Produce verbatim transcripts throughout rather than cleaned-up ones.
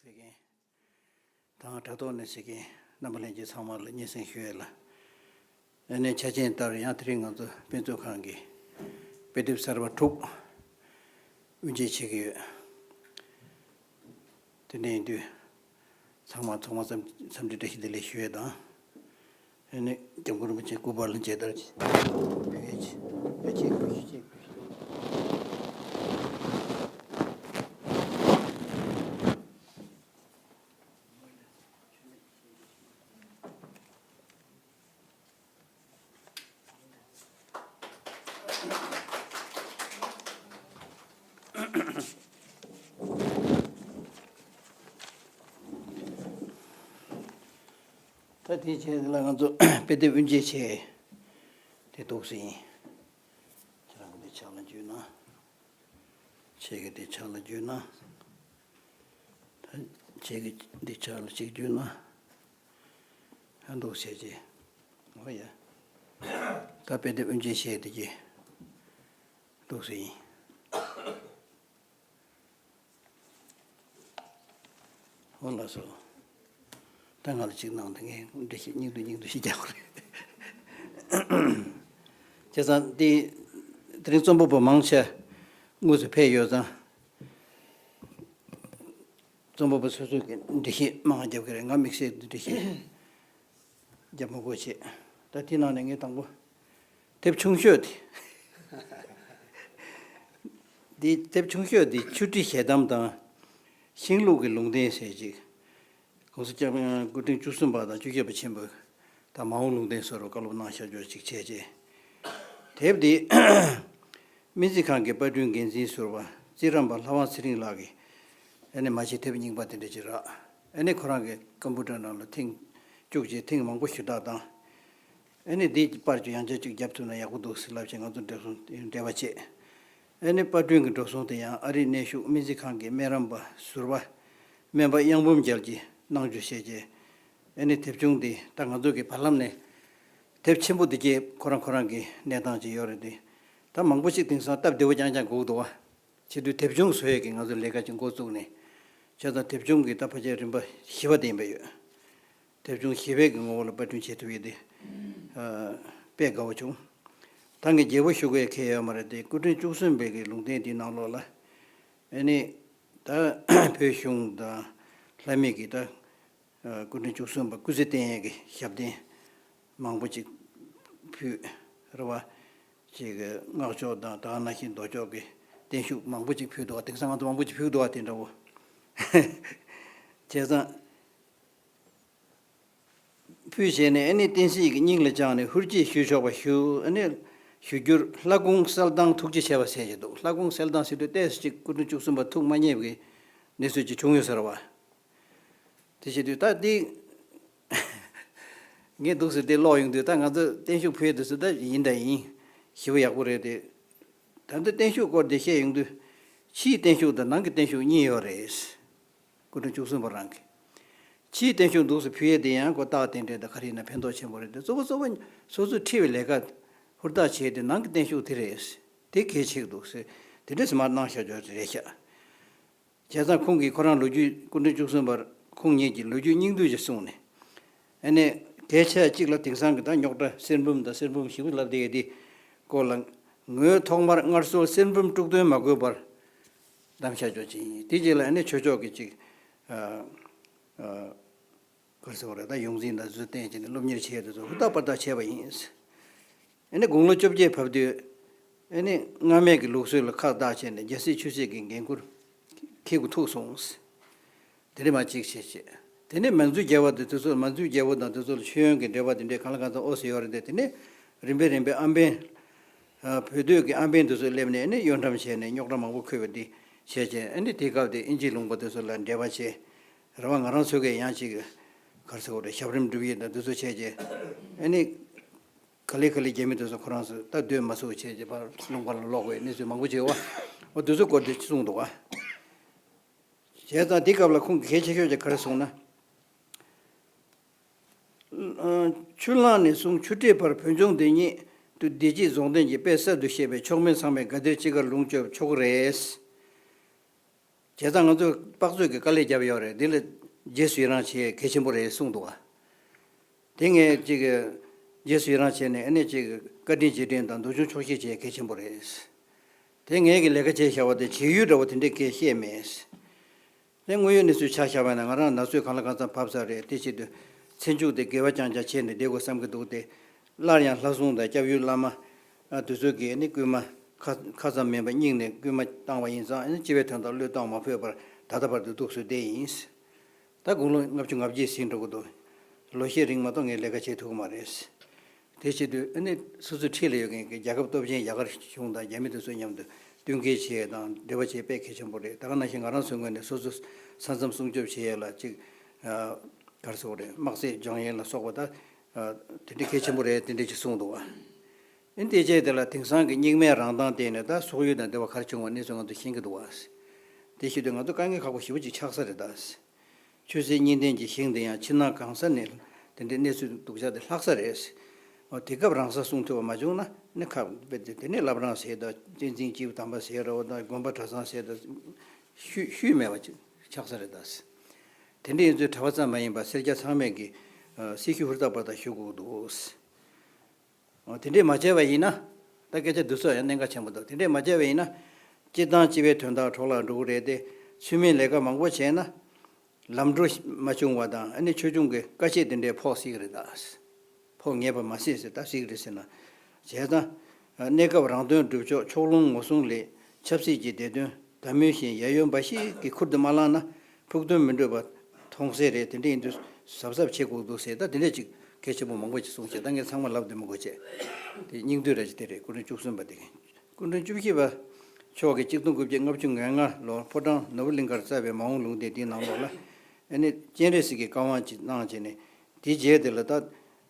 མཁན་དང་དྲ་ཐོག་ནས་གཟིགས་མཁན་རྣམ་པ་ལྷན་རྒྱས་ཚང་མ་ལ་སྙན་སེང་ཞུ་ཡས་ལ། ཨ་ནི་ཆ་རྐྱེན་ལྟར་ཡང་དེ་རིང་ང་ཚོ་དཔེ་མཛོད་ཁང་གི་དཔེ་དེབ་གསར་པ་དྲུག་དབུ་འབྱེད་བྱེད་ཀྱི་ཡོད། དེ་འདྲ་ཡིན་དུས་ཚང་མ་ཚང་མ་འཚམས་འཚམས་འདྲི་བཀྲ་ཤིས་བདེ་ལེགས་ཞུ་ཡས་དང་། ཨ་ནི་སྐྱབས་མགོན་རིན་པོ་ཆེ་སྐུ་པར་ལ་མཇལ་དར་ཕུལ་ཡས་ཆེད་ཕལ་ཆེར་དགོས་ཤེས་ཆེད་དགོས་ཤེས། ད་དེའི་རྗེས་ལ་ང་ཚོ་དཔེ་དེབ་དབུ་འབྱེད་བྱས་དེ་འདུག་སེ་ཡིན། ཁྱེད་རང་གི་དེ་ཕྱག་ལ་འཇུས་ན། ཁྱེད་ཀྱི་དེ་ཕྱག་ལ་འཇུས་ན། ད་ཁྱེད་ཀྱི་འདི་ཕྱག་ལ་གཅིག་འཇུས་ན། ཧ་འདུག་བྱས་རྗེས། འོ་ཡ། ད་དཔེ་དེབ་དབུ་འབྱེད་བྱས་དེ་རྗེས། འདུག་སེ་ཡིན། འོ་ལགས་སོ། ད་ང་ལ་གཅིག་གནང་དང་ངས་འགྲེལ་བཤད་སྙིང་བསྡུས་སྙིང་བསྡུས་ཤིག་རྒྱག་དགོས་རེད། བྱས་ཙང་འདི་དེ་རིང་རྩོམ་པ་པོ་མང་ཆེ་དངོས་སུ་ཕེབས་ཡོད་ཙང་། རྩོམ་པ་པོ་སོ་སོས་ཀྱི་འགྲེལ་བཤད་མང་བ་རྒྱབ་ཀྱི་རེད། ང་དམིགས་བསལ་འགྲེལ་བཤད་རྒྱབ་མི་དགོས་བྱས། ད་དེ་ནང་ནས་ངས་དང་པོ་དེབ་ཆུང་ཤོས་དེ། འདི་དེབ་ཆུང་ཤོས་འདི་ཆུ་ཁྲི་ཞལ་གདམས་དང་ཤིང་ལུག་གི་ལུང་བསྟན་ཟེར་ཅིག ༸གོང་ས་༸སྐྱབས་སྐུ་ཕྲེང་བཅུ་གསུམ་པ་དང་བཅུ་བཞི་པ་ཆེན་པོས་ད་མ་འོངས་ལུང་བསྟན་ཟེར་བ་བཀའ་སློབ་གནང་བཞག་ཅོག་ཅིག་བྱས་རྗེས། དེབ་འདི་སྨན་རྩིས་ཁང་གི་པར་སྐྲུན་འགན་འཛིན་ཟུར་པ་རྩིས་རམས་པ་ལྷ་དབང་ཚེ་རིང་ལགས་ཀྱིས་ཨ་ནི་མ་ཕྱི་དེབ་རྙིང་པ་དེ་འདྲ་ཅིག་རག་ཨ་ནི་ཁོ་རང་གི་ཀམ་པུ་ཊར་ནང་ལ་ཐེངས་བཅུག་རྗེས་ཐེངས་མང་པོ་ཞུ་དག་དང་། ཨ་ནི་འདིའི་པར་གྱི་ཡང་བསྐྱར་ཅིག་རྒྱབ་ཐུབ་ན་ཡག་པོ་འདུག་ཟེར་ལབ་བྱས་ང་ཚོ་འབྲེལ་སོང་འབྲེལ་བ་བྱས། ཨ་ནི་པར་སྐྲུན་གྱི་འགྲོ་སོང་དེ་ཡང་ཨ་རིའི་གནས་བཞུགས་སྨན་རྩིས་ཁང་གི་སྨན་རམས་པ་ཟུར་པ་སྨན་པ་གཡང་འབུམ་རྒྱལ་གྱིས་གནང་རྒྱུ་བྱས་རྗེས། ཨ་ནི་དེབ་ཆུང་འདི་ད་ང་ཚོ་གི་བར་ལམ་ནས་དེབ་ཆེན་པོ་འདི་གྱད་ཁོ་རང་ཁོ་རང་གི་གནས་སྟངས་ཅིག་ཡོད་རེད་དེ། ད་མང་པོ་ཞིག་དེང་སང་སྟབས་བདེ་བོ་རྐྱང་རྐྱང་དགོས་འདུག་བ། བྱེད་དུས་དེབ་ཆུང་བཟོ་ཡས་ཀྱི་ང་ཚོ་ལས་ཀ་ཅིག་འགོ་བཙུགས་ནས། བྱས་ཙང་དེབ་ཆུང་གི་ད་ཕལ་ཆེར་རིམ་པ་བཞི་པ་དེ་ཡིན་པ་ཡོད། དེབ་ཆུང་བཞི་པའི་གི་ངོ་བོ་ལ་པར་སྐྲུན་བྱེད་ཐུབ་ཡས་དེ། ཨ། དཔེ་དགའ་བོ་བྱུང་། ད་ངས་རྒྱས་པོ་ཞུ་དགོས་ཁེལ་ཡོད་མ་རེད་དེ། སྐུ་ཕྲེང་བཅུ་གསུམ་པའི་གི་ལུང་བསྟན་དེའི་ནང་ལོགས་ལ། ཨ་ནི། ད་བོད་གཞུང་དང་ལྷ་མི་གི་ད། ཨ། སྐུ་ཕྲེང་བཅུ་གསུམ་པ་སྐུ་ཚེ་བརྟན་ཡས་ཀྱི་ཞབས་བརྟན་མང་པོ་ཅིག་ཕུལ་རེད་བ། ཅིག་སྔགས་ཕྱོགས་དང་ད་ག་ནང་བཞིན་མདོ་ཕྱོགས་ཀྱི་བརྟན་བཞུགས་མང་པོ་ཅིག་ཕུལ་འདུག་བ། དེང་སང་ང་ཚོ་མང་པོ་ཅིག་ཕུལ་འདུག་བ་དེ་འདྲ་བོ། བྱས་ཙང་ཕུལ་བྱས་ནས་ཨ་ནི་བསྟན་སྲིད་ཀྱི་སྙིང་ལ་བཅངས་ནས་ཧུར་བསྐྱེད་ཞུ་ཆོག་པ་ཞུ། ཨ་ནི་ཞུ་རྒྱུར་ལྷ་སྐུང་གསལ་བཏང་ཐུགས་རྗེ་ཆེ་བ་ཟེར་གྱི་འདུག་ལྷ་སྐུང་གསལ་བཏང་ཟེར་དུས་ཏོག་ཙམ་ཅིག་སྐུ་ཕྲེང་བཅུ་གསུམ་པ་ཐུགས་མ་མཉེས་པའི་གནས་ཚུལ་ཅིག་བྱུང་ཡོད་ས་རེད་བ། དེ་བྱེད་དུས་ད་འདི་ངས་འདུག་ཟེར་དེ་ཀློག་ཡོང་དུས་ད་ང་ཚོ་བརྟན་བཞུགས་ཕུལ་དུས་སུ་ད་ཡིན་ད་ཡིན། ཞི་བ་ཡག་པོ་རེད་དེ། ད་འདི་བརྟན་བཞུགས་སྐོར་དེ་བཤད་ཡོང་དུས་ཕྱིའི་བརྟན་བཞུགས་དང་ནང་གི་བརྟན་བཞུགས་གཉིས་ཡོད་རེད། སྐུ་ཕྲེང་བཅུ་གསུམ་པ་རང་གི་ཕྱིའི་བརྟན་བཞུགས་འདུག་སེ་ཕུལ་ཡས་དེ་ཡང་ཁོ་རྟགས་རྟེན་འབྲེལ་དང་ག་རེ་ཡིན་ན་ཕན་ཐོགས་ཆེན་པོ་རེད་དེ། གཙོ་བོ་གཙོ་བོ་སོ་སོའི་ཁྲིད་པའི་ལས་ཀ་ཧུར་ཐག་བྱས་ཏེ་ནང་གི་བརྟན་བཞུགས་དེ་རེད། དེ་གལ་ཆེ་གི་འདུག་སེ་དེ་འདྲ་སེ་མར་གནང་བཞག་ཆོག་རེད་ཤག་བྱས་ཙང་ཁོང་གིས་ཁོ་རང་ལོ་རྒྱུས་སྐུ་ཕྲེང་བཅུ་གསུམ་པར་ཁོང་ཉིད་ཀྱི་ལོ་རྒྱུས་སྙིང་བསྡུས་ཤིག་གསུངས་ནས། ཨ་ནི་གལ་ཆེ་གཅིག་ལ་དེང་སང་གི་ད་རྙོག་དྲ་གསེར་འབུམ་དང་གསེར་འབུམ་ཞེ་པོ་ལབ་བསྡད་ཡས་དེ་སྐོར་ལ། ངོས་ཐོག་མར་སྔར་སྲོལ་གསེར་འབུམ་དཀྲུག་འདོན་མ་དགོས་པར་གདམ་བཞག་ཆོག་ཅིང་། དེ་རྗེས་ལ་ཨ་ནི་ཆོས་ཕྱོགས་ཀྱི་ཅིག་ཨ། ཨ། ག་རེ་ཟེར་བ་རེད། ད་ཡོངས་འཛིན་དང་དེ་ཚོ་བསྟེན་བྱས་ནས་སློབ་གཉེར་བྱེད་ཡས་དེ་ཚོ་ཧུར་ཐག་པར་ཐག་བྱས་པ་ཡིན། ཨ་ནི་དགུང་ལོ་བཅོ་བརྒྱད་བབས་དུས། ཨ་ནི་སྔ་མའི་གི་ལུགས་སྲོལ་ལ་ཁ་བཏགས་བྱས་ནས་རྒྱལ་སྲིད་ཆོས་སྲིད་ཀྱི་འགན་ཁུར་འཁྱེར་དགོས་ཐུག་སོང་། དེ་ནས་མ་གཅིག་བྱས་བྱས། དེ་ནས་མན་ཇུ་རྒྱལ་པོ་དང་དེ་ཚོ་ལ་མན་ཇུ་རྒྱལ་པོ་དང་དེ་ཚོ་ལ་མཆོད་ཡོན་གྱི་འབྲེལ་བ་དེ་འདྲའི་གང་ལ་གང་འཚམ་ཨོ་ཟེར་ཡོད་རེད་དེ། དེ་ནས་རིམ་པས་རིམ་པས་ཨམ་བན། ཨ། བོད་སྡོད་ཀྱི་ཨམ་བན་དེ་ཚོ་སླེབས་ནས་ཨ་ནི་གཡོ་འགྲམ་བྱས་ནས་རྙོག་དྲ་མང་པོ་འཁོད་པ་འདི་བྱས་བྱས། ཨ་ནི་དེའི་སྐབས་དེ་དབྱིན་ཇིའི་ལུང་པ་དེ་ཚོ་ལ་འབྲེལ་བ་བྱས། རེད་བ། ང་རང་ཚོ་གས་ཡང་ཅིག་ག་རེ་ཟེར་དགོས་རེད། ཞབས་རིམ་སྒྲུབ་ཡས་དང་དེ་ཚོ་བྱས་བྱས། ཨ་ནི། ག་ལེ་ག་ལེ་རྒྱ་མི་དེ་ཚོ་ཁོ་རང་ཚོ་ད་སྡོད་མ་ཚུགས་བྱས་བྱས་ཕར་ལུང་པ་ལ་ལོག་པའི་གནས་ཚུལ་མང་པོ་བྱས་བ། འོ་དེ་ཚོ་སྐོར་དེ་གསུངས་འདུག་བ། བྱས་ཙང་དེ་སྐབས་ལ་ཁོང་གིས་གལ་ཆེ་ཤོས་ཅིག་ག་རེ་གསུངས་ན། ཆུ་གླང་ནས་བཟུང་ཆུ་ཁྲིའི་བར་བོད་ལྗོངས་འདི་ཉིད་དུ་བདེ་སྐྱིད་རྫོགས་ལྡན་གྱི་དཔལ་གསར་དུ་བཞད་པས་མཆོག་དམན་ཚང་མས་དགའ་བདེར་ཅི་དགར་ལོངས་སྤྱོད་ཆོག་གི་རེད། བྱས་ཙང་ང་ཚོས་དཔག་ཚོད་ཀྱི་དཀའ་ལས་བརྒྱབ་ཡོད་རེད། འདི་ལ་རྗེས་སུ་ཡི་རང་བྱེད་ཡས་གལ་ཆེན་པོ་རེད་གསུངས་འདུག་བ། དེ་ངས་ཅིག་རྗེས་སུ་ཡི་རང་བྱས་ནས་ཨ་ནི་ཅིག་བཀའ་དྲིན་རྗེས་དྲན་དང་སྡུག་སྦྱོང་ཆོག་ཤེས་བྱེད་ཡས་གལ་ཆེན་པོ་རེད། དེ་ངས་ཀྱི་ལས་ཀ་བྱས་བཞག་པ་དེ་བྱེད་ཡུལ་འདྲ་བོ་དེ་འདྲས་སྐད་བཤད་མེད། དེ་དངོས་ཡོད་གནས་ཚུལ་ཆ་བཞག་པ་ན་ང་རང་ན་ཚོད་གང་ལ་གང་འཚམ་བབས་ཚར་རེད། དེ་བྱེད་དུས་ཚེ་མཇུག་དེ་དགེ་བ་རྐྱང་རྐྱང་བྱས་ནས་བསྡད་དགོས་བསམ་གྱི་འདུག་སྟེ། སླར་ཡང་ལྷ་སྲུང་དང་སྐྱབས་ཡུལ་བླ་མ་དེ་ཚོ་གིས་ནི་སྐུལ་མ་ཁ་ཁ་ཙམ་མིན་པ་སྙིང་ནས་སྐུལ་མ་བཏང་བ་ཡིན་ཙང་ནི་སྤྱི་བའི་དོན་དག་བློས་གཏོང་མ་ཕོད་པར་ད་ལྟ་བར་དུ་འདུག་སེ་བསྡད་ཡིན། ད་དགུང་ལོ་ལྔ་བཅུ་ང་བརྒྱད་ཟིན་འགྲོ་གི་འདུག་ལོ་ཤས་རིང་མ་གཏོགས་ངས་ལས་ཀ་བྱེད་ཐུབ་ཀྱི་མ་རེད། དེ་བྱེད་དུས་ཨ་ནི་སོ་སོའི་འཁྲིས་ལ་ཡོད་མཁན་གྱི་རྒྱལ་ཁབ་སྟོབས་ཆེན་རྒྱ་གར་གཞུང་དང་རྒྱ་མི་དེ་ཚོ་མཉམ་དུ་མཐུན་རྐྱེན་བྱེད་ཡས་དང་འབྲེལ་བ་བྱེད་དཔེ་གལ་ཆེན་པོ་རེད། ད་ག་ནང་བཞིན་ང་རང་ཚོའི་ངོས་ནས་སོ་སོ་ས་མཚམས་སྲུང་སྐྱོབ་བྱེད་ཡས་ལ་ཅིག་ག་རེ་ཟེར་དགོས་རེད། དམག་སེལ་སྦྱང་ཡས་ལ་སོགས་པ་ད་དེ་འདྲ་གལ་ཆེན་པོ་རེད། དེ་འདྲ་ཅིག་གསུངས་འདུག་བ། ཨ་ནི་དེ་རྗེས་དེ་ལ་དེང་སང་གི་རྙིང་མའི་རང་མདངས་བསྟན་ནས་ད་སོག་ཡུལ་དང་འདི་བ་ག་རེ་བྱུང་བ་གནས་ཚུལ་ང་ཚོ་ཤེས་ཀྱི་འདུག་བ། དེ་བྱེད་དུས་ང་ཚོ་དཀའ་ངལ་ཁག་པོ་ཞེ་པོ་ཅིག་ཆགས་ས་རེད་ད། ཆོས་སྲིད་གཉིས་ལྡན་གྱི་ཞིང་དེ་ཡང་ཕྱི་ནང་གང་ས་ནས་དེ་འདྲའི་གནས་ཚུལ་སྡུག་ཅག་དེ་ལྷག་ས་རེད། འོ་དེ་སྐབས་རང་ས་སྲུང་ཐུབ་པ་མ་བྱུང་ན་ནི་ཁ་དཔེ་དེ་དེ་ནས་བླ་བྲང་ཟེར་དང་བསྟན་འཛིན་སྐྱེས་བུ་དམ་པ་ཟེར་རོ་དང་དགོན་པ་གྲྭ་ཚང་ཟེར་དང་ཤུལ་ཤུལ་མེད་པ་ཅིག་ཆགས་ས་རེད་ད། དེ་འདྲ་ཡིན་ཚུལ་གྲྭ་པ་ཙམ་མ་ཡིན་པར་སེར་སྐྱ་ཚང་མས་ཀྱི་སྲི་ཞུ་ཧུར་ཐག་པར་ཐག་ཞུ་དགོས་འདུག། འོ་དེ་འདྲས་མ་བྱས་པ་ཡིན་ན། ད་སྐད་ཆ་འདི་ཚོ་ཡང་གནད་འགག་ཆེན་པོ་འདུག་དེ་འདྲས་མ་བྱས་པ་ཡིན་ན། སྤྱི་དང་སྤྱི་པའི་དོན་དག་འཕྲོ་བརླག་འགྲོ་གི་རེད་དེ། ཚུལ་མིན་ལས་ཀ་མང་པོ་བྱས་ན། ལམ་འགྲོ་མ་བྱུང་བ་དང་ཨ་ནི་ཆོས་སྐྱོང་གི་བཀའ་ཆད་དེ་འདྲས་ཕོག་སྲིད་ཀྱི་རེད་ད། ཕོག་ངེས་པ་མ་སྲིད་ཟེར་ད་སྲིད་ཀྱི་རེད་ཟེར་ན། བྱས་ཙང་། གནས་སྐབས་རང་དོན་སྒྲུབ་ཕྱོགས་ཕྱོགས་ལྷུང་ངོ་སྲུང་ལས་ཆབ་སྲིད་ཀྱི་བདེ་དོན། ད་མུས་བཞིན་ཡ་ཡོན་འབའ་ཞིག་གི་ཁུར་དུ་མ་བླངས་ན་ཕུགས་དོན་མི་འགྲུབ་པ་མཐོང་གསལ་རེད། དེ་འདྲ་ཡིན་དུས་གཟབ་གཟབ་བྱེད་དགོས་འདུག་ཟེར། ད་དེ་འདྲ་ཅིག་གལ་ཆེན་པོ་མང་པོ་ཅིག་གསུངས་བྱས། ད་ངས་ཚང་མ་ལབ་དུས་མི་དགོས་བྱས། དེ་སྙིང་བསྡུས་ར་ཅིག་དེ་རེད། སྐུ་ཕྲེང་བཅུ་གསུམ་པ་དེ་གིས། སྐུ་ཕྲེང་བཅུ་བཞི་པ་མཆོག་གིས་གཅིག་སྟོང་དགུ་བརྒྱ་ལྔ་བཅུ་ང་ལྔ་ལོར་ཕོ་བྲང་ནོར་བུ་གླིང་ཁར་བསྩལ་བའི་མ་འོངས་ལུང་བསྟན་དེའི་ནང་ལོགས་ལ། ཨ་ནི་སྤྱན་རས་གཟིགས་ཀྱི་བཀའ་དབང་ཅིག་གནང་བྱས་ནས། དེའི་རྗེས་དེ་ལ་ད་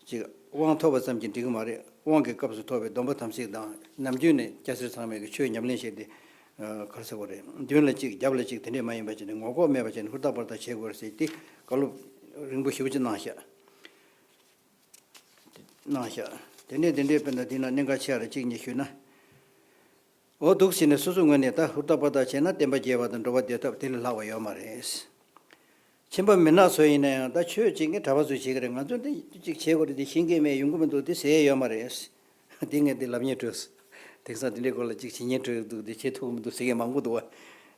ཅིག་དབང་ཐོབ་པ་ཙམ་གྱིས་འགྲིག་གི་མ་རེད། དབང་གི་སྐབས་སུ་ཐོབ་པའི་སྡོམ་པ་དམ་ཚིག་དང་ནམ་རྒྱུན་ནས་སྐྱ་སེར་ཚང་མས་ཀྱི་ཆོས་ཉམས་ལེན་བྱས་ཏེ། ཨ། ག་རེ་ཟེར་དགོས་རེད། མདུན་ལ་གཅིག་རྒྱབ་ལ་གཅིག་དེ་འདྲས་མ་ཡིན་པ་བྱས་ནས་ངོ་ལྐོག་མེད་པ་བྱས་ནས་ཧུར་ཐག་པར་ཐག་བྱེད་དགོས་རེད་ཟེར་ཏེ་བཀའ་སློབ་རིང་པོ་ཞེ་པོ་ཅིག་གནང་ཤག་གནང་ཤག་དེ་ནས་དེ་འདྲས་དཔེར་ན་འདི་ན་གནད་འགག་ཆེ་བ་རེ་གཅིག་གཉིས་ཞུས་ན། འོ་འདུག་ཟེར་ནས་སོ་སོའི་ངོས་ནས་ད་ཧུར་ཐག་པར་ཐག་བྱས་ན་བསྟན་པ་རྒྱས་པ་དང་འགྲོ་བ་བདེ་ཐབས་དེ་ལས་ལྷག་པ་ཡོད་མ་རེད། ཁྱིམ་པ་མི་ནག་ཚོ་ཡིན་ན་ཡང་ད་ཆོས་བྱེད་མཁན་གྲྭ་པ་ཚོས་བྱེད་ཀྱི་རེད། ང་ཚོས་འདི་གཅིག་བྱེད་དགོས་རེད། འདི་ཤེས་མཁན་མེད་ཡོང་གི་མི་འདུག་འདི་ཟེར་ཡས་ཡོད་མ་རེད། འདི་ངས་འདི་ལབ་སྙིང་བྲོས་སོང་། དེང་སང་འདི་འདྲའི་སྐོར་ལ་གཅིག་བྱེད་སྙིང་བྲོས་འདུག་འདི་བྱེད་ཐུབ་ཀྱི་མི་འདུག་ཟེར་མཁན་མང་པོ་འདུག་བ།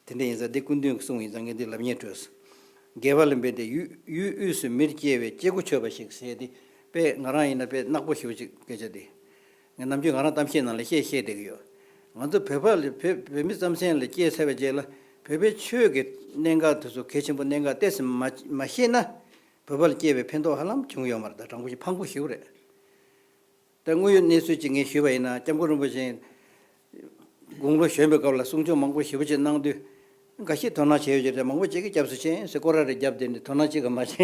དེ་འདྲ་ཡིན་ཙང་འདི་སྐུ་མདུན་གྱི་གསུང་ཡིན་ཙང་ངས་འདི་ལབ་སྙིང་བྲོས་སོང་། དགེ་བ་ལ་འབད་དེ་ཡུལ་ཡུལ་དབུས་སུ་མིར་སྐྱེ་བའི་སྐྱེ་དགུ་ཆོད་པ་ཞིག་ཟེར་ཏེ། དཔེ་ང་རང་ཡིན་ན་དཔེ་ནག་པོ་ཞེ་པོ་ཅིག་སྐད་ཆ་འདི། ངས་ནམ་རྒྱུན་ང་རང་གཏམ་བཤད་ནང་ལ་བཤད་བཤད་བསྡད་ཀྱི་ཡོད། ང་ཚོ་བོད་པ་ལ་བོད་བོད་མི་རྩམ་ཟན་ལ་སྐྱེས་ཚར་བའི་རྗེས་ལ་བོད་པའི་ཆོས་ཀྱི་གནད་འགག་དེ་ཚོ་གལ་ཆེན་པོ་གནད་འགག་ཏོག་ཙམ་མ་མ་ཤེས་ན། བོད་པ་ལ་སྐྱེས་པའི་ཕན་ཐོགས་ཧ་ལམ་བྱུང་ཡོད་མ་རེད། ད་དྲང་པོ་ཞིག་ཕངས་པོ་ཞེ་པོ་རེད། ད་དངོས་ཡོད་གནས་ཚུལ་ཅིག་ངས་ཞུས་པ་ཡིན་ན་སྐྱབས་མགོན་རིན་པོ་ཆེ་དགུང་ལོ་གཞོན་པའི་སྐབས་ལ་གསུང་ཆོས་མང་པོ་ཞེ་པོ་ཅིག་གནང་དུས། འགའ་ཤས་དོ་སྣང་བྱས་ཡོད་ཀྱི་རེད། མང་པོ་ཅིག་གིས་སྐྱབས་སུ་མཆི་ཟེར་སྐོར་ར་རེ་བརྒྱབ་བསྡད་ནས་དོ་སྣང་གཅིག་གིས་མ་བྱས།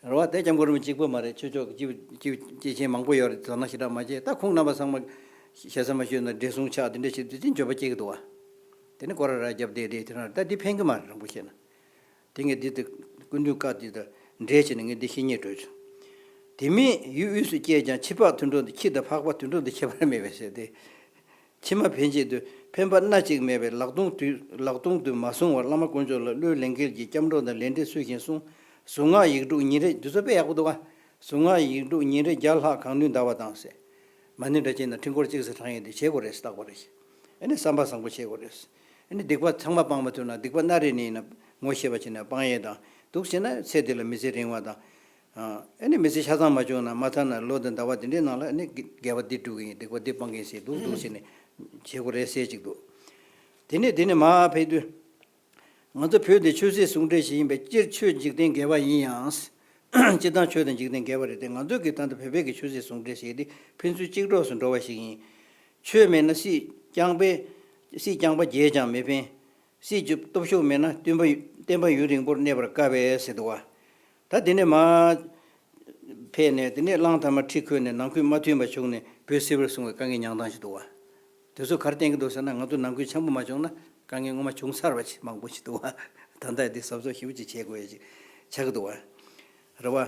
རེད་བ། དེ་སྐྱབས་མགོན་རིན་པོ་ཆེ་གཅིག་པོ་མ་རེད། ཆོས་ཕྱོགས་ཀྱི་སྐྱེས་སྐྱེས་ཆེན་མང་པོ་ཡོད་རེད། དོ་སྣང་ཞེ་དྲག་མ་བྱས། ད་ཁོང་རྣམ་པ་ཚང་མ་ཞེ་ས་མ་ཞུས་ན་བགྲེས་སོང་ཆགས་དེ་འདྲ་བྱེད་དུས་དེ་འགྱོད་པ་སྐྱེ་གི་འདུག་བ། དེ་ནི་སྐོར་ར་ར་བརྒྱབ་བསྡད་དེ་དེ་རང་ད་འདི་ཕན་གི་མ་རེད། རིང་པོ་བཤད་ན། དེ་ངས་འདི་ལྟ་སྐུ་མདུན་བཀའ་འདི་དང་འབྲེལ་བྱས་ནས་ངས་འདི་བཤད་སྙིང་བྲོས་བྱུང་། དེ་མིན་ཡུལ་དབུས་སུ་སྐྱེས་ཀྱང་ཕྱི་ཕག་དུད་འགྲོ་འདི། ཕྱི་དང་ཕག་པ་དུད་འགྲོ་འདི་ཁྱད་པར་མེད་པས་ཟེར་ཏེ། ཕྱི་མ་ཕན་ཆད་དུ་ཕན་པ་སྣ་གཅིག་མེད་པས་ལག་སྟོང་དུ་ལག་སྟོང་དུ་མ་བཟུང་བར་བླ་མ་དཀོན་མཆོག་ལ་བློས་ལེན་གལ་གྱི་སྐྱབས་འགྲོ་དང་ལས་འབྲས་སུ་བཞིན་གསུངས། གཟུངས་སྔགས་ཡིག་དྲུག་ཉིན་རེ། འདི་ཚོ་དཔེ་ཡག་པོ་འདུག་ག་གཟུངས་སྔགས་ཡིག་དྲུག་ཉིན་རེ་བརྒྱ་ལྷག་གང་ནུས་བཟླ་བ་དང་ཟེར། མ་ཎི་འདྲ་བྱས་ན་ཕྲེང་སྐོར་གཅིག་ཙམ་བགྲང་ཡས་དེ་བྱེད་དགོས་རེད་ཟེར། བརྟག་པ་རེད། ཨ་ནི་བསམ་པ་བཟང་པོ་བྱེད་དགོས་རེད། ཨ་ནི་སྡིག་པ་ཚང་མ་སྤང་མ་ཐུབ་ན་སྡིག་པ་སྣ་རེ་ནས་ཡིན་ན་ངོ་ཤེས་པ་བྱས་ནས་སྤང་ཡས་དང་། འདུག་བྱས་ན་ཚེ་འདི་ལ་མི་ཚེ་རིང་བ་དང་། ཨ་ནི་མི་ཚེ་ཆ་ཚང་མ་བྱུང་ན་མ་མཐའ་ན་ལོ་དང་ཟླ་བ་དེ་འདྲའི་ནང་ལ་ཨ་ནི་དགེ་བ་འདི་སྒྲུབ་ཀྱི་ཡིན། སྡིག་པ་འདི་སྤང་གི་ཡིན་ཟེར་འདུག་འདུག་བྱས་ནས་བྱེད་དགོས་རེད་ཟེར་ཅིག་འདུག་དེ་ནས་དེ་ནས་མར་ཕེབས་དུས། ང་ཚོ་བོད་འདི་ཆོས་སྲིད་ཟུང་འབྲེལ་ཞིག་ཡིན་པས་སྤྱིར་ཆོས་འཇིག་རྟེན་དགེ་བ་ཡིན་ཡང་། སྤྱིར་བཏང་ཆོས་དང་འཇིག་རྟེན་དགེ་བ་རེད་དེ། ང་ཚོ་གི་ད་ལྟ་བོད་པའི་གི་ཆོས་སྲིད་ཟུང་འབྲེལ་ཞིག་འདི་ཕན་ཚུན་གཅིག་གྲོགས་སུ་འགྲོ་བ་ཞིག་ཡིན། ཆོས་མེད་ན་སྲིད་རྐྱང་པས། སྲིད་རྐྱང་པ་རྒྱས་ཀྱང་མི་ཕན། སྲིད་ཀྱི་སྟོབས་ཤུགས་མེད་ན་བསྟན་པ་བསྟན་པ་ཡུན་རིང་པོར་གནས་པར་དཀའ་བས་ཟེར་འདུག་བ། ད་དེ་ནས་མར་ཕེབས་ནས་དེ་ནས་གླང་དར་མ་ཁྲི་འཁོད་ནས་ནང་ཁུལ་མ་མཐུན་པ་བྱུང་ནས་བོད་སིལ་བུར་སོང་བའི་དཀའ་ངལ་མྱངས་སྟངས་ཤིག་འདུག་བ། དེ་ཚོ་ག་རེ་བསྟན་གྱི་འདུག་ཟེར་ན་ང་ཚོ་ནང་ཁུལ་འཆམ་པོ་མ་བྱུང་ན་དཀའ་ངལ་སྔོན་མ་བྱུང་ཚར་བ་ཅིག་མང་པོ་ཞིག་འདུག་བ། ད་ལྟ་འདི་གཟབ་གཟབ་ཞེ་པོ་ཅིག་བྱེད་དགོས་ཡ་ཅིག་ཆགས་ཀྱི་འདུག་བ། རེད་བ།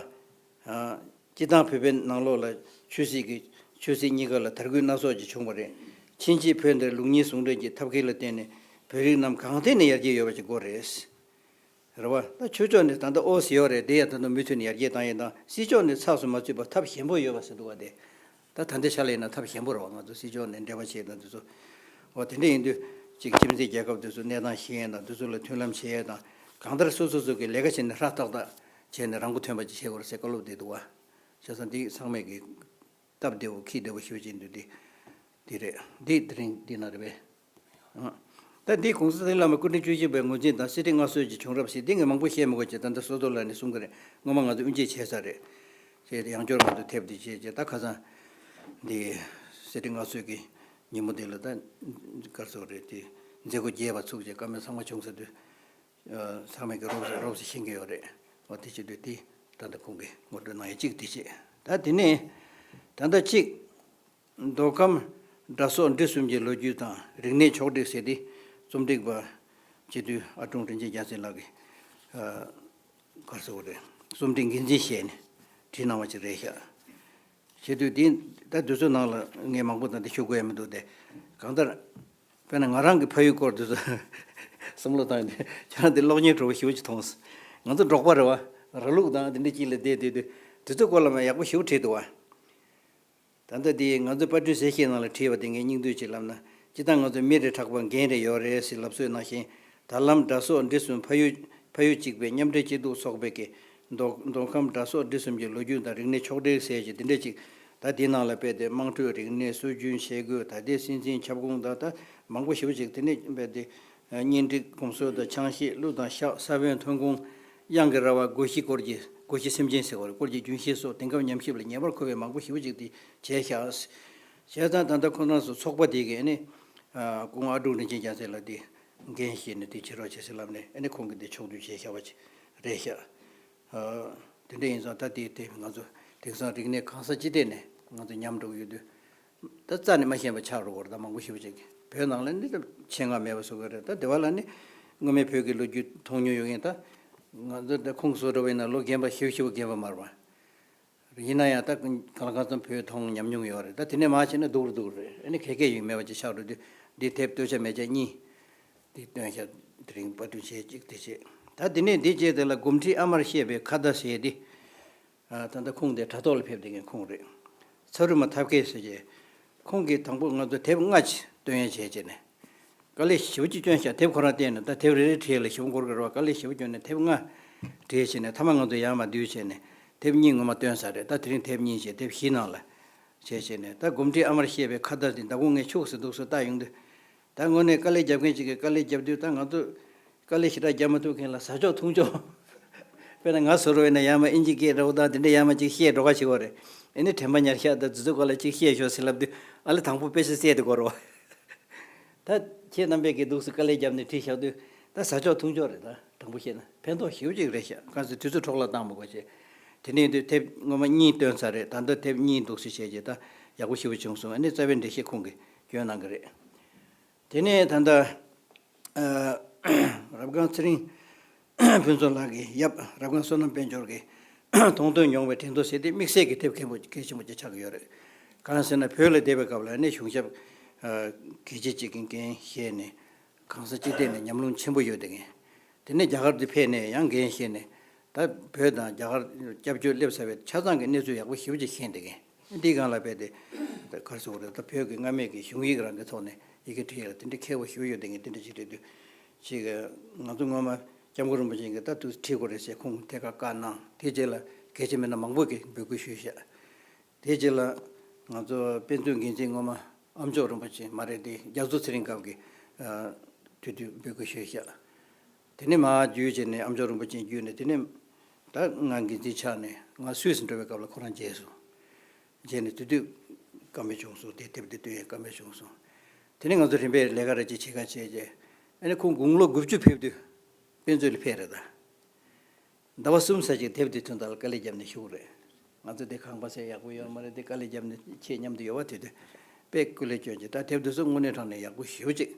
ཨ། སྤྱིར་བཏང་བོད་པའི་ནང་ལོགས་ལ་ཆོས་སྲིད་ཀྱི་ཆོས་སྲིད་གཉིས་ཀ་ལ་དར་རྒུད་སྣ་ཚོགས་ཀྱིས་བྱུང་བ་རེད། ཕྱིན་ཆད་བོད་འདིར་ལུགས་གཉིས་ཟུང་འབྲེལ་གྱི་ཐབས་མཁས་ལ་བརྟེན་ནས་ བོད་རིགས་རྣམས་གང་ཐད་ནས་ཡར་རྒྱས་ཡོད་པ་ཞིག་དགོས་རེད། རེད་བ། ད་ཆོས་ཕྱོགས་ནས་ད་ལྟ་ཨོ་ཟེར་ཡོད་རེད། དེ་ཡང་ད་ལྟ་མུ་མཐུད་ནས་ཡར་རྒྱས་བཏང་ཡས་དང་། སྲིད་ཕྱོགས་ནས་ཚགས་སུ་མ་ཚུད་པར་ཐབས་ཞན་པོ་ཡོད་པ་ཟེར་འདུག་བ་དེ། ད་ད་ལྟའི་ཆ་ལ་ཡིན་ན་ཐབས་ཞན་པོ་རེད་བ། ང་ཚོ་སྲིད་ཕྱོགས་ནས་འབྲེལ་བ་བྱེད་དང་དེ་ཚོ། འོ་དེ་འདྲ་ཡིན་དུས་ཅིག་ཁྱིམ་མཚེས་རྒྱལ་ཁབ་དེ་ཚོ་གནས་སྟངས་ཤེས་ཡས་དང་དེ་ཚོ་ལ་མཐུན་ལམ་བྱེད་ཡས་དང་། གང་ལྟར་སོ་སོ་སོ་གི་ལས་ཀ་བྱས་ནས་ཧྲ་ཏག་ཏག་བྱས་ནས་རང་མགོ་ཐོན་པ་ཅིག་བྱེད་དགོས་རེད་ཟེར་བཀའ་སློབ་བསྡད་འདུག་བ། བྱས་ཙང་འདི་ཚང་མས་ཀྱི་སྟབས་བདེ་བོ་ཁྱི་བདེ་བོ་ཞེ་པོ་ཅིག་འདུག་སྟེ། འདི་རེད། འདི་དེ་རིང་འདི་ན་རེད་པས། ཨང་། ད་འདི་གོང་ས་ལྡན་བླ་མ་སྐུ་ཕྲེང་བཅུ་བཞི་པའི་ངོས་འཛིན་དང་གསེར་ཁྲི་མངའ་གསོལ་གྱི་བྱུང་རབས་ཟེར་འདི་ངས་མང་པོ་བཤད་མི་དགོས་ཀྱི། ད་ལྟ་བསོད་རྡོར་ལགས་ནས་གསུང་གི་རེད། སྔོན་མ་ང་ཚོ་དབུ་འབྱེད་བྱས་ཚར་རེད། བྱས་ཏེ་ཡང་བསྐྱར་ང་ཚོ་ཐེབས་འདི་བྱས་རྗེས་ད་ཁ་སང་འདི་གསེར་ཁྲི་མངའ་གསོལ་གྱི་ཉིན་མོ་འདི་ལ་ད་གར་སོགས་རེད་དེ་མཛད་སྒོ་རྒྱས་པ་ཚུགས་རྗེས་བཀའ་མོལ་ཚང་མ་བྱུང་ཟེར་དུས། ཚང་མས་ཀྱི་རོབ་ཙམ་རོབ་ཙམ་ཤེས་ཀྱི་ཡོད་རེད། འོ་དེ་བྱེད་དུས་དེ་ད་ལྟ་ཁོང་གིས་ངོ་སྤྲོད་གནང་ཡ་གཅིག་དེ་བྱེད། ད་དེ་ནས་ད་ལྟ་གཅིག་མདོ་ཁམས་སྦྲ་སོག་འབྲི་གསུམ་གྱི་ལོ་རྒྱུས་དང་རིག་གནས་ཕྱོགས་སྒྲིག་ཟེར་ཏེ་རྩོམ་སྒྲིག་པ་སྤྱི་འཐུས་ཨ་ཀྲུང་དྲིན་ཅན་རྒྱལ་མཚན་ལགས་ཀྱིས་ག་རེ་ཟེར་དགོས་རེད། རྩོམ་སྒྲིག་འགན་འཛིན་བྱས་ནས་བྲིས་གནང་བ་ཅིག་རེད་ཤག་བྱེད་དུས་འདི་ད་དུས་ཚོད་ནང་ལ་ངས་མང་པོ་དང་འདི་ཞུ་དགོས་ཡ་མི་འདུག་སྟེ། གང་ལྟར་དཔེར་ན་ང་རང་གི་ཕ་ཡུལ་སྐོར་དུས་ཚོད་བསམ་བློ་བཏང་ཡོང་དུས་ཁྱེད་རང་འདི་གློག་བརྙན་བྲོ་བོ་ཞེ་པོ་ཅིག་མཐོང་སོང་། ང་ཚོ་འབྲོག་པ་རེད་བ། ར་ལུག་དང་འདི་འདྲ་ཅིག་ལ་བསྡད་བསྡད་དུས་དུས་ཚོད་སྐོར་ལ་མ་ཡག་པོ་ཞེ་པོ་བྲིས་འདུག་བ། ད་ལྟ་འདི་ང་ཚོ་པར་སྐྲུན་གསལ་བཤད་ནང་ལ་བྲིས་པ་དེ་ངས་སྙིང་བསྡུས་ཅིག་ལབ་ན། སྤྱིར་བཏང་ང་ཚོ་མི་རེ་གྲགས་པ་འགན་རེ་ཡོད་རེད་ཟེར་ལབ་སྲོལ་ནང་བཞིན། ད་ལམ་སྦྲ་སོག་འབྲི་གསུམ་ཕ་ཡུལ་ཕ་ཡུལ་གཅིག་པའི་མཉམ་འབྲེལ་སྐྱིད་སྡུག་ཚོགས་པའི་གི་མདོ་མདོ་ཁམས་སྦྲ་སོག་འབྲི་གསུམ་གྱི་ལོ་རྒྱུས་དང་རིག་གནས་ཕྱོགས་སྒྲིག་ཟེར་གྱི་འདི་འདྲ་ཅིག་ད་འདི་ནང་ལ་དཔེ་དེ་དམངས་ཁྲོད་རིག་གནས་སྲོལ་རྒྱུན་ཆས་གོས་ད་ལྟའི་སྲིད་འཛིན་ཁྱབ་ཁོངས་དང་ད་མང་པོ་ཞེ་པོ་ཅིག་དེ་ནས་དཔེ་དེ་གཉེན་སྒྲིག་གོམས་སྲོལ་དང་ཆང་གཞས་གླུ་དང་ཤག་ས་བོན་ཐོན་ཁུངས་གཡང་གི་ར་བ་སྒོ་བཞི་སྐོར་གྱི་སྒོ་བཞི་སེམས་ཅན་ཟེར་བ་རེད། སྐོར་གྱི་རྒྱུན་ཤེས་སོགས་དེང་སྐབས་ཉམས་ཞིབ་ལ་ངེས་པར་མཁོ་བའི་མང་པོ་ཞེ་པོ་ཅིག་དེ་བྱས་ཤག་བྱས་ཙང་ད་ལྟ་ཁོ་རང་ཚོ་ཚོགས་པ་དེ་གི་ནི་སྐུ་ངོ་ཨ་ཀྲུག་དྲིན་ཅན་རྒྱལ་མཚན་ལགས་དེ་འགན་བཞེས་ནས་དེ་བྱེད་རོགས་བྱེད་ཟེར་ལབ་ནས་ཨ་ནི་ཁོང་གིས་དེ་ཕྱོགས་བསྡུས་བྱས་བཞག་པ་ཅིག་རེད་ཤག་དེ་འདྲ་ཡིན་ཙང་ད་དེ་དེ་ང་ཚོ་དེང་སང་རིག་གནས་གང་ས་ཅི་ཐད་ནས་ང་ཚོ་མཉམ་འགྲོ་གི་ཡོད་དུས། ད་རྩ་ནས་མ་ཤེས་པ་ཆགས་འགྲོ་གི་རེད། ད་མང་པོ་ཞེ་པོ་ཅིག་གིས་བོད་ནང་ལ་ནི་ད་ཆེད་མངགས་མེད་པ་བཟོ་གི་རེད། ད་དེ་བ་ལ་ནི་སྔོན་མའི་བོད་ཀྱི་ལོ་རྒྱུས་མཐོང་མྱོང་ཡོད་མཁན་ད་ང་ཚོ་ད་ཁོང་ཚོ་འདྲ་བ་ཡིན་ན་ལོ་རྒན་པ་ཞེ་པོ་ཞེ་པོ་རྒན་པ་མ་རེད་པ། ཡིན་ན་ཡང་ད་གང་ལ་གང་འཚམ་བོད་མཐོང་ཉམས་མྱོང་ཡོད་རེད། ད་དེ་ནས་མར་བྱས་ན་སྡུག་རུ་སྡུག་རུ་རེད། ཨ་ནི་ག་གེ་ཡིན་མེད་པ་ཅིག་ཆགས་འགྲོ་དུས་འདི་དེབ་སྟོད་ཆ་མལ་ཆ་གཉིས་འདི་བཏོན་ཤག་དེ་རིང་པར་སྐྲུན་བྱས་གཅིག་དེ་བྱས། ད་དེ་ནས་འདི་རྗེས་དེ་ལ་དགོང་ཁྲིད་ཨ་མར་བཤད་པའི་ཁ་བརྡ་ཟེར་ཏེ། ད་ལྟ་ཁོང་དེ་དྲ་ཐོག་ལ་ཕེབས་བསྡད་མཁན་ཁོང་རེད། ཚ་རུ་མ་ཐབས་མཁས་ཟེར་བྱས། ཁོང་གིས་དང་པོ་ང་ཚོ་དེབ་ལྔ་ཅིག་བཏོན་ཡ་བྱས་བྱས་ནས། དཀའ་ལས་ཞེ་པོ་ཅིག་བསྐྱོན་ཤག་དེབ་ཁོ་རང་བལྟས་ནས་ད་དེབ་རེ་རེ་བྲིས་ཡ་ལ་ཞེ་པོ་འགོར་གི་རེད་བ། དཀའ་ལས་ཞེ་པོ་བསྐྱོན་ནས་དེབ་ལྔ་བྲིས་བྱས་ནས་མཐའ་མ་ང་ཚོ་ཡར་མར་བསྡུས་བྱས་ནས་དེབ་གཉིས་སྔོན་མ་བཏོན་ས་རེད། ད་དེ་རིང་དེབ་གཉིས་བྱས་དེབ་བཞི་ནང་ལ་བྱས་བྱས་ནས་ད་དགོང་ཁྲིད་ཨ་མར་བཤད་པའི་ཁ་བརྡ་འདི་ཟླ་གོང་ངས་ཕྱུག་ཟེར་འདུག་སོ་ལྟ་ཡོང་དུས། ད་དངོས་གནས་དཀའ་ལས་རྒྱབ་མཁན་ཅིག་གིས་དཀའ་ལས་རྒྱབ་དུས་ད་ང་ཚོ་དཀའ་ལས་ཞེ་དྲག་རྒྱབ་མ་ཐུབ་མཁན་ལ་ཟ་ཆོག་འཐུང་ཆོག་དཔེར་ན་ང་ཟུར་བས་ན་ཡར་མར་ཨིན་ཇི་སྐད་འདྲ་བོ་དང་དེ་འདྲ་ཡར་མར་ཅིག་བཤད་འགྲོ་ག་བྱེད་དགོས་རེད། ཨེ་ནི་དྲན་པ་ཉར་ཤག་དང་དུས་ཚོད་སྐོར་ལ་ཅིག་བཤད་ཤོག་ཟེར་ལབ་དུས་ཨ་ལེ་དང་པོ་དཔེ་ཆ་བཙལ་དུ་དགོས་རེད་བ། ད་ཁྱེད་རྣམ་པས་ཀྱི་འདུག་སེ་དཀའ་ལས་བརྒྱབ་ནས་བྲིས་བཞག་དུས་ད་ཟ་ཆོག་འཐུང་ཆོག་རེད། ད་དྲང་པོ་བཤད་ན་ཕན་ཐོགས་ཞེ་པོ་ཅིག་རེད་ཤག་གང་ཟེར་དུས་ཚོད་འཕྲོ་བརླག་བཏང་མ་དགོས་བྱས། དེ་ནས་དུས་དེབ་སྔོན་མ་གཉིས་བཏོན་ཚར་རེད། ད་ལྟ་དེབ་གཉིས་འདུག་སེ་བྱས་རྗེས་ད་ཡག་པོ་ཞེ་པོ་བྱུང་སོང་། ཨ་ནི་རྩ་བའི་འགྲེལ་བཤད་ཁོང་གིས་སྐྱོན་གནང་གི་རེད། དེ་ནས་ད་ལྟ་ཨ་རབ་སྒང་ཚེ་རིང་ཕུན་ཚོགས་ལགས་ཀྱི་ཡབ་རབ་སྒང་བསོད་ནམས་དཔལ་འབྱོར་གྱི་མཐོང་ཐོས་མྱོང་བའི་དྲན་ཐོ་ཟེར་དེ་དམིགས་བསལ་གྱི་དེབ་མཁན་པོ་གལ་ཆེན་པོ་ཅིག་ཆགས་ཀྱི་ཡོད་རེད། གང་ཟེར་ན་བོད་ལ་བསྡད་པའི་སྐབས་ལ་ནི་གཞུང་ཞབས་ཨ་གལ་ཆེ་ཅིག་གི་འགན་བཞེས་ནས་གང་ས་ཅི་ཐད་ནས་ཉམས་མྱོང་ཆེན་པོ་ཡོད་བསྡད་མཁན། དེ་ནས་རྒྱ་གར་དུ་ཕེབས་ནས་ཡང་འགན་བཞེས་ནས་ད་བོད་དང་རྒྱ་གར་སྐྱབས་བཅོལ་སླེབས་ཚར་བའི་ཆ་ཚང་གི་གནས་ཚུལ་ཡག་པོ་ཞེ་པོ་ཅིག་ཤེས་བསྡད་མཁན། འདིའི་སྒང་ལ་རྦད་དེ་ད་ག་རེ་ཟེར་དགོས་རེད། ད་བོད་ཀྱི་སྔ་མའི་གི་གཞུང་ཡིག་རང་གི་ཐོག་ནས་ཡི་གེ་བྲིས་ཡ་ལ་དེ་འདྲ་མཁས་པོ་ཞེ་པོ་ཡོད་བསྡད་མཁན་དེ་འདྲ་ཅིག་རེད་དུས། ཅིག་ང་ཚོ་སྔོན་མ་སྐྱབས་མགོན་རིན་པོ་ཆེ་གིས་ད་དུ་བྲིས་དགོས་རེད་ཟེར་ཁོང་ཐད་ཀར་བཀའ་གནང་། དེ་རྗེས་ལ་གལ་ཆེ་མི་སྣ་མང་པོ་གིས་འབོད་སྐུལ་ཞུས་ཤག་དེ་རྗེས་ལ་ང་ཚོ་དཔེ་མཛོད་འགན་འཛིན་སྔོན་མ་ཨ་མཆོག་རིན་པོ་ཆེ་མ་རེད་དེ་རྒྱ་མཚོ་ཚེ་རིང་སྐབས་ཀྱི་ཨ་དུས་དུས་འབོད་སྐུལ་ཞུས་ཤག་དེ་ནས་མར་བརྒྱུད་བྱས་ནས་ཨ་མཆོག་རིན་པོ་ཆེ་བརྒྱུད་ནས་དེ་ནས་ད་ང་འགན་འཛིན་ཆགས་ནས་ང་སུད་སི་འགྲོ་བའི་སྐབས་ལ་ཁོ་རང་མཇལ་སོང་། མཇལ་ནས་དེ་དུས་བཀའ་མོལ་བྱུང་སོང་། དེ་དེབ་དེ་བཏོན་ཡས་བཀའ་མོལ་བྱུང་སོང་། དེ་ནས་ང་ཚོ་རིམ་པས་ལས་ཀ་རེ་ཅིག་བྱེད་ཀ་བྱས་རྗེས་ཨ་ནི་ཁོང་དགུང་ལོ་དགུ་བཅུ་ཕེབས་དུས་དཔེ་མཛོད་ལ་ཕེབས་རེད་ད། ཟླ་བ་གསུམ་ཙམ་ཅིག་དེབ་དེ་ཐོན་ཐོག་ལ་དཀའ་ལས་བརྒྱབ་ནས་བཞུགས་རེད། ང་ཚོ་དེ་ཁང་པ་ཟེར་ཡག་པོ་ཡོད་མ་རེད། དེ་དཀའ་ལས་བརྒྱབ་ནས་ཁྱེད་མཉམ་དུ་ཡོད་པ་དེ་དུས་དཔེ་སྐུ་ལས་བསྐྱོན་གྱི། ད་དེབ་དེ་ཚོ་དངོས་གནས་དྲང་གནས་ཡག་པོ་ཞེ་པོ་ཅིག་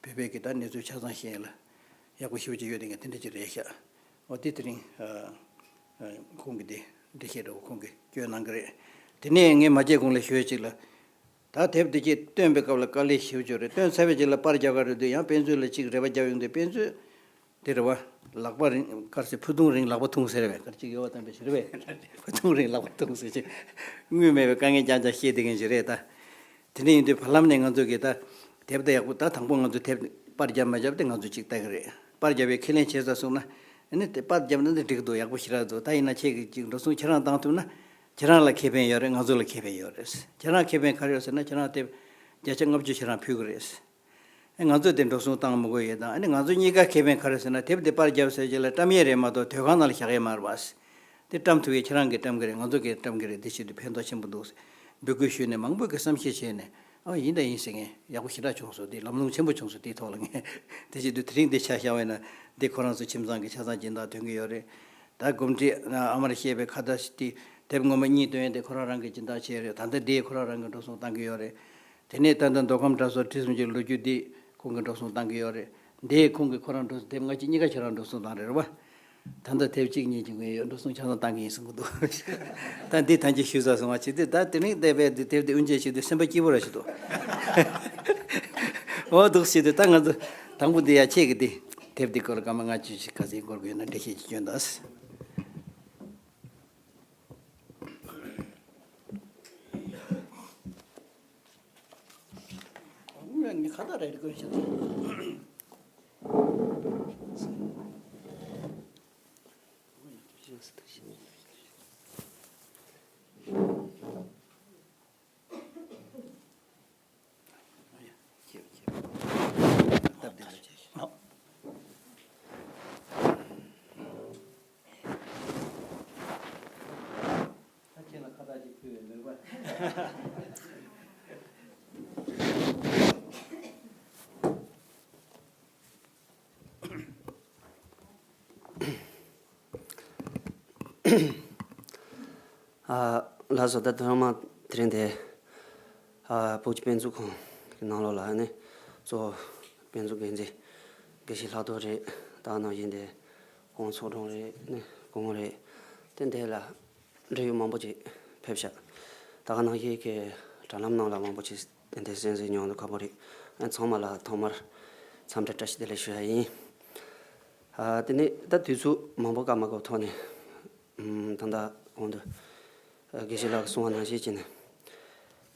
བོད་པའི་གི་ད་གནས་ཚུལ་ཆ་ཚང་ཤེས་ཡ་ལ་ཡག་པོ་ཞེ་པོ་ཅིག་ཡོད་དེ་ངས་དེ་འདྲ་ཅིག་རེད་ཤག་འོ་དེ་དེ་རིང་ཨ་ཁོང་གི་དེ་འགྲེལ་བཤད་འདྲ་བོ་ཁོང་གིས་བསྐྱོན་གནང་གི་རེད། དེ་ནས་ངས་མ་བརྗེད་གོང་ལ་ཞུ་ཡ་ཅིག་ལ། ད་དེབ་འདི་གཅིག་བཏོན་པའི་སྐབས་ལ་དཀའ་ལས་ཞེ་པོ་ཅིག་རེད། བཏོན་ཚར་བའི་རྗེས་ལ་པར་རྒྱག་ག་རེད་དུས་ཡང་དཔེ་མཛོད་ལ་གཅིག་རེ་བ་རྒྱག་ཡོང་དུས་དཔེ་མཛོད་དེ་རེད་བ། ལག་པ་རིང་གར་སེ་ཕུ་ཐུང་རིང་ལག་པ་ཐུང་ཟེར་བས་གར་གཅིག་ཡོད་བ་དམ་པའི་ཞིག་རེད་བས། ཕུ་ཐུང་རིང་ལག་པ་ཐུང་ཟེར་ཅིག་དངུལ་མེད་པའི་དཀའ་ངལ་རྐྱང་རྐྱང་བཤད་བསྡད་མཁན་ཞིག་རེད་ད། དེ་འདྲ་ཡིན་དུས་བར་ལམ་ནས་ང་ཚོ་གིས་ད་དེབ་ད་ཡག་པོ་ད་དང་པོ་ང་ཚོ་དེབ་པར་རྒྱབ་མ་རྒྱབ་དེ་ང་ཚོ་གཅིག་ལྟ་གི་རེད། པར་རྒྱབ་པའི་ཁས་ལེན་བྱས་ཚར་སོང་ན་ཨ་ནི་དེ་པར་རྒྱབ་ན་འདི་འགྲིག་འདུག་ཡག་པོ་ཞེ་དྲག་འདུག་ད་ཡིན་ན་ཁྱེད་ཀྱིས་གཅིག་འགྲོ་སོང་ཁྱེད་རང་བཏང་ཐུབ་ན། ཁྱེད་རང་ལ་ཁེ་ཕན་ཡོད་རེད། ང་ཚོ་ལ་ཁེ་ཕན་ཡོད་རེད། ཁྱེད་རང་ཁེ་ཕན་ག་རེ་ཡོད་ཟེར་ན་ཁྱེད་རང་དེབ་བརྒྱ་ཆ་ལྔ་བཅུ་ཁྱེད་རང་ཕུལ་གི་རེད། ཨེ་ང་ཚོས་དེ་འགྲོ་སོང་བཏང་མི་དགོས་ཡོད་དང་ཨ་ནི་ང་ཚོ་གཉིས་ཀ་ཁེ་ཕན་ག་རེ་ཟེར་ན་དེབ་དེ་པར་བརྒྱབ་ཟེར་རྗེས་ལ་བཀྲམ་ཡས་རེད་མ་གཏོགས་དོས་ཁང་ནང་ལ་བཞག་ཡས་མ་རེད་པ། དེ་བཀྲམ་ཐུབ་ཡས་ཁྱེད་རང་གིས་བཀྲམ་གི་རེད། ང་ཚོ་གིས་བཀྲམ་གི་རེད། དེ་བྱེད་དུས་ཕན་ཐོགས་ཆེན་པོ་འདུག་འབོད་སྐུལ་ཞུས་ནས་མང་པོ་གིས་བསམ་ཤེས་བྱས་ནས་ཨ་ཡིན་ད་ཡིན་ཟེར་མཁན་ཡག་པོ་ཞེ་དྲག་བྱུང་སོང་། དེ་ལམ་ལྷོང་ཆེན་པོ་བྱུང་སོང་། དེའི་ཐོག་ལ་ངས་དེ་བྱེད་དུས་དེ་རིང་འདི་ཆ་བཞག་པ་ཡིན་ན་འདི་ཁོ་རང་ཚོ་ཁྱིམ་ཚང་གི་ཆ་ཚང་སྦྱིན་བདག་ཐོན་གི་ཡོད་རེད། ད་གོམས་འདྲིས་ཨ་མར་བཤད་པའི་ཁ་བརྡ་ཞིག་དེ་དེབ་ངོ་མ་གཉིས་བཏོན་ཡས་དེ་ཁོ་རང་རང་གིས་སྦྱིན་བདག་བྱས་རེད། ད་ལྟ་དེ་ཁོ་རང་རང་གིས་འགྲོ་སོང་བཏང་གི་ཡོད་རེད། དེ་ནས་ད་ལྟ་མདོ་ཁམས་གྲྭ་ཚང་ཁྲི་སུམ་ཅུའི་ལོ་རྒྱུས་འདི་ཁོང་གིས་འགྲོ་སོང་བཏང་གི་ཡོད་རེད། འདི་ཁོང་གིས་ཁོ་རང་འགྲོ་སོང་དེབ་ལྔ་བཅུ་གཉིས་ཀ་ཁྱེད་རང་འགྲོ་སོང་བཏང་རེད་རེད་བ། ད་ལྟ་དེབ་གཅིག་གཉིས་ཀྱི་ངོས་ཡོད་འགྲོ་སོང་ཆ་ཚང་བཏང་གི་ཡིན་གསུང་གི་འདུག་ད་འདི་ཐམས་ཅད་ཞུས་ཚར་སོང་བ་བྱེད་དུས་ད་དེ་རིང་འདས་པའི་འདི་དེབ་འདི་དབུ་འབྱེད་བྱེད་དུས་སེམས་པ་སྐྱིད་པོ་ར་ཞིག་འདུག་འོ་འདུག་བྱེད་དུས་ད་ང་ཚོ་དང་པོ་འདི་ཡ་ཁྱེད་ཀྱི་འདི་དེབ་འདི་སྐོར་ལ་སྐར་མ་ལྔ་བཅུ་ཞིག་ག་ཚོད་འགོར་གི་ཡོད་ན་འགྲེལ་བཤད་ཅིག་སྐྱོན་དང་། ངས་ཁ་བརྡ་རེ་རེ་བཀོད་བཞག་ད་ཁྱེད་ལ་ཁ་བརྡ་ཅིག་ཕུལ་བའི་མོས་པ། ཨ། ལགས་སོ། ད་ཐོག་མ་དེ་རིང་དེ་ཨ་བོད་ཀྱི་དཔེ་མཛོད་ཁང་གི་ནང་ལོགས་ལ་ནི་གཙོ་བོ་དཔེ་མཛོད་འགན་འཛིན་དགེ་བཤེས་ལྷག་རྡོར་རེད། ད་ག་ནང་བཞིན་དེ་ཁོང་ཚོགས་དྲུང་རེད། ནི་སྐུ་ངོ་རེད། དེ་འདྲ་ལ་འབྲེལ་ཡོད་མང་པོ་ཅིག་ཕེབས་ཤག་ད་ག་ནང་བཞིན་གྱི་དྲ་ལམ་ནང་ལ་མང་པོ་ཅིག་དེ་འདྲ་གསན་གཟིགས་མྱོང་འདུག་ཁག་པོ་རེད། ཨ་ཚང་མ་ལ་ཐོག་མར་འཚམས་འདྲི་བཀྲ་ཤིས་བདེ་ལེགས་ཞུ་ཡ་ཡིན། ཨ་དེ་ནས་ད་དུས་ཚོད་མང་པོ་བཀག་མ་དགོས་ཐོག་ནས་ཨམ་ད་ལྟ་གོང་དུ་ཨ་དགེ་བཤེས་ལགས་ཀྱིས་གསུངས་པ་ནང་བཞིན་བྱས་ནས་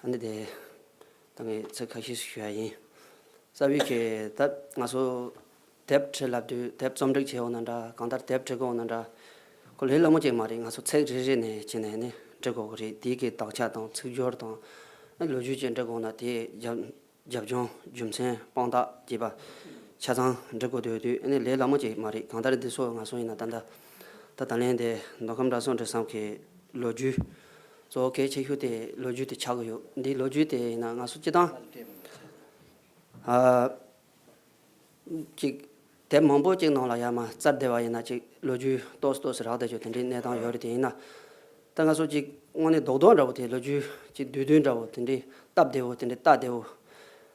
ཨ་ནི་དེ་ད་ངས་ཚིག་ཁ་ཤས་ཤིག་ཞུ་ཡ་ཡིན། རྩ་བའི་གི་ད་ང་ཚོ་དེབ་བྲི་ལབ་དུས་དེབ་རྩོམ་སྒྲིག་བྱེད་འོང་ན་འདྲ། གང་ལྟར་དེབ་བྲི་དགོས་འོང་ན་འདྲ། ཁོ་ལས་སླ་མོ་ཅིག་མ་རེད། ང་ཚོ་ཚིག་རེ་རེ་ནས་བྱས་ནས་ནི་འབྲི་དགོས་ཀྱི་རེད། དེའི་གི་དག་ཆ་དང་ཚིག་སྦྱོར་དང་ཨ་ལོ་རྒྱུས་ཅིག་འབྲི་དགོས་ན་དེ་རྒྱབ་རྒྱབ་ལྗོངས་རྒྱུ་མཚན་དཔང་རྟགས་བཅས་པ་ཆ་ཚང་འབྲི་དགོས་འདུག་དུས་ཨ་ནི་ལས་སླ་མོ་ཅིག་མ་རེད། གང་ལྟར་འདི་ཚོ་ང་ཚོ་ཡིན་ན་ད་ལྟ་ད་ད་ལན་དེ་མདོ་ཁམས་གྲྭ་ཚང་འབྲི་ས་གི་ལོ་རྒྱུས་གཙོ་བོ་གལ་ཆེ་ཤོས་དེ་ལོ་རྒྱུས་དེ་ཆགས་ཀྱི་ཡོད། འདི་ལོ་རྒྱུས་དེ་ཡིན་ན་ང་ཚོ་སྤྱི་བཏང་ཨ། ཅིག་དེབ་མང་པོ་ཅིག་ནང་ལ་ཡར་མར་བཙལ་བསྡད་པ་ཡིན་ན་ཅིག་ལོ་རྒྱུས་ཏོག་ཙམ་ཏོག་ཙམ་རག་བསྡད་ཆོག་དེ་འདྲའི་གནས་སྟངས་ཡོད་རེད། དེ་ཡིན་ན་ད་ང་ཚོ་ཅིག་དངོས་གནས་རྡོག་རྡོག་འདྲ་བོ་དེ་ལོ་རྒྱུས་ཅིག་བསྡུས་བསྡུས་འདྲ་བོ་དེ་འདྲའི་སྟབས་བདེ་བོ་དེ་འདྲའི་སྟབས་བདེ་བོ་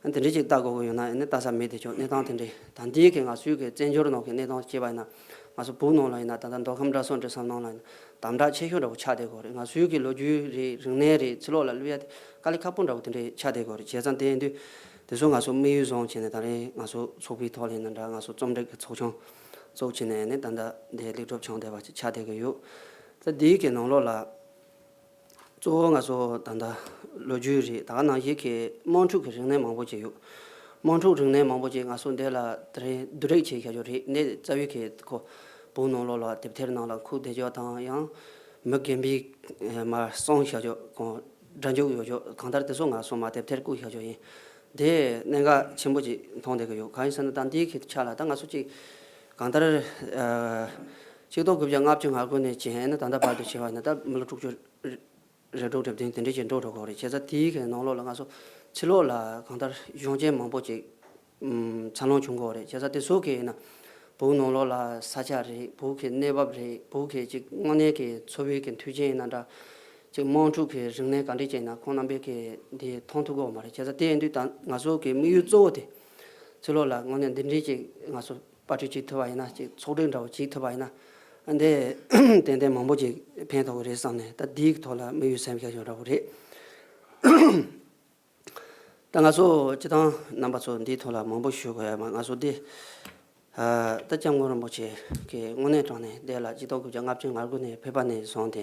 དེ་འདྲའི་ཅིག་ལྟ་དགོས་ཀྱི་ཡོད་ན་ཨ་ནི་ལྟ་ས་མེད་བསྡད་ཆོག་གནས་སྟངས་དེ་འདྲའི་ད་འདིའི་གི་ང་ཚོའི་གི་བཙན་བྱོལ་ནང་གི་གནས་སྟངས་བྱས་པ་ཡིན་ན་ང་ཚོ་བོད་ནང་ལ་ཡིན་ན་ད་ལྟ་མདོ་ཁམས་གྲྭ་ཚང་འབྲི་ས་ནང་ལ་ཡིན་ན་དམ་དྲག་ཆེ་ཤོས་འདྲ་བོ་ཆགས་བསྡད་ཀྱི་ཡོད་རེད། ང་ཚོའི་གི་ལོ་རྒྱུས་རེད། རིག་གནས་རེད། ཕྱི་ལོགས་ལ་བསླབ་ཡ་དེ་དཀའ་ལས་ཁག་པོ་འདྲ་བོ་དེ་འདྲའི་ཆགས་བསྡད་ཀྱི་ཡོད་རེད། བྱས་ཙང་དེ་ཡིན་དུས་དེ་ཚོ་ང་ཚོ་དམིགས་ཡུལ་བཟུང་བྱས་ནས་ད་རེས་ང་ཚོ་ཚོགས་པའི་ཐོག་ལ་ཡིན་ན་འདྲ་ང་ཚོ་རྩོམ་སྒྲིག་གི་ཚོགས་ཆུང་བཙུགས་བྱས་ནས་ནི་ད་ལྟ་འདི་ལེགས་གྲུབ་བྱུང་བསྡད་པ་ཅིག་ཆགས་བསྡད་ཀྱི་ཡོད། ད་འདིའི་གི་ནང་ལོགས་ལ་གཙོ་བོ་ང་ཚོ་ད་ལྟ་ལོ་རྒྱུས་རེད། ད་ག་ནང་བཞིན་གི་དམངས་ཁྲོད་ཀྱི་རིག་གནས་མང་པོ་ཅིག་ཡོད། དམངས་ཁྲོད་རིག་གནས་མང་པོ་ཅིག་ང་ཚོ་འདི་ལ་དེ་རིང་བསྡུ་སྒྲིག་བྱས་བཞག་རྒྱུ་རེད། འདི་རྩ་བའི་གི་ཁོ་བོད་ནང་ལོགས་ལ་དེབ་ཐེར་ནང་ལ་འཁོད་བསྡད་རྒྱུ་དང་ཡང་མི་རྒན་པའི་མར་གསུངས་བཞག་རྒྱུ་གང་སྒྲ་འཇུག་ཡོད་རྒྱུ་གང་ལྟར་དེ་ཚོ་ང་ཚོ་མར་དེབ་ཐེར་བཀོད་བཞག་རྒྱུ་ཡིན། དེ་གནད་འགག་ཆེན་པོ་ཅིག་མཐོང་བསྡད་ཀྱི་ཡོད། གང་ཡིན་ཟེར་ན་ད་འདིའི་གི་ཆ་ལ་ད་ང་ཚོ་ཅིག་གང་ལྟར་ཨ་ཆིག་སྟོང་དགུ་བརྒྱ་ལྔ་བཅུ་ང་དགུ་ནས་བྱས་ནས་ད་ལྟ་བར་དུ་བྱས་པ་ཡིན་ན་ད་མི་ལོ་དྲུག་ཅུ་རེ་དྲུག་རེ་བདུན་དེ་འདྲས་ཅིག་འགྲོ་འགྲོ་གི་རེད། བྱས་ཙང་དེའི་གི་ནང་ལོགས་ལ་ང་ཚོ་ཕྱི་ལོགས་ལ་གང་ལྟར་གཞུང་ཆེན་མང་པོ་ཅིག་ཨམ་འཚར་ལོངས་བྱུང་གི་རེད། བྱས་ཙང་དེ་ཚོ་གི་ཡིན་ན་བོད་ནང་ལོགས་ལ་ས་ཆ་རེད། བོད་ཀྱི་གནས་བབ་རེད། བོད་ཀྱི་ཅིག་དངོས་གནས་ཀྱི་འཚོ་བའི་གི་མཐུན་རྐྱེན་ཡིན་ན་འདྲ། ཅིག་དམངས་ཁྲོད་ཀྱི་རིག་གནས་ག་འདྲས་ཅིག་ཡིན་ན་ཁོང་རྣམ་པས་གི་འདི་མཐོང་ཐུབ་ཀྱི་ཡོད་མ་རེད། བྱས་ཙང་དེ་ཡིན་དུས་ད་ང་ཚོ་གི་དམིགས་ཡུལ་གཙོ་བོ་དེ་ཕྱི་ལོགས་ལ་དངོས་གནས་འདི་འདྲས་ཅིག་ང་ཚོ་པར་སྐྲུན་བྱེད་ཐུབ་པ་ཡིན་ན། ཅིག་ཚོགས་སྒྲིག་འདྲ་བོ་བྱེད་ཐུབ་པ་ཡིན་ན་འདི་ཏན་ཏན་མང་པོ་ཅིག་ཕན་ཐོགས་ཀྱི་རེད་བསམ་ནས་ད་འདིའི་ཐོག་ལ་དམིགས་ཡུལ་བསམ་བཞག་ཡོད་འདྲ་བོ་རེད། ད་ང་ཚོ་སྤྱི་བཏང་རྣམ་པ་ཚོ་འདིའི་ཐོག་ལ་མང་པོ་ཞུ་དགོས་ཡ་མ། ང་ཚོ་འདི་ཨ་ད་སྐྱབས་མགོན་རིན་པོ་ཆེ་གི་དངོས་གནས་དྲང་གནས་འདི་ལ་གཅིག་སྟོང་དགུ་བརྒྱ་ལྔ་བཅུ་ང་དགུ་ནས་ཕེབས་པ་ནས་བཟུང་སྟེ་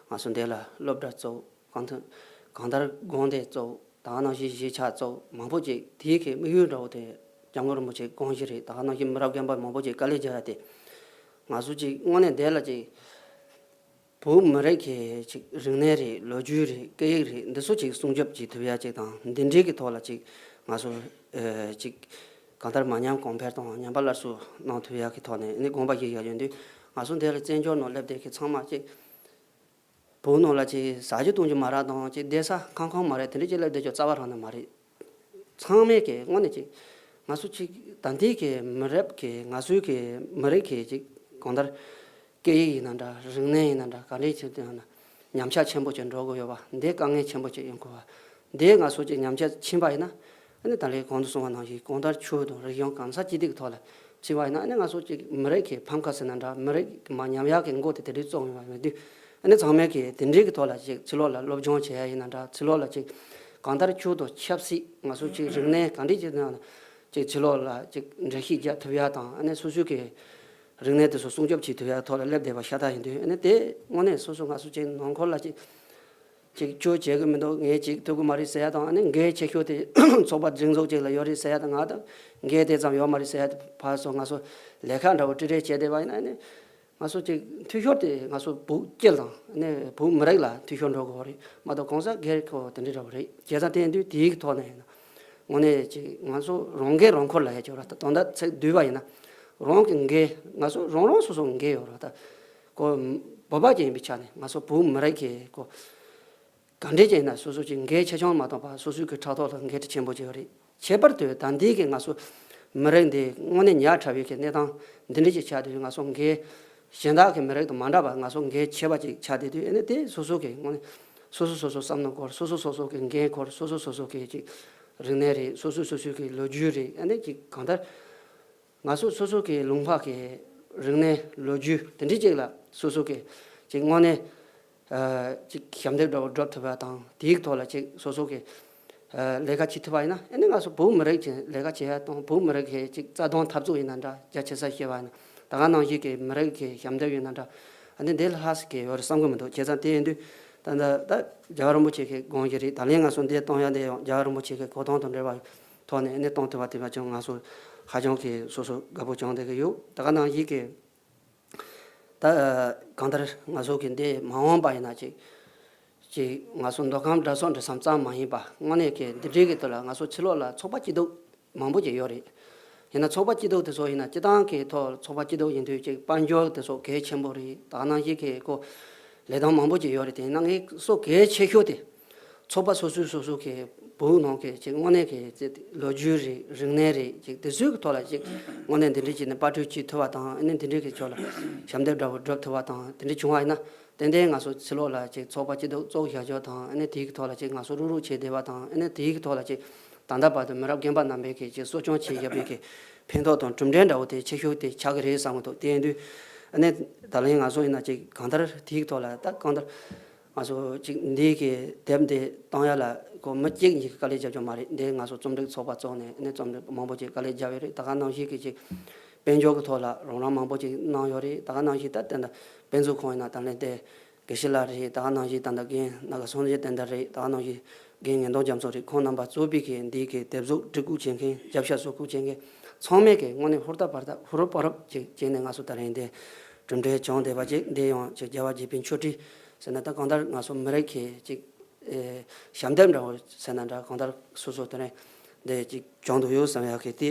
ང་ཚོ་འདི་ལ་སློབ་གྲྭ་བཙུགས། གང་ཐུབ་གང་ལྟར་དགོན་སྡེ་བཙུགས། ད་ག་ནང་བཞིན་གཞིས་ཆགས་བཙུགས། མང་པོ་ཅིག་དེའི་གི་དམིགས་ཡུལ་འདྲ་བོ་དེ་སྐྱབས་མགོན་རིན་པོ་ཆེ་དགོངས་གཞི་རེད། ད་ག་ནང་བཞིན་མི་རབས་རྒན་པ་མང་པོ་ཅིག་དཀའ་ལས་རྒྱག་ཡ་དེ་ང་ཚོ་ཅིག་དངོས་གནས་འདི་ལ་ཅིག་བོད་མི་རིགས་ཀྱི་ཅིག་རིག་གནས་རེད། ལོ་རྒྱུས་རེད། སྐད་ཡིག་རེད། འདི་ཚོ་ཅིག་སྲུང་སྐྱོབ་བྱེད་ཐུབ་ཡ་ཅིག་དང་། འདི་འདྲའི་གི་ཐོག་ལ་ཅིག་ང་ཚོ་ཨ་ཅིག་གང་ལྟར་མ་ཉམས་གོང་འཕེལ་དང་ཉམས་པ་སླར་གསོ་གནང་ཐུབ་ཡ་གི་ཐོག་ནས་ནི་དགོངས་པ་བཞེས་ཡ་ཡོད་དུས། ང་ཚོ་འདི་ལ་བཙན་བྱོལ་ནང་སླེབས་བསྡད་མཁན་ཚང་མ་ཅིག་བོད་ནང་ལ་ཅིག་ཟ་རྒྱུ་བཏུང་རྒྱུ་མ་རག་དང་། ཅིག་བསྡད་ས་ཁང་ཁང་མ་རེད། དེ་འདྲ་ཅིག་སླེབས་བསྡད་རྒྱུ་རྩ་བ་རང་ནས་མ་རེད། ཚང་མས་ཀྱི་དངོས་གནས་ཅིག་ང་ཚོ་ཅིག་ད་ལྟའི་གི་མི་རབས་ཀྱི་ང་ཚོའི་གི་མི་རིགས་ཀྱི་ཅིག་གང་ལྟར་སྐད་ཡིག་ཡིན་ན་འདྲ། རིག་གནས་ཡིན་ན་འདྲ། ག་འདྲས་ཅིག་ཡིན་ན་ཉམས་ཆག་ཆེན་པོ་ཅིག་འགྲོ་གི་ཡོད་པ་འདི་དཀའ་ངལ་ཆེན་པོ་ཅིག་ཡིན་དགོས་པ་འདི། ང་ཚོ་ཅིག་ཉམས་ཆག་ཕྱིན་པ་ཡིན་ན། ཨ་ནི་ད་ལན་གོང་དུ་གསུངས་པ་ནང་བཞིན་གང་ལྟར་ཆོས་དང་རིག་གཞུང་གང་ས་ཅི་སྡུག་གི་ཐོག་ལ་ཕྱིན་པ་ཡིན་ན། ཨ་ནི་ང་ཚོ་ཅིག་མི་རིགས་ཀྱི་ཕམ་ཁ་ཟེར་ན་འདྲ། མི་རིགས་མ་ཉམས་ཡག་གི་མགོ་དེ་དེ་འདྲས་བཙུགས་ཡོང་བ་མེད་དུས། ཨ་ནི་ཚང་མས་ཀྱི་དེ་འདྲའི་གི་ཐོག་ལ་ཅིག་ཕྱི་ལོགས་ལ་སློབ་སྦྱོང་བྱེད་ཡ་ཡིན་ན་འདྲ། ཕྱི་ལོགས་ལ་ཅིག་གང་ལྟར་ཆོས་དང་ཆབ་སྲིད་ང་ཚོ་ཅིག་རིག་གནས་གང་འདྲས་ཅིག་ནང་ལ་ཅིག་ཕྱི་ལོགས་ལ་ཅིག་འགྲེལ་བཤད་རྒྱག་ཐུབ་ཡ་དང་། ཨ་ནི་སོ་སོའི་གི་རིག་གནས་དེ་ཚོ་སྲུང་སྐྱོབ་བྱེད་ཐུབ་ཡ་ཐོག་ལ་སླེབས་བསྡད་པ་ཤ་སྟག་ཡིན་དུས། ཨ་ནི་དེ་དངོས་གནས་སོ་སོ་ང་ཚོ་ཅིག་ནང་ཁུལ་ལ་ཅིག་ཅིག་ཅོ་བྱེད་གི་མི་འདུག་ངས་ཅིག་ཐུབ་གི་མ་རེད་ཟེར་ཡ་དང་། ཨ་ནི་འགན་ཆེ་ཤོས་དེ་ཚོགས་པ་སྒྲིག་འཛུགས་ཅིག་ལ་ཡོད་རེད་ཟེར་ཡ་དང་། ང་དང་འགན་དེ་ཙམ་ཡོད་མ་རེད་ཟེར་ཡ་དེ་ཕར་སོང་། ང་ཚོ་ལས་ཀ་འདྲ་བོ་ཀྲི་ཀྲི་བྱས་བསྡད་པ་ཡིན་ན། ཨ་ནི་ང་ཚོ་ཅིག་འཐུས་ཤོར་དེ་ང་ཚོ་བོད་སྤྱི་དང་ཨ་ནི་བོད་མི་རིགས་ལ་འཐུས་ཤོར་འགྲོ་དགོས་རེད་མ་གཏོགས་གང་ཟག་སྒེར་ཁོ་དེ་འདྲ་འདྲ་བོ་རེད། བྱས་ཙང་དེ་ཡིན་དུས་དེའི་གི་ཐོག་ནས་ཡིན་ན་དངོས་གནས་ཅིག་ང་ཚོ་རང་འགན་རང་འཁུར་ལབ་ཡ་ཅིག་ཡོད་རེད། ད་དོན་དག་ཚིག་བསྡུས་པ་ཡིན་ན་རང་གི་འགན། ང་ཚོ་རང་རང་སོ་སོ་འགན་ཡོད་རེད། ད་ཁོ་བོད་པ་ཅིག་ཡིན་པའི་ཆ་ནས་ང་ཚོ་བོད་མི་རིགས་ཀྱི་ཁོ་ག་འདྲས་ཅིག་ཡིན་ན་སོ་སོ་ཅིག་འགན་ཆེ་ཆུང་མ་གཏོགས་པ་སོ་སོའི་གི་ཕྲག་ཐོག་ལ་འགན་ཆེན་པོ་ཅིག་ཡོད་རེད། ཁྱད་པར་དུ་ད་ལྟའི་གི་ང་ཚོ་མི་རིགས་འདི་དངོས་གནས་ཉག་ཕྲ་བའི་གི་གནས་སྟངས་འདི་འདྲ་ཅིག་ཆགས་དུས། ང་ཚོ་འགན་གཞན་དག་གི་མི་རིགས་དང་མ་འདྲ་བ་ང་ཚོ་འགན་ཆེ་བ་ཅིག་ཆགས་བསྡད་དུས། ཨ་ནི་དེ་སོ་སོ་གི་དངོས་གནས་སོ་སོ་སོ་སོ་བསམ་བློ་འཁོར། སོ་སོ་སོ་སོ་གི་འགན་འཁོར། སོ་སོ་སོ་སོ་གི་ཅིག་རིག་གནས་རེད། སོ་སོ་སོ་སོ་གི་ལོ་རྒྱུས་རེད། ཨ་ནི་ཅིག་གང་ལྟར་ང་ཚོ་སོ་སོ་གི་ལུང་པ་གི་རིག་གནས་ལོ་རྒྱུས་དེ་འདྲ་ཅིག་ལ་སོ་སོ་གི་ཅིག་དངོས་གནས་ཨ་ཅིག་ཞབས་འདེགས་འདྲ་བོ་སྒྲུབ་ཐུབ་པ་དང་། དེའི་ཐོག་ལ་ཅིག་སོ་སོ་གི་ཨ་ལས་ཀ་བྱེད་ཐུབ་པ་ཡིན་ན། ཨ་ནི་ང་ཚོ་བོད་མི་རིགས་ཀྱི་ལས་ཀ་བྱེད་ཡ་དང་། བོད་མི་རིགས་ཀྱི་ཅིག་རྩ་དོན་འཐབ་རྩོད་ཡིན་ན་འདྲ། རྒྱ་ཆེ་ས་བཤད་པ་ཡིན་ན། ད་ག་ནང་བཞིན་གྱི་མི་རིགས་ཀྱི་ཞབས་འདེགས་ཡིན་ན་འདྲ། ཨ་ནི་འདི་ལ་ལྷག་ས་གི་ཡོད་རེད་བསམ་གི་མི་འདུག་བྱས་ཙང་དེ་ཡིན་དུས་ད་ལྟ་ད་རྒྱལ་བ་རིན་པོ་ཆེ་གི་དགོངས་གཞི་རེད། ད་ལན་ང་ཚོ་འདི་གཏོང་ཡ་འདི་ཡང་རྒྱལ་བ་རིན་པོ་ཆེ་གི་གོ་སྟངས་དང་འབྲེལ་བ་ཐོག་ནས་ཨ་ནི་གཏོང་ཐུབ་པ་དེ་བ་ཅུང་ང་ཚོ་ཧ་ཅང་གི་སོ་སོ་དགའ་པོ་བྱུང་བསྡད་གི་ཡོད། ད་ག་ནང་བཞིན་གྱི་ད་གང་ལྟར་ང་ཚོ་གི་འདི་མ་འོངས་པ་ཡིན་ན་ཅིག་ཅིག་ང་ཚོ་མདོ་ཁམས་འདྲ་སོགས་འདྲ་མཚམས་ཙམ་མ་ཡིན་པ་དངོས་གནས་ཀྱི་འདི་འདྲའི་གི་དུས་ལ་ང་ཚོ་ཕྱི་ལོགས་ལ་ཚོགས་པ་སྐྱིད་སྡུག་མང་པོ་ཅིག་ཡོད་རེད། ཡིན་ན་ཚོགས་པ་སྐྱིད་སྡུག་དེ་ཚོ་ཡིན་ན་སྤྱི་བཏང་གི་ཐོག་ཚོགས་པ་སྐྱིད་སྡུག་ཡིན་དུས་ཅིག་དཔལ་འབྱོར་དེ་ཚོ་གལ་ཆེན་པོ་རེད། ད་ག་ནང་བཞིན་གྱི་ཁོ་ལས་སྟངས་མང་པོ་ཅིག་ཡོད་རེད། དེ་ཡིན་ན་ངས་སོ་གལ་ཆེ་ཤོས་དེ་ཚོགས་པ་སོ་སོའི་སོ་སོ་གི་བོད་ནང་གི་ཅིག་དངོས་གནས་ཀྱི་ཅིག་ལོ་རྒྱུས་རེད། རིག་གནས་རེད། ཅིག་དེ་ཚོའི་གི་ཐོག་ལ་ཅིག་དངོས་གནས་འདི་འདྲ་བྱས་ནས་པར་སྐྲུན་བྱེད་ཐུབ་པ་དང་། ཨ་ནི་འདི་འདྲའི་གི་ཕྱོགས་ལ་ཞབས་འདེགས་འདྲ་བོ་སྒྲུབ་ཐུབ་པ་དང་། དེ་འདྲ་བྱུང་བ་ཡིན་ན་ཏན་ཏན་ང་ཚོ་ཕྱི་ལོགས་ལ་ཅིག་ཚོགས་པ་སྐྱིད་སྡུག་བཙུགས་བཞག་ཕྱོགས་དང་། ཨ་ནི་དེའི་གི་ཐོག་ལ་ཅིག་ང་ཚོ་རུག་རུག་བྱས་བསྡད་པ་དང་། ཨ་ནི་དེའི་གི་ཐོག་ལ་ཅིག་ད་ལྟ་བར་དུ་མི་རབས་རྒན་པ་རྣམ་པས་གི་ཅིག་གསོ་སྐྱོང་བྱས་བཞག་པའི་གི་ཕན་ཐོགས་དང་གྲུབ་འབྲས་འདྲ་བོ་དེ་ཆེ་ཤོས་དེ་ཆགས་ཀྱི་རེད་བསམ་གི་འདུག་དེ་ཡིན་དུས་ཨ་ནི་ད་ལན་ང་ཚོ་ཡིན་ན་ཅིག་གང་ལྟར་དེའི་གི་ཐོག་ལ་ད་གང་ལྟར་ང་ཚོ་ཅིག་འདི་གི་དེབ་འདི་བཏང་ཡ་ལ་ཁོ་མི་གཅིག་གཉིས་ཀྱིས་དཀའ་ལས་རྒྱབ་ཀྱི་མ་རེད། འདི་ང་ཚོ་རྩོམ་སྒྲིག་ཚོགས་པ་བཙུགས་ནས་ཨ་ནི་རྩོམ་སྒྲིག་མང་པོ་ཅིག་དཀའ་ལས་རྒྱབ་ཡོད་རེད། ད་ག་ནང་བཞིན་གྱི་ཅིག་དཔལ་འབྱོར་གྱི་ཐོག་ལ་རོགས་རམ་མང་པོ་ཅིག་གནང་ཡོད་རེད། ད་ག་ནང་བཞིན་ད་ལྟ་དཔེ་མཛོད་ཁང་ཡིན་ན་ད་ལན་དེ་དགེ་བཤེས་ལགས་རེད། ད་ག་ནང་བཞིན་ད་ལྟ་རྒན་སྣ་ཁ་སངས་རྒྱས་བསྟན་དར་རེད། ད་ག་ནང་བཞིན་རྒན་ངན་གདོང་རྒྱ་མཚོ་རེད། ཁོང་རྣམ་པ་གཙོས་པའི་གི་འདི་གི་དེབ་གཟུགས་སྒྲིག་བཀོད་བྱེད་མཁན། རྒྱབ་ཤ་བཟོ་བཀོད་བྱེད་མཁན་ཚང་མས་གི་དངོས་གནས་ཧུར་ཐག་འབད་ཐག་ཧུར་པ་རུབ་ཅིག་བྱས་ནས་ང་ཚོ་ད་རིང་འདི་གྲུབ་འབྲས་བྱུང་བསྡད་པ་ཅིག་འདི་ཡང་ཅིག་རྒྱལ་བ་དགྱེས་པའི་མཆོད་ཁྲི་ཟེར་ན་ད་གང་ལྟར་ང་ཚོ་མི་རིགས་ཀྱི་ཅིག་ཨེ་ཞབས་འདེགས་འདྲ་བོ་ཟེར་ན་འདྲ། གང་ལྟར་སོ་སོ་དེ་རིང་འདི་ཅིག་བྱུང་འདུག་ཡོད་བསམ་ཡག་གི་དེ་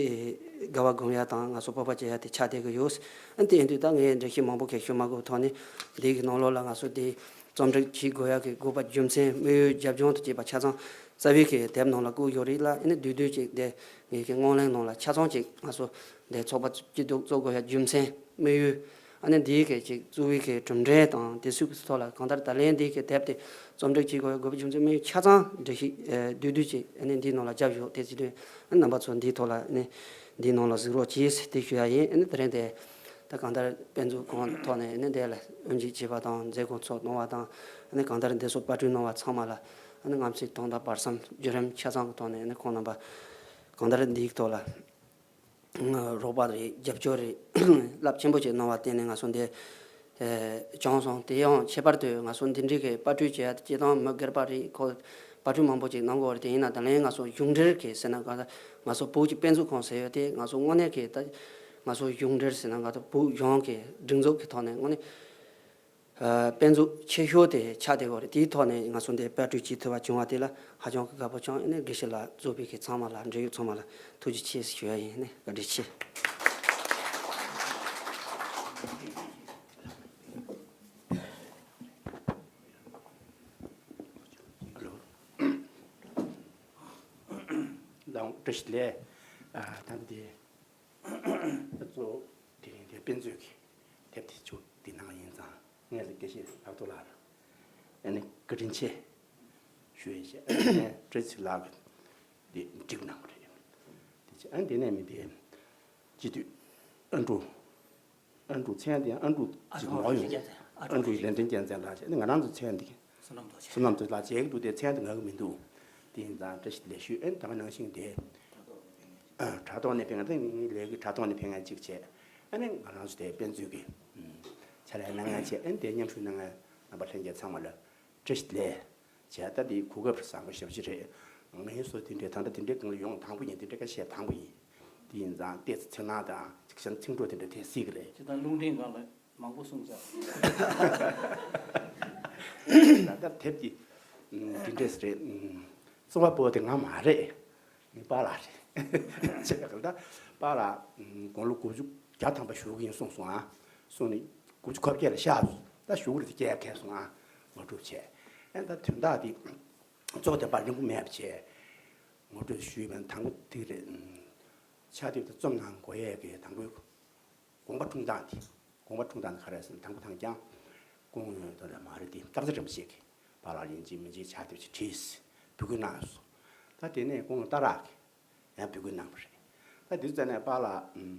དགའ་བ་སྒོམ་ཡ་དང་ང་ཚོ་སྤོབས་པ་བྱེད་ཡ་དེ་ཆགས་བསྡད་ཀྱི་ཡོད། ཨ་ནི་དེ་ཡིན་དུས་ད་ངས་འགྲེལ་བཤད་མང་པོ་གས་ཞུ་མ་དགོས་ཐོག་ནས་འདི་གི་ནང་ལོགས་ལ་ང་ཚོ་འདི་རྩོམ་སྒྲིག་བྱེད་དགོས་ཡ་གི་དགོས་པ་རྒྱུ་མཚན་དམིགས་ཡུལ་རྒྱབ་ལྗོངས་དང་བཅས་པ་ཆ་ཚང་རྩ་བའི་གི་དེབ་ནང་ལ་བཀོད་ཡོད་རེད་ལ། ཨ་ནི་བསྡུས་བསྡུས་ཅིག་འདི་ངས་གི་སྔོན་གླེང་ནང་ལ་ཆ་ཚང་ཅིག་ང་ཚོ་འདི་ཚོགས་པ་སྐྱིད་སྡུག་བཙུགས་དགོས་ཡ་རྒྱུ་མཚན་དམིགས་ཡུལ། ཨ་ནི་འདིའི་གི་ཅིག་བཙུགས་པའི་གི་གྲུབ་འབྲས་དང་དེ་ཚོའི་གི་ཐོག་ལ་གང་ལྟར་ད་ལན་འདིའི་གི་དེབ་དེ་རྩོམ་སྒྲིག་བྱེད་དགོས་ཡ་དགོས་པ་རྒྱུ་མཚན་དམིགས་ཡུལ་ཆ་ཚང་འགྲེལ་བཤད་ཨེ་བསྡུས་བསྡུས་ཅིག་ཨ་ནི་འདིའི་ནང་ལ་བརྒྱབ་ཡོད། དེ་བྱེད་དུས་ཨ་ནི་རྣམ་པ་ཚོ་འདིའི་ཐོག་ལ་ཨ་ནི་འདིའི་ནང་ལ་གཟིགས་རོགས་གྱིས་ཟེར་དེ་ཞུ་ཡ་ཡིན། ཨ་ནི་དེ་རིང་དེ་ད་གང་ལྟར་དཔེ་མཛོད་ཁང་ཐོག་ནས་ཨ་ནི་འདི་ལ་དབུ་འབྱེད་བྱས་པ་དང་མཛད་སྒོ་ཚོགས་གནང་བ་དང་། ཨ་ནི་གང་ལྟར་འདི་ཚོ་པར་སྐྲུན་གནང་བ་ཚང་མ་ལ་ ཨ་ནི་ང་ཚོས་དོན་དག་བར་མཚམས་བརྒྱུད་རིམ་ཆ་ཚང་གི་ཐོག་ནས་ཨ་ནི་ཁོང་རྣམ་པ་གང་ལྟར་འདིའི་ཐོག་ལ་རོགས་པ་རེད། རྒྱབ་སྐྱོར་རེད། རླབས་ཆེན་པོ་ཅིག་གནང་བར་བརྟེན་ནས་ང་ཚོ་འདི་བྱུང་སོང་། དེ་ཡང་ཁྱད་པར་དུ་ང་ཚོ་འདི་འདྲའི་གི་པར་སྐྲུན་བྱེད་ཡ་དེ་སྤྱིར་བཏང་མི་སྒེར་པ་རེད། ཁོ་པར་སྐྲུན་མང་པོ་ཅིག་གནང་དགོས་རེད། དེ་ཡིན་ན་ད་ལན་ང་ཚོ་གཞུང་འབྲེལ་གི་ཟེར་ན་ག་ང་ཚོ་བོད་ཀྱི་དཔེ་མཛོད་ཁང་ཟེར་ཡོད་དེ། ང་ཚོ་དངོས་གནས་ཀྱི་ད་ང་ཚོ་གཞུང་འབྲེལ་ཟེར་ན་ང་ཚོ་བོད་གཞུང་གི་སྒྲིག་འཛུགས་ཀྱི་ཐོག་ནས་དངོས་གནས་དཔེ་མཛོད་ཆེ་ཤོས་དེ་ཆགས་བསྡད་ཡོད་རེད། དེའི་ཐོག་ནས་ང་ཚོ་འདི་པར་སྐྲུན་བྱེད་ཐུབ་པ་བྱུང་བ་དེ་ལ་ཧ་ཅང་གི་དགའ་པོ་བྱུང་། ཨ་ནི་དགེ་བཤེས་ལགས་གཙོས་པའི་གི་ཚང་མ་ལ་འབྲེལ་ཡོད་ཚང་མ་ལ་ཐུགས་རྗེ་ཆེ་ཞུ་ཡ་ཡིན། ཨ་ནི་བཀའ་དྲིན་ཆེ། ཨ་ལོ། ལགས་བཀྲ་ཤིས་བདེ་ལེགས། ཨ་ད་འདི་གཙོ་བོ་དེ་རིང་དེ་དཔེ་མཛོད་ཀྱི་དེབ་དེ་ཚོ་འདི་ནང་ཡིན་ཙང་། ངས་ལ་དགེ་བཤེས་ལགས་ཐུགས་ལ་ཨ་ནི་བཀའ་དྲིན་ཆེ་ཞུ་ཡས་བཤད། བཀྲ་ཤིས་ལགས་ཀྱིས་འདི་འགྲིག་གནང་བ་རེད། དེ་ཚེ་ཨ་འདི་ནས་མི་དེ་སྤྱི་འཐུས་ཨ་འབྲུག་ཨ་འབྲུག་མཚན་དེ་ཨ་འབྲུག་ཅིག་ངོ་ཡོང་། ཨ་འབྲུག་ལན་ཀྲན་རྒྱལ་མཚན་ལགས་བྱས། ཨ་ནི་ང་རང་ཚོ་མཚན་འདི་བསོད་ནམས་རྡོ་རྗེ། བསོད་ནམས་རྡོ་རྗེ་ལགས་བྱས་ཀྱི་འདུག་སྟེ། མཚན་དེ་ངག་གི་མི་འདུག་དེ་ཡིན་ཙང་བཀྲ་ཤིས་བདེ་ལེགས་ཞུ། ཨ་ནི་ད་ག་ནང་བཞིན་དེ་དྲ་ཐོག་ནས་ཕེབས་མཁན་དེ་ངའི་ལས་ཀྱི་དྲ་ཐོག་ནས་ཕེབས་མཁན་གཅིག་བྱས། ཨ་ནི་ང་རང་ཚོ་དེ་དཔེ་མཛོད་ཀྱི་ཕྱག་ལས་གནང་མཁན་བྱས། ཨ་ནི་དེ་མཉམ་ཞུགས་གནང་མཁན་རྣམ་པ་ལྷན་རྒྱས་ཚང་མ་ལ་བཀྲ་ཤིས་བདེ་ལེགས་བྱས། ད་དེ་གོ་སྐབས་བཟང་པོ་ཞེ་པོ་ཅིག་རེད། ངའི་བཟོ་དེ་འདྲའི་ད་ལྟ་དེ་འདྲའི་སྒང་ལ་ཡོང་དང་པོ་ཡིན། དེ་འདྲའི་སྐད་ཆ་བཤད་དང་པོ་ཡིན། དེ་ཡིན་ཙང་ཏོག་ཙམ་འཚེར་སྣང་དང་ཅིག་བྱས་ན་ཚིག་འབྲུ་དེ་འདྲ་དེ་སྲིད་ཀྱི་རེད། ཅི་ལྟར་རླུང་འཕྲིན་སྒང་ལ་མང་པོ་གསུངས་ཚར། ད་ལྟ་དེབ་ཀྱི་ཨུམ་དེ་འདྲས་རེད། ཨུམ་རྩོམ་པ་པོ་དེ་ང་མ་རེད། ངའི་པཱ་ལགས་རེད། བྱས་པ་ད་པཱ་ལགས་ཨུམ་དགུང་ལོ་དགུ་བཅུ་གྱ་ཐམ་པ་བཞུགས་ཀྱི་ཡིན་གསུངས་སོང་ཨ། གསུངས་ནས་དགུ་བཅུ་གོ་བརྒྱད་ལ་གཤེགས་སོང་། ད་བཞུགས་རེད་དེ་སྐྱེལ་མཁན་སོང་ཨ། ངོ་སྤྲོད་བྱས། ཨ་ད་དོན་དག་དེ་གཙོ་བོ་དེ་པར་རིང་པོ་མེད་པ་བྱས། ངོ་སྤྲོད་ཞུས་པ་ཡིན། དང་པོ་དེ་རེད། ཕྱག་དེབ་དེ་རྩོམ་གནང་དགོས་ཡས་ཀྱི་དང་པོའི་དགོངས་པ་འཁྲུངས་སྟངས་དེ། དགོངས་པ་འཁྲུངས་སྟངས་དེ་ག་རེ་ཟེར་ན། དང་པོ་དང་རྐྱང་སྐུ་ངོ་ཡོད་དོ་ལ་མ་རེད་དེ། སྟག་འཚེར་རིན་པོ་ཆེ་གིས་པཱ་ལགས་ཡིན་གཅིག་མིན་གཅིག་ཕྱག་དེབ་ཅིག་བྲིས། འབོད་སྐུལ་གནང་སོང་། ད་དེ་ནས་སྐུ་ངོ་སྟག་རག་གིས་ཡང་འབོད་སྐུལ་གནང་བ་རེད། ད་དེ་ཚོ་ནས་པཱ་ལགས་ཨུམ་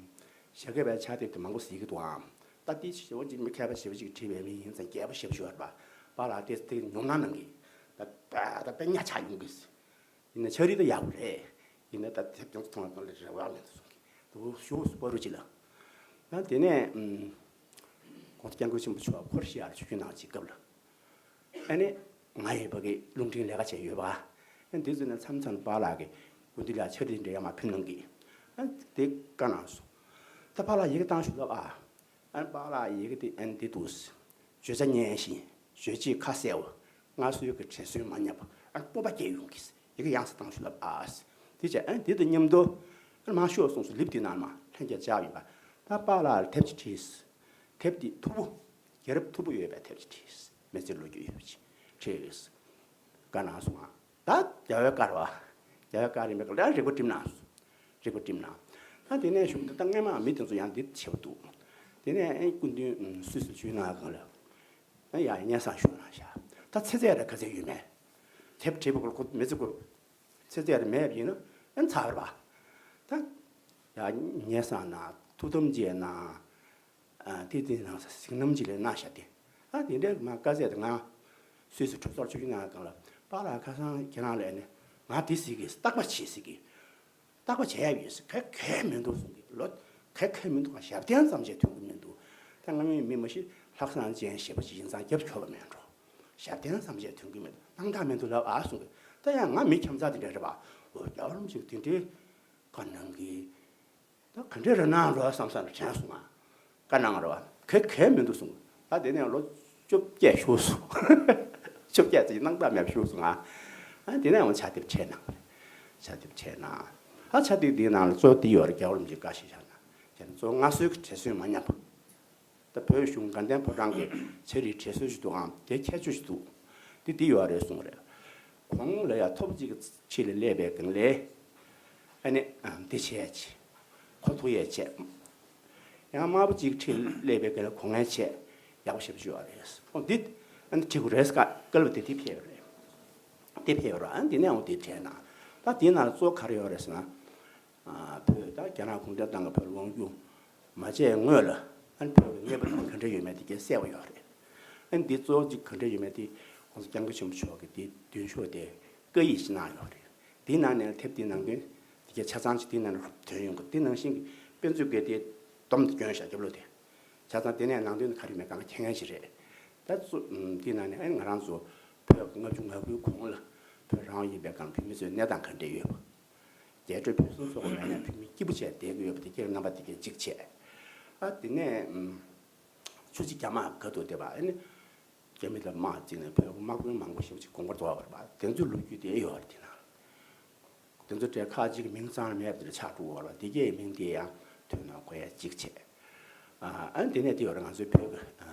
ཞྭ་སྒབ་པའི་ཕྱག་དེབ་དེ་མང་པོ་གཟིགས་ཀྱི་འདུག་ཨང་། ད་དེ་ཞེ་པོ་ཅིག་མི་མཁས་པ་ཞེ་པོ་ཅིག་བྲིས་པའི་མི་ཡིན་ཙང་རྒྱས་པོ་ཞེ་པོ་ཅིག་ཡོད་རེད་པ། པཱ་ལགས་དེ་དེ་མྱོང་སྣང་གནང་གི། ད་ད་དཔེ་ཉག་ཆག་ཡོང་གི། ཡིན་ན་ཕྱག་བྲིས་ད་ཡག་པོ་རེད། ཡིན་ན་ད་དེབ་ཀྱང་མཐོང་བ་ལ་རེ་བ་མེད་འདུག་གསུང་གི་འདུག་ཞུ་སྤོ་རུ་ཅི་ལ། ད་དེ་ནས་ཨུམ་༸གོང་ས་༸སྐྱབས་མགོན་ཆེན་པོ་མཆོག་ཁོ་རང་ཤི་ཡར་ཆིབས་བསྒྱུར་གནང་བྱེད་སྐབས་ལ། ཨ་ནི་ང་ཡོད་པ་གི་རླུང་འཕྲིན་ལས་ཀ་བྱས་ཡོད་པ། ཨ་ནི་དེ་ཚོ་ནས་མཚམས་མཚམས་པཱ་ལགས་ཀྱིས་སྐུ་མདུན་ལ་ཕྱག་བྲིས་འདྲ་ཡང་མ་ཕུལ་གནང་གི། ཨ་ནི་དེ་བཀའ་གནང་སོང་། ད་པཱ་ལགས་ཡི་གེ་བཏང་ཞུ་ལབ་ཨ། ཨན་པཱ་ལགས་ཡི་གེ་དེ་ཨན་འདི་འདུག་བརྗོད་བྱ་སྙན་ཞིང་། རྗོད་བྱེད་ཁ་གསལ་བ། སྔར་སྲོལ་གྱི་དྲན་གསོའི་མ་ཉམས་པ། ཨན་སྤོབས་པ་སྐྱེ་ཡོང་གི། ཡི་གེ་ཡང་སེ་བཏང་ཞུ་ལབ་ཨ། དེ་བྱས་ཨན་འདི་དང་མཉམ་དུ་ཨན་མང་ཤོས་གསུངས་སུ་ལེབ་དེ་ནང་མ་ལྷན་རྒྱས་བཅར་ཡོད་པ། ད་པཱ་ལགས་ལ་དེབ་ཅིག་བྲིས། དེབ་དེ་ཐུ་བོ། རྒྱལ་རབས་ཐུ་བོ་ཡོད་པའི་དེབ་ཅིག་བྲིས། མི་ཚེ་ལོ་རྒྱུས་ཡོད་པ་ཅིག་བྲིས། བཀའ་གནང་སོང་ཨ། ད་རྒྱལ་བའི་བཀའ་རེད་བ། རྒྱལ་བའི་བཀའ་རེད་མེད་ག་ལ་རིག་པ་བསྒྲིམས་གནང་། རིག་པ་བསྒྲིམས་གནང་། ད་དེ་ནས་གཞུག་འདི་ད་སྔས་མ་མི་དེ་ཚོ་ཡང་འདི་བྱེད་པ་འདུག་དེ་ནས་ཨེ་སྐུ་མདུན་སུད་སི་བྱོན་གནང་གང་ལ། ཨེ་ཡ་སྙན་སེང་ཞུ་གནང་ཤག་ད་ཚེ་ཚད་རེ་ག་ཚད་ཡོད་མེད། དེབ་བྲིས་པ་ཁོ་མི་ཚེ་ཁོ་ཚེ་ཚད་རེ་མེད་པ་ཡིན་ན་ཨེ་ཚར་བ། ད་ཡ་སྙན་སེང་གནང་། ཐུགས་དམ་བཅས་གནང་། ཨ་དེ་དེ་ནང་ས་གཟིགས་རྣམ་ཅིག་ལས་གནང་ཤག་སྟེ། ཨ་དེ་འདྲའི་མ་དཀའ་ཚེགས་དེ་ང་སུད་སི་གྲོས་ཚོགས་ཆོས་ཀྱི་ནང་གང་ལ་པཱ་ལགས་ཁ་སང་ཁྱེད་རང་ལ་ནི་ང་དེ་གཟིགས་གི་རྟག་པར་བྱེད་གཟིགས་གི། རྟག་པར་བྱེད་ཡ་ཡོད་ཟེར། ག་གེ་མི་འདུག་གསུང་གི། ལོ་ག་གེ་མི་འདུག་ང་ཞབས་བརྟན་ཙམ་བྱས་ཐོན་གི་མི་འདུག་ད་ང་མི་མི་མ་གཞི་ལྷག་བསམ་ཅན་ཞེ་པོ་ཅིག་ཡིན་ཙང་རྒྱབ་ཁྱོད་པ་མེད་འགྲོ། ཞབས་བརྟན་ཙམ་བྱས་ཐོན་གི་མི་འདུག་སྣང་དག་མི་འདུག་ལབ་ཨ་གསུང་གི། ད་ཡང་ང་མི་ཁྱད་མཚར་དེ་འདྲ་རེད་པ། འོ་རྒྱལ་བ་རིན་པོ་ཆེ་དེ་འདྲའི་བཀའ་གནང་གི། ད་ག་འདྲས་རེད་གནང་རོགས་བསམ་བསམ་ལ་དྲན་སོང་ང་། བཀའ་གནང་རོགས་ག་གེ་མི་འདུག་གསུངས། ད་དེ་ནས་ལོ་བཅོ་བརྒྱད་བཞུགས་སོང་། བཅོ་བརྒྱད་ཙམ་སྣང་དག་མེད་པ་བཞུགས་སོང་ང་། ཨ་དེ་ནས་འོང་ཕྱག་དེབ་ཕྱེ་གནང་། ཕྱག་དེབ་ཕྱེ་གནང་། ཨ་ཕྱག་དེབ་འདིའི་ནང་ལ་གཙོ་བོ་འདི་ཡོད་རེད། རྒྱལ་བ་རིན་པོ་ཆེའི་བཀའ་ཞིག་བཞག་ན། དེ་ནས་གཙོ་བོ་སྔར་སྲོལ་གྱི་དྲན་གསོའི་མ་ཉམས་པ། ད་བོད་གཞུང་དགའ་ལྡན་ཕོ་བྲང་གི་ཚེ་རིང་དྲན་གསོ་ཞིག་འདུག་ཨང་། དེ་ཁྱད་ཆོས་ཞིག་འདུག་དེ་འདི་ཡོད་རེད་གསུངས་རེད། གོང་ལ་ཡ་མཐོ་པོ་གཅིག་གི་ཁྲི་ལ་སླེབས་པའི་སྒང་ལས། ཨ་ནི་འདི་བྱས་ཅི། གོ་ཐུག་ཡས་བྱས། ཡང་དམའ་པོ་གཅིག་གི་ཁྲི་ལ་སླེབས་པའི་སྒང་ལ་གོ་ངན་བྱས། ཡག་པོ་ཞེ་པོ་ཅིག་ཡོད་རེད། ཨོ་འདི་ཨ་ནི་ཁྲི་གུ་རེས་ཀ་སྐལ་བ་དེ་དེ་ཕེབས་རེད། དེ་ཕེབས་རོགས་ཨ་ནི་དེ་ནས་འོང་དེ་དྲན་ན། ད་དེའི་ནང་ལ་གཙོ་བོ་ག་རེ་ཡོད་རེད་ཟེར་ན། ཨ་བོད་ད་རྒྱ་ནག་གུང་ཁྲན་ཏང་གི་བོད་ལ་དབང་སྒྱུར་མ་བྱས་སྔོན་ལ་ཨ་ནི་བོད་ཀྱི་གནས་བབ་དང་ག་འདྲ་ཡོད་མེད་དེ་གས་གསལ་པོ་ཡོད་རེད། ཨ་ནི་འདི་གཙོ་བོ་གཅིག་ག་འདྲ་ཡོད་མེད་དེ་ ༸གོང་ས་༸སྐྱབས་མགོན་ཆེན་པོ་མཆོག་གིས་དེ་མདུན་ཤོག་དེ་བཀའ་ཡིག་ཞིག་གནང་ཡོད་རེད། དེའི་ནང་ནས་དེབ་དེའི་ནང་དོན་དེ་གའི་ཆ་ཚང་ཅིག་དེའི་ནང་ནས་ཐོན་ཡོང་གི། དེ་ནང་བཞིན་གྱི་དཔེ་མཛོད་དགེ་ལྡན་སྡོམ་དེ་བསྐྱོན་བཞག་རྒྱབ་ལོགས་དེ། ཆ་ཚང་དེ་ནས་ནང་དོན་ག་རེ་མེད་གང་ག་མཁྱེན་མཁན་ཞིག་རེད། ད་ཚོ་དེའི་ནང་ནས་ཨ་ནི་ང་རང་ཚོ་བོད་ལྔ་བཅུ་ང་དགུའི་གོང་ལ་བོད་རང་དབང་ཡིན་པའི་སྒང་བོད་མི་ཚོའི་གནས་སྟངས་ག་འདྲ་ཡོད་པ། རྒྱས་སྤྲོས་ཕུན་སུམ་ཚོགས་པ་མེད་ན་བོད་མི་སྐྱིད་པོ་བྱས་བསྡད་ཀྱི་ཡོད་པ་དེ་གའི་རྣམ་པ་དེ་གའི་གཅིག་བྱས། ཨ་དེ་ནས་ཆུ་བཞི་རྒྱ་དམག་ག་ཐུག་བསྡད་པ་ཨ་ནི། རྒྱ་མི་ལ་དམག་བཙུགས་ནས་བོད་དམག་དཔོན་མང་པོ་ཞེ་པོ་ཅིག་དགོངས་པ་རྫོགས་པ་རེད་པ། དེ་ཚོའི་ལོ་རྒྱུས་དེ་ཡོད་རེད་དེ་ནང་། དེ་ཚོ་གྲས་ཁག་ཅིག་གི་མིང་ཚང་མེད་པ་དེ་འདྲ་ཆགས་འགྲོ་གི་ཡོད་རེད་པ། དེ་གའི་མིང་དེ་ཡང་ཐོན་ན་དགོས་ཡ་གཅིག་བྱས། ཨ་ཨ་ནི་དེ་ནས་དེ་ཡོད་རེད། ང་ཚོའི་བོད་ཀྱི་ཨ་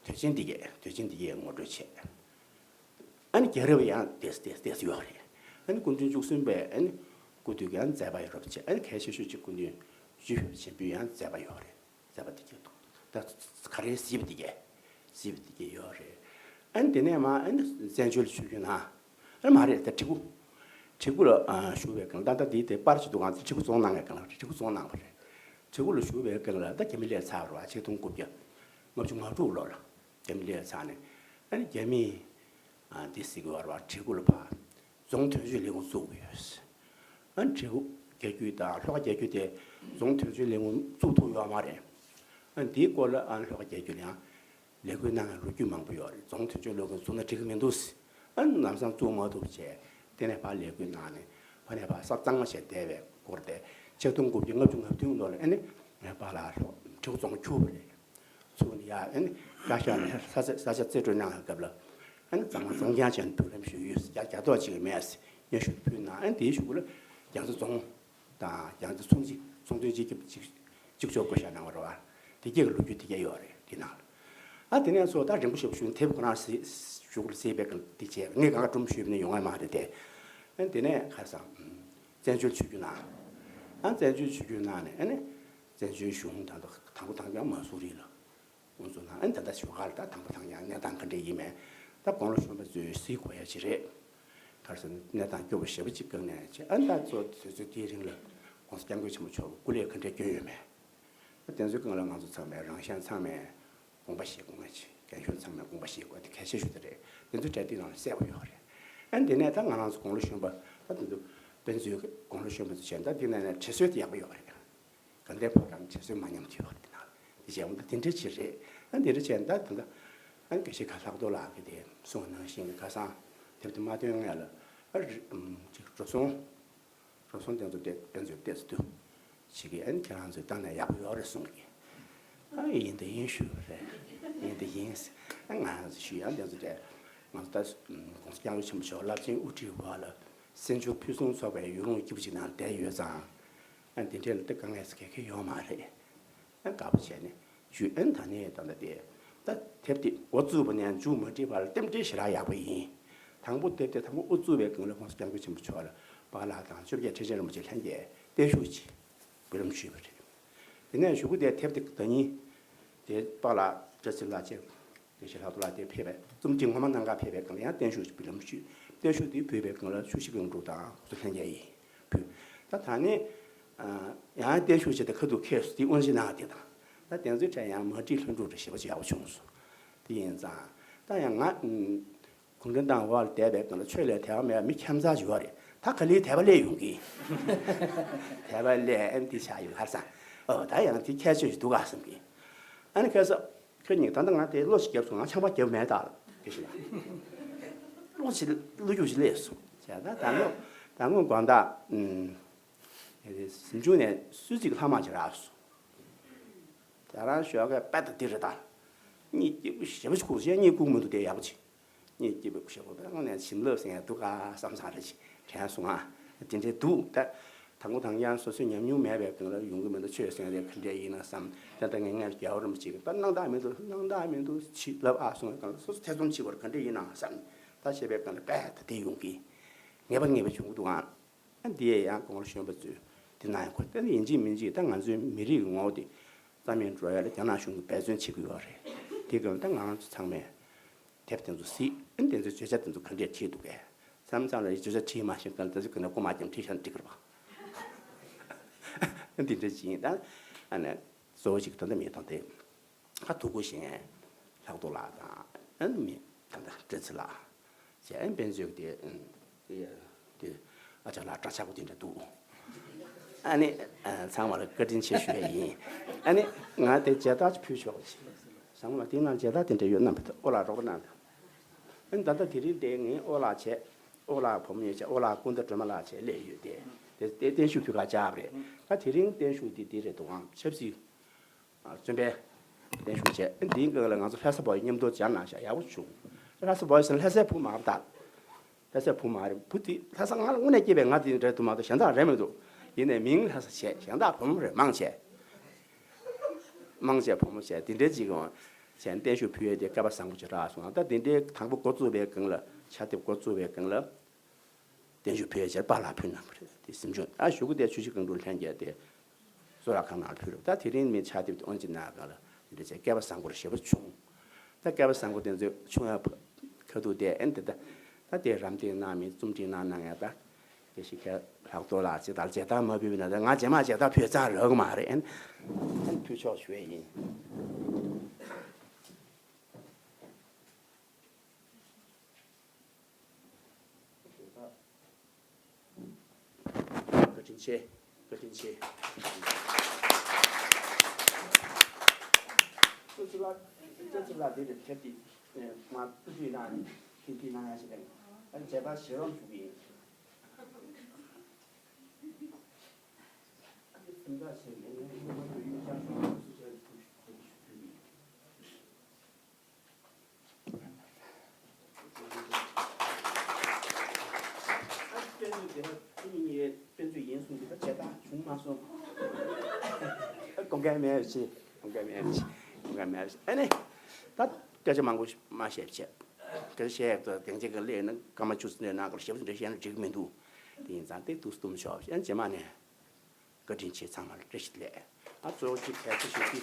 དུས་ཆེན་འདི་གས་དུས་ཆེན་འདི་གས་ངོ་སྤྲོད་བྱས། ཨ་ནི་རྒྱལ་རབས་ཡང་ཏེས་ཏེས་ཏེས་ཡོད་རེད། ཨ་ནི་སྐུ་ཕྲེང་བཅུ་གསུམ་པས་ཨ་ནི་སྐུ་དུས་ཀྱི་ཡང་མཛད་པ་ཡོད་རབས་བྱས། ཨ་ནི་གལ་ཆེ་ཤོས་ཅིག་སྐུ་མདུན་བཞི་པའི་ཆེན་པོའི་ཡང་མཛད་པ་ཡོད་རེད། མཛད་པ་དེ་གས་འདུག་ད་ག་རེ་གཟིགས་པ་དེ་གས་གཟིགས་པ་དེ་གས་ཡོད་རེད། ཨ་ནི་དེ་ནས་མ་ཨ་ནི་བཙན་བྱོལ་ཆོས་བརྒྱུད་ནང་ཨ་ནི་མ་རེད། ད་བྲིས་སྐུ་བྲིས་སྐུ་ལ་ཨ་བཞུགས་པའི་སྒང་ད་ལྟ་དེའི་དེ་པར་ཅིག་འདུག་ཨང་། བྲིས་སྐུ་རྫོང་གནང་བའི་སྒང་ལ་བྲིས་སྐུ་རྫོང་གནང་བ་རེད། བྲིས་སྐུ་ལ་བཞུགས་པའི་སྒང་ལ་ད་རྒྱ་མི་སླེབས་ཚར་བ་རེད་པ། ཆིག་སྟོང་དགུ་བརྒྱ་ལྔ་བཅུ་ང་དྲུག་ལོ་ལ་རྒྱ་མི་སླེབས་ཚར་ནས་ཨ་ནི་རྒྱ་མིས་ཨ་འདི་ཟེར་གི་ཡོད་རེད་པ། བྲིས་སྐུ་ལ་ཕར་རྫོང་དོན་གཅོད་ལས་ཁུངས་བཙུགས་ཡོད། ཨ་ནི་བྲིས་སྐུ་རྒྱག་རྒྱུ་དང་ལྷོ་ཁ་རྒྱག་རྒྱུ་དེ་རྫོང་དོན་གཅོད་ལས་ཁུངས་བཙུགས་ཐུབ་ཡོད་མ་རེད། ཨ་ནི་འདིའི་སྐོར་ལ་ཨ་ནི་ལྷོ་ཁ་རྒྱག་རྒྱུ་ལ་ཡང་ལས་འགུལ་གནང་བའི་ལོ་རྒྱུས་མང་པོ་ཡོད་རེད། རྫོང་དོན་གཅོད་ལས་ཁུངས་བཙུགས་ན་འགྲིག་གི་མི་འདུག་ཨ་ནི་ལམ་སང་བཙུགས་མ་ཐུབ་བྱས། དེ་ནས་ཕར་ལས་འགུལ་གནང་ནས་ཕར་ནས་ཕར་ས་གཙང་མ་བྱས་བསྡད་པའི་སྐོར་དེ། ཆིག་སྟོང་དགུ་བརྒྱ་ལྔ་བཅུ་ང་བདུན་ལོ་ལ་ཨ་ནི་ངའི་པཱ་ལགས་ལྷོ་བྲིས་སྐུ་རྫོང་ཁྱུག་པ་རེད། ཚུར་ཡ་ཨ་ནི་བཀའ་ཤག་ནས་ས་ཆ་ས་ཆ་རྩིས་སྤྲོད་གནང་བའི་སྐབས་ལ་ཨ་ནི་གཙང་མ་གཙང་རྐྱང་བྱས་ནས་འབུལ་ལམ་ཞུས་ཡོད། རྒྱ་རྒྱ་ཐོག་ཅིག་གི་མེད་སྙན་ཞུ་ཕུལ་གནང་། ཨ་ནི་དེའི་གཞུག་གུ་ལ་རྒྱ་མཚོ་རྫོང་དང་རྒྱ་མཚོ་ཚོང་ཅིག་ཚོང་དོན་ཅིག་ཅིག་ཅིག་ཆོག་བསྐོ་བཞག་གནང་བ་རེད་པ། དེ་གས་ཀྱི་ལོ་རྒྱུས་དེ་གས་ཡོད་རེད་དེ་ནང་ལ། ཨ་དེ་ནས་ཚོ་ད་རིང་པོ་ཞེ་པོ་བྱུང་། དེབ་ཁོ་རང་གཟིགས་གཞུག་གུ་ལ་གཟིགས་པའི་སྐབས་དེ་བྱས་ངས་གང་ག་སྒྲུང་ཞུས་པ་ནི་ཡོང་ཡ་མ་རེད་དེ། ཨ་དེ་ནས་ཁ་སང་བཙན་བྱོལ་ཆོས་བརྒྱུད་ནང་ཨ་བཙན་བྱོལ་ཆོས་བརྒྱུད་ནང་ནས་ཨ་ནི་བཙན་བྱོལ་གཞུང་ད་ལྟ་དང་པོ་དང་ཡང་མ་སུ་རི་ལ། ཁོང་ཚོ་ནང་ཨ་ནི་ད་ལྟ་ཞོགས་ཀ་ལ་ད་དང་པོ་དང་ཡང་གནས་སྟངས་ག་འདྲ་ཡིན་མིན་ད་དགུང་ལོ་གཞོན་པ་ཚོས་གཟིགས་དགོས་ཡ་ཅིག་རེད། ག་རེ་ཟེར་ན་གནས་སྟངས་སྐྱོ་པོ་ཞེ་པོ་ཅིག་བཀག་ནས་བྱས། ཨ་ནི་ད་གཙོ་བོ་དུས་ཚོད་དེའི་རིང་ལ་༸གོང་ས་༸སྐྱབས་མགོན་ཆེན་པོ་མཆོག་གི་སྐུ་ལས་ག་འདྲ་བསྐྱོན་ཡོད་མེད། ཨ་དེ་ཚོའི་སྒང་ལ་ང་ཚོ་ཚང་མས་རང་གཞན་ཚང་མས་དགོངས་པ་བཞེས་དགོས་ངེས་ཅིག་རྒན་གཞོན་ཚང་མས་དགོངས་པ་བཞེས་དགོས་དེ་གལ་ཆེ་ཤོས་དེ་རེད། དེ་ཚོའི་གྲས་དེ་ནང་ལ་གསལ་པོ་ཡོད་རེད། ཨ་ནི་དེ་ནས་ད་ང་རང་ཚོ་དགུང་ལོ་གཞོན་པ་ད་དེ་ཚོ་དཔེ་མཛོད་དགུང་ལོ་གཞོན་པ་ཚོ་བྱས་ད་དེ་ནང་ནས་བྲིས་སྲོལ་དེ་ཡག་པོ་ཡོད་རེད། དགའ་ལྡན་ཕོ་བྲང་བྲིས་སྲོལ་མ་ཉམས་ཐུབ་པ་རེད་ན། དེ་བྱས་འོང་ད་དེ་འདྲ་ཅིག་རེད། ཨ་འདི་འདྲ་བྱས་ད་ད་ད་ཨ་དགེ་བཤེས་ཁ་ལྷག་རྡོར་ལགས་ཀྱིས་དེ་གསུངས་པ་ནང་བཞིན་ཁ་སང་དེབ་དེ་མ་ཐོན་སྔོན་ལ་ཨ་རི་ཨམ་ཅིག་འགྲོ་སོང་འགྲོ་སོང་དེ་ཚོ་དེ་དེ་ཚོ་ཏོག་ཙམ་དུ་ཞིག་གིས་ཨ་ནི་ཁྱེད་རང་ཚོས་བཏང་ན་ཡག་པོ་ཡོད་རེད་གསུངས་ཀྱི། ཨ་ཡིན་ད་ཡིན་ཞུས་པ་རེད། ཡིན་ད་ཡིན། ཨ་ང་རང་ཚོ་ཞུས་ཡང་དེ་ཚོ་དེ་ང་ཚོ་ད་༸གོང་ས་༸སྐྱབས་མགོན་ཆེན་པོ་མཆོག་རླབས་ཆེན་དབུ་ཁྲིད་འོག་ལ་སེམས་ཤུགས་ཕུན་སུམ་ཚོགས་པའི་ཡུལ་ལུང་སྐྱིད་པོ་ཅིག་ནང་བསྡད་ཡོད་ཙང་། ཨ་འདི་འདྲས་ལ་ད་དཀའ་ངལ་ཟེར་ག་གེ་ཡོད་མ་རེད། ཨ་དགའ་པོ་བྱས་ནས་བརྒྱུད། ཨ་ད་ནས་ད་ལྟ་དེ་ད་དེབ་དེ་འགོ་བཙུགས་པ་ནས་མཇུག་མ་སྒྲིལ་བར་རྟེན་འབྲེལ་ཞེ་དྲག་ཡག་པོ་ཡིན། དང་པོ་དེབ་དེ་དང་པོ་དབུ་བཙུགས་པའི་སྒང་ལ་༸གོང་ས་༸སྐྱབས་མགོན་ཆེན་པོ་མཆོག་ལ་པཱ་ལགས་དང་བཅོ་བརྒྱད་ཁྲི་ཆེན་རིན་པོ་ཆེ་ལྷན་རྒྱས་བརྟན་བཞུགས་ཀྱི་འབུལ་ལམ་ཞུས་པ་རེད། དེ་ནས་གཞུག་གུ་དེ་དེབ་དེ་ཟླ་ཉིན་དེ་པཱ་ལགས་བཀྲ་ཤིས་ལགས་བཅས་དགེ་བཤེས་ལྷག་རྡོར་ལགས་དེ་ཕེབས་པའི་རྩོམ་སྒྲིག་ངོ་མ་གནང་གར་ཕེབས་པའི་སྒང་ལ་ཡང་བརྟན་བཞུགས་ཀྱི་འབུལ་ལམ་ཞུས། བརྟན་བཞུགས་དེ་ཕུལ་བའི་སྒང་ལ་ཆུ་བཞི་སྒང་དྲུག་དང་ཁོ་ཚོ་ལྷན་རྒྱས་ཡིན་ཕུལ། ད་ད་ནི་ཡང་བརྟན་བཞུགས་བྱས་ཏེ་ཁ་ཐུག་ཁེལ་སོང་། དེ་དབུ་འབྱེད་གནང་བ་དེ་དང་། ད་དེ་ཚོའི་གྲས་ཡང་མ་བསྒྲིགས་ལྷུན་གྲུབ་འདྲ་ཞེ་པོ་ཅིག་ཡག་པོ་བྱུང་སོང་། དེ་ཡིན་ཙང་ད་ཡང་ང་གུང་ཁྲན་ཏང་འོག་ལ་བསྡད་པའི་སྒང་ལ་ཆོས་ལ་དད་པ་མེད་པ་མི་ཁྱད་མཚར་ཅིག་ཡོད་རེད། ད་ག་ལེར་དད་པ་སླེབས་ཡོང་གི། དད་པ་སླེབས་ཨ་ནི་དེ་ཆགས་ཡོད་ཧར་སང་། ཨོ་ད་ཡང་དེ་ཁྱད་ཆོས་ཤིག་འདུག་ག་བསམ་གི། ཨ་ནི་ཁ་སང་ཁ་ཉིན་ད་ལྟ་ང་དེ་བློ་ཞིག་བརྒྱབ་སོང་། ང་ཆང་པ་བརྒྱབ་མེད་ད་དགེ་བཤེས་ལགས། བློ་ཞིག་བློ་རྒྱུགས་ཤིག་སླེབས་སོང་བྱས། ད་ད་ལོ་ད་སྔོན་དགོང་དག་ཨུམ་གཟིམ་ཆུང་ནས་སུད་སི་གི་ལྷ་དམག་ཅིག་རག་སོང་། དེ་རང་ཞོགས་ཀས་དཔེ་ད་འདི་རེད་ད། གཉིད་སྐྱིད་པོ་ཞེ་པོ་ཅིག་ཁུག་སོང་། གཉིད་ཁུག་མི་འདུག་དེ་ཡག་པོ་ཅིག་གཉིད་སྐྱིད་པོ་ཞེ་པོ་དཔེ་དངོས་གནས་བྱིན་རླབས་ཟེར་མཁན་འདུག་ག་བསམ་བསམ་རེ་ཅིག་དྲན་སོང་ང་། དེ་འདྲའི་འདུག་ད་དང་པོ་དང་ཡང་སོ་སོའི་ཉམས་མྱོང་མེད་པའི་སྒང་ལ་ཡོང་གི་མི་འདུག་ཆོས་ཟེར་མཁན་དེ་ག་འདྲས་ཡིན་ན་བསམ། ད་ལྟ་ངས་སྔར་རྒྱལ་བ་རིན་པོ་ཆེ་གིས་ད་སྣང་དག་མི་འདུག་སྣང་དག་མི་འདུག་ཅིག་ལབ་ཨ་སོང་བའི་སྒང་ལ་སོ་སོ་ཐེ་ཚོམ་ཆེ་བར་ག་འདྲས་ཡིན་ན་བསམ། ད་བཤད་པའི་སྒང་ལ་དཔེ་ད་དེ་ཡོང་གི། ངེས་པ་ངེས་པ་བྱུང་གི་འདུག་ཨང་། ཨ་འདི་ཡས་ཡང་དགུང་ལོ་གཞོན་པ་ཚོས་འདི་གནང་ཡ་དགོས། ད་ནི་ཡིན་གཅིག་མིན་གཅིག་ད་ང་ཚོའི་མི་རིགས་ཀྱི་ངོ་བོ་དེ་རྩ་མེད་འགྲོ་ཡ་ལ་རྒྱ་ནག་གཞུང་གིས་འབད་བརྩོན་བྱེད་ཀྱི་ཡོད་རེད། དེ་ག་ད་ང་རང་ཚོ་ཚང་མས་དེབ་དེ་ཚོ་གཟིགས། ཨ་ནི་དེ་ཚོའི་བརྗོད་བྱ་དེ་ཚོ་ག་འདྲས་བྲིས་འདུག་གས། མཚམས་མཚམས་ལ་བརྗོད་བྱ་བྲིས་མ་ཤེས་སྐབས་དེ་ཚོ་ག་ནས་མགོ་མ་བརྒྱབ་བྲིས་བཞག་ན་འགྲིག་གི་རེད་པ། ཨ་འདི་འདྲ་ཅིག་ཡིན། ད་ཨ་ནི་གཙོ་བོ་ཞིག་ད་ལྟ་མི་དང་དེ། ཁ་ཐུག་གོ་ཞེས་ལྷག་རྡོར་ལགས་དང་ཨ་ནི་མི་ ད་ལྟ་བཀྲ་ཤིས་ལགས་བྱས། ཨ་ནི་དཔེ་མཛོད་དེ་དེ་ཨ་ཅག་ལགས་འདྲ་ཆགས་པོ་དེ་འདྲ་འདུག་ཨ་ནི་ཚང་མ་ལ་བཀའ་དྲིན་ཆེ་ཞུ་ཡ་ཡིན། ཨ་ནི་ང་དེ་མཇལ་དར་ཅིག་ཕུལ་ཆོག་གི་བྱས། བཟང་མོ་ལ་དེའི་ནང་མཇལ་དར་དེ་འདྲ་ཡོད་ན་མི་འདུག་ཨོ་ལགས་རོགས་པ་གནང་དང་། ཨ་ནི་ད་ལྟ་དེ་རིང་དེ་ངའི་ཨོ་ལགས་བྱས། ཨོ་ལགས་བུ་མོ་ཡོད་བྱས། ཨོ་ལགས་སྐུ་ཟླ་སྒྲོལ་མ་ལགས་བྱས་སླེབས་ཡོད་དེ། དེ་དེ་བརྟན་བཞུགས་ཕུལ་ག་བཅར་བ་རེད། ད་དེ་རིང་བརྟན་བཞུགས་དེ་དེ་རེད་འདུག་ཨང་ཆབ་སྲིད། ཨ་བཙོན་པའི་བརྟན་བཞུགས་བྱས། འདིའི་སྒང་ལ་ང་ཚོ་ལྷ་ས་བར་མཉམ་དུ་མཇལ་གནང་བཞག་ཡག་པོ་བྱུང་། ལྷ་ས་བར་ཟེར་ན་ལྷ་སའི་བུ་མ་རེད་ད། ལྷ་སའི་བུ་མ་རེད། བུ་དེ་ལྷ་ས་ང་ལ་དངོས་གནས་སྐྱེས་པའི་ང་དེ་འདྲ་དུ་མ་གཏོགས་གཞན་དག་རེད་མི་འདུག་ཡིན་ནའི་མིང་ལྷ་ས་བྱས། གཞན་དག་བུ་མོ་རེད། མང་ཆེ་མང་ཆེ་བུ་མོ་བྱས། དེ་འདྲའི་ཅིག་ཡོང་བྱས། བརྟན་བཞུགས་ཕུལ་ཡས་དེ་སྐལ་པ་བཟང་པོ་ཅིག་རག་སོང་། ད་དེ་འདྲའི་དང་པོ་འགོ་བཙུགས་པའི་སྒང་ལ། ཕྱག་དེབ་འགོ་བཙུགས་པའི་སྒང་ལ། བརྟན་བཞུགས་ཕུལ་ཡས་བྱས་པཱ་ལགས་ཕུལ་གནང་བ་རེད། དེ་གཟིམ་ཆུང་། ཨ་གཞུག་གུ་དེ་ཆུ་བཞི་སྒང་དྲུག་ལྷན་རྒྱས་དེ་གཙུག་ལག་ཁང་ནང་ལ་ཕུལ་རོགས། ད་དེ་རིང་མི་ཕྱག་དེབ་དེ་དབུ་འབྱེད་གནང་སྒང་ལ་དེ་འདྲ་བྱས། སྐལ་པ་བཟང་པོ་རེ་ཞེ་པོ་བྱུང་། ད་སྐལ་པ་བཟང་པོ་དེ་ཚོ་ཆུང་ཡ་ཁ་ཐུག་དེ་ཨན་དེ་ད་ད་དེ་རམ་འདེགས་གནང་མི་རྩོམ་སྒྲིག་གནང་གནང་ཡ། ད་དེ་ཞིག་ཁྱེད་ལྷག་ཏུ་ལགས་ཅིག་ད་མཇལ་དར་མ་ཕུལ་བ་ན་ད་ང་རྗེས་མ་མཇལ་དར་ཕུལ་ཙང་རག་གི་མ་རེད། ཨན་ཨན་ཕུལ་ཆོག་ཞུ་ཡས་ཡིན། བཀའ་དྲིན་ཆེ། བཀའ་དྲིན་ཆེ། ལྕགས་ཚུལ་ལགས། ལྕགས་ཚུལ་ལགས་འདི་ནས་དེབ་འདི་མར་བསྡུ་སྒྲིག་གནང་ནས་ཁྱེད་ཀྱིས་གནང་ཡ་ཞིག་རེད། ཨ་ནི་མཇལ་དར་བཞེས་རོགས་ཞུ་གི་ཡིན། དཔེ་མཛོད་དེ་ལ་ཁྱེད་གཉིས་ཀྱིས་དཔེ་མཛོད་ཡིན་གསུངས་ཏེ་ད་མཇལ་དར་བྱུང་མ་སོང་། དགོངས་འགལ་མེད་པ་བྱེད། དགོངས་འགལ་མེད་པ་བྱེད། དགོངས་འགལ་མེད་པ་བྱེད། ཨ་ནི། ད་སྐད་ཆ་མང་པོ་མ་བཤད་བྱས། སྐད་ཆ་བཤད་ཡག་ཏུ་སྡིངས་ཆ་གི་སླེབས་ན་སྐར་མ་བཅུ་ཙམ་ནས་ནང་སྐོར་ཞེ་པོ་འདྲ་བཤད་ན་འགྲིག་གི་མི་འདུག་དེ་ཡིན་ཙང་དེ་འདུག་སེ་གཏུམ་ཆོག་ཨ་ནི་རྗེས་མ་ནས། བཀའ་དྲིན་ཆེ། ཚང་མར་བཀྲ་ཤིས་བདེ་ལེགས། ཨ་གཙོ་བོ་གཅིག་གལ་ཆེ་ཤོས་དེ།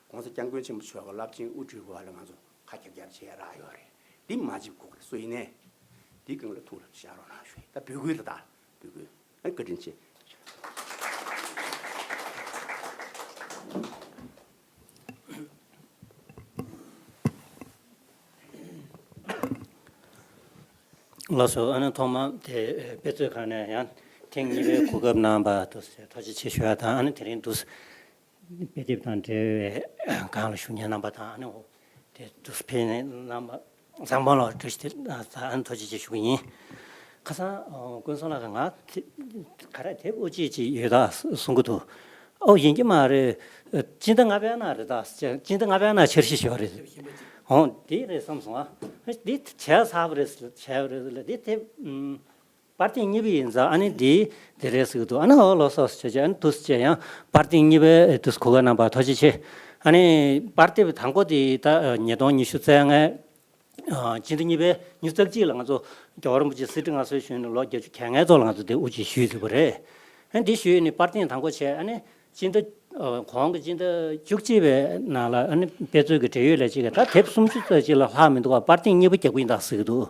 ༸གོང་ས་༸སྐྱབས་མགོན་ཆེན་པོ་མཆོག་གི་རླབས་ཆེན་དབུ་ཁྲིད་འོག་ལ་ང་ཚོ་ཁ་རྒྱབ་རྒྱབ་བྱས་རག་ཡོད་རེད། འདི་མ་བརྗེད་དགོས་ཀྱི་རེད། སུ་ཡིན་ནའི་འདི་སྒང་ལ་ཐུགས་ལ་བཞག་རོགས་གནང་ཞུ། ད་འབོད་སྐུལ་ད་ད་འབོད་སྐུལ། ཨ་བཀའ་དྲིན་ཆེ། ལགས་སོ། ཨ་ནི་ཐོག་མ་དེ་དཔེ་མཛོད་ཁང་ནས་ཡང་ཐེངས་གཉིས་པའི་གོ་སྐབས་གནང་བ་དུ་ཐུགས་རྗེ་ཆེ་ཞུ་ཡ་དང་། ཨ་ནི་དེ་རིང་དུ་དཔེ་དེབ་དང་འབྲེལ་བའི་སྒང་ལ་ཞུགས་མཁན་རྣམ་པ་དང་། ཨ་ནི་འོ་དེ་དུ་ཕེབས་ནས་རྣམ་པ་བཟང་པོ་ལ་བཀྲ་ཤིས་བདེ་ལེགས། ཨ་ནི་ཐུགས་རྗེ་ཆེ་ཞུ་གི་ཡིན། ཁ་སང་ཀུན་བཟང་ལགས་ཀྱིས་ང་དེ་ག་རེ་དེབ་དབུ་འབྱེད་ཅིག་ཡོད་ད་གསུང་གི་འདུག་ཨོ་ཡིན་གྱི་མ་རེད། སྤྱི་ཟླ་ལྔ་པའི་ནང་རེད་ད། སྤྱི་ཟླ་ལྔ་པའི་ནང་འཆར་གཞི་ཞིག་ཡོད་རེད། འོ་དེ་རེད་བསམ་སོང་ཨ། འདི་བྱས་ཚར་བ་རེད། བྱས་པ་རེད་ལ། འདི་དེབ་ཨུམ། པར་ཐེངས་གཉིས་པ་ཡིན་ཙང་ཨ་ནི་འདི་འདི་རེད་ཟེར་གྱི་འདུག་ཨ་ནི་འོ་ལགས་སོ་ཟེར་བྱས་བྱས། ཨ་ནི་དུས་ཚོད་བྱས་ཡང་པར་ཐེངས་གཉིས་པའི་དུས་ཚོད་གོ་སྐབས་གནང་བར་ཐུགས་རྗེ་ཆེ། ཨ་ནི་པར་དེབ་དང་པོ་དེ་ད་ཉིས་སྟོང་ཉི་ཤུ་རྩ་ལྔའི་ཨ་སྤྱི་ཟླ་གཉིས་པའི་ཉི་ཤུ་རྩ་གཅིག་ལ་ང་ཚོ་རྒྱལ་བ་རིན་པོ་ཆེ་གསེར་ཁྲི་མངའ་གསོལ་ཞུས་ནས་ལོ་བརྒྱད་ཅུ་གྱ་ལྔའི་ཐོག་ལ་ང་ཚོ་དེ་དབུ་འབྱེད་ཞུས་ཡོད་པ་རེད། ཨ་ནི་འདི་ཞུས་ནས་པར་ཐེངས་དང་པོ་བྱས། ཨ་ནི་སྤྱི་ཟླ་ཨ་གོང་གི་སྤྱི་ཟླ་བཅུ་གཅིག་པའི་ནང་ལ་ཨ་ནི་དཔེ་མཛོད་ཀྱི་འབྲེལ་ཡོད་ལས་བྱེད་ཀྱིས་ད་དེབ་སུམ་ཅུ་རྩ་གཅིག་ལས་ལྷག་མི་འདུག་པ། པར་ཐེངས་གཉིས་པ་རྒྱག་གི་ཡིན་ད་ཟེར་གྱི་འདུག་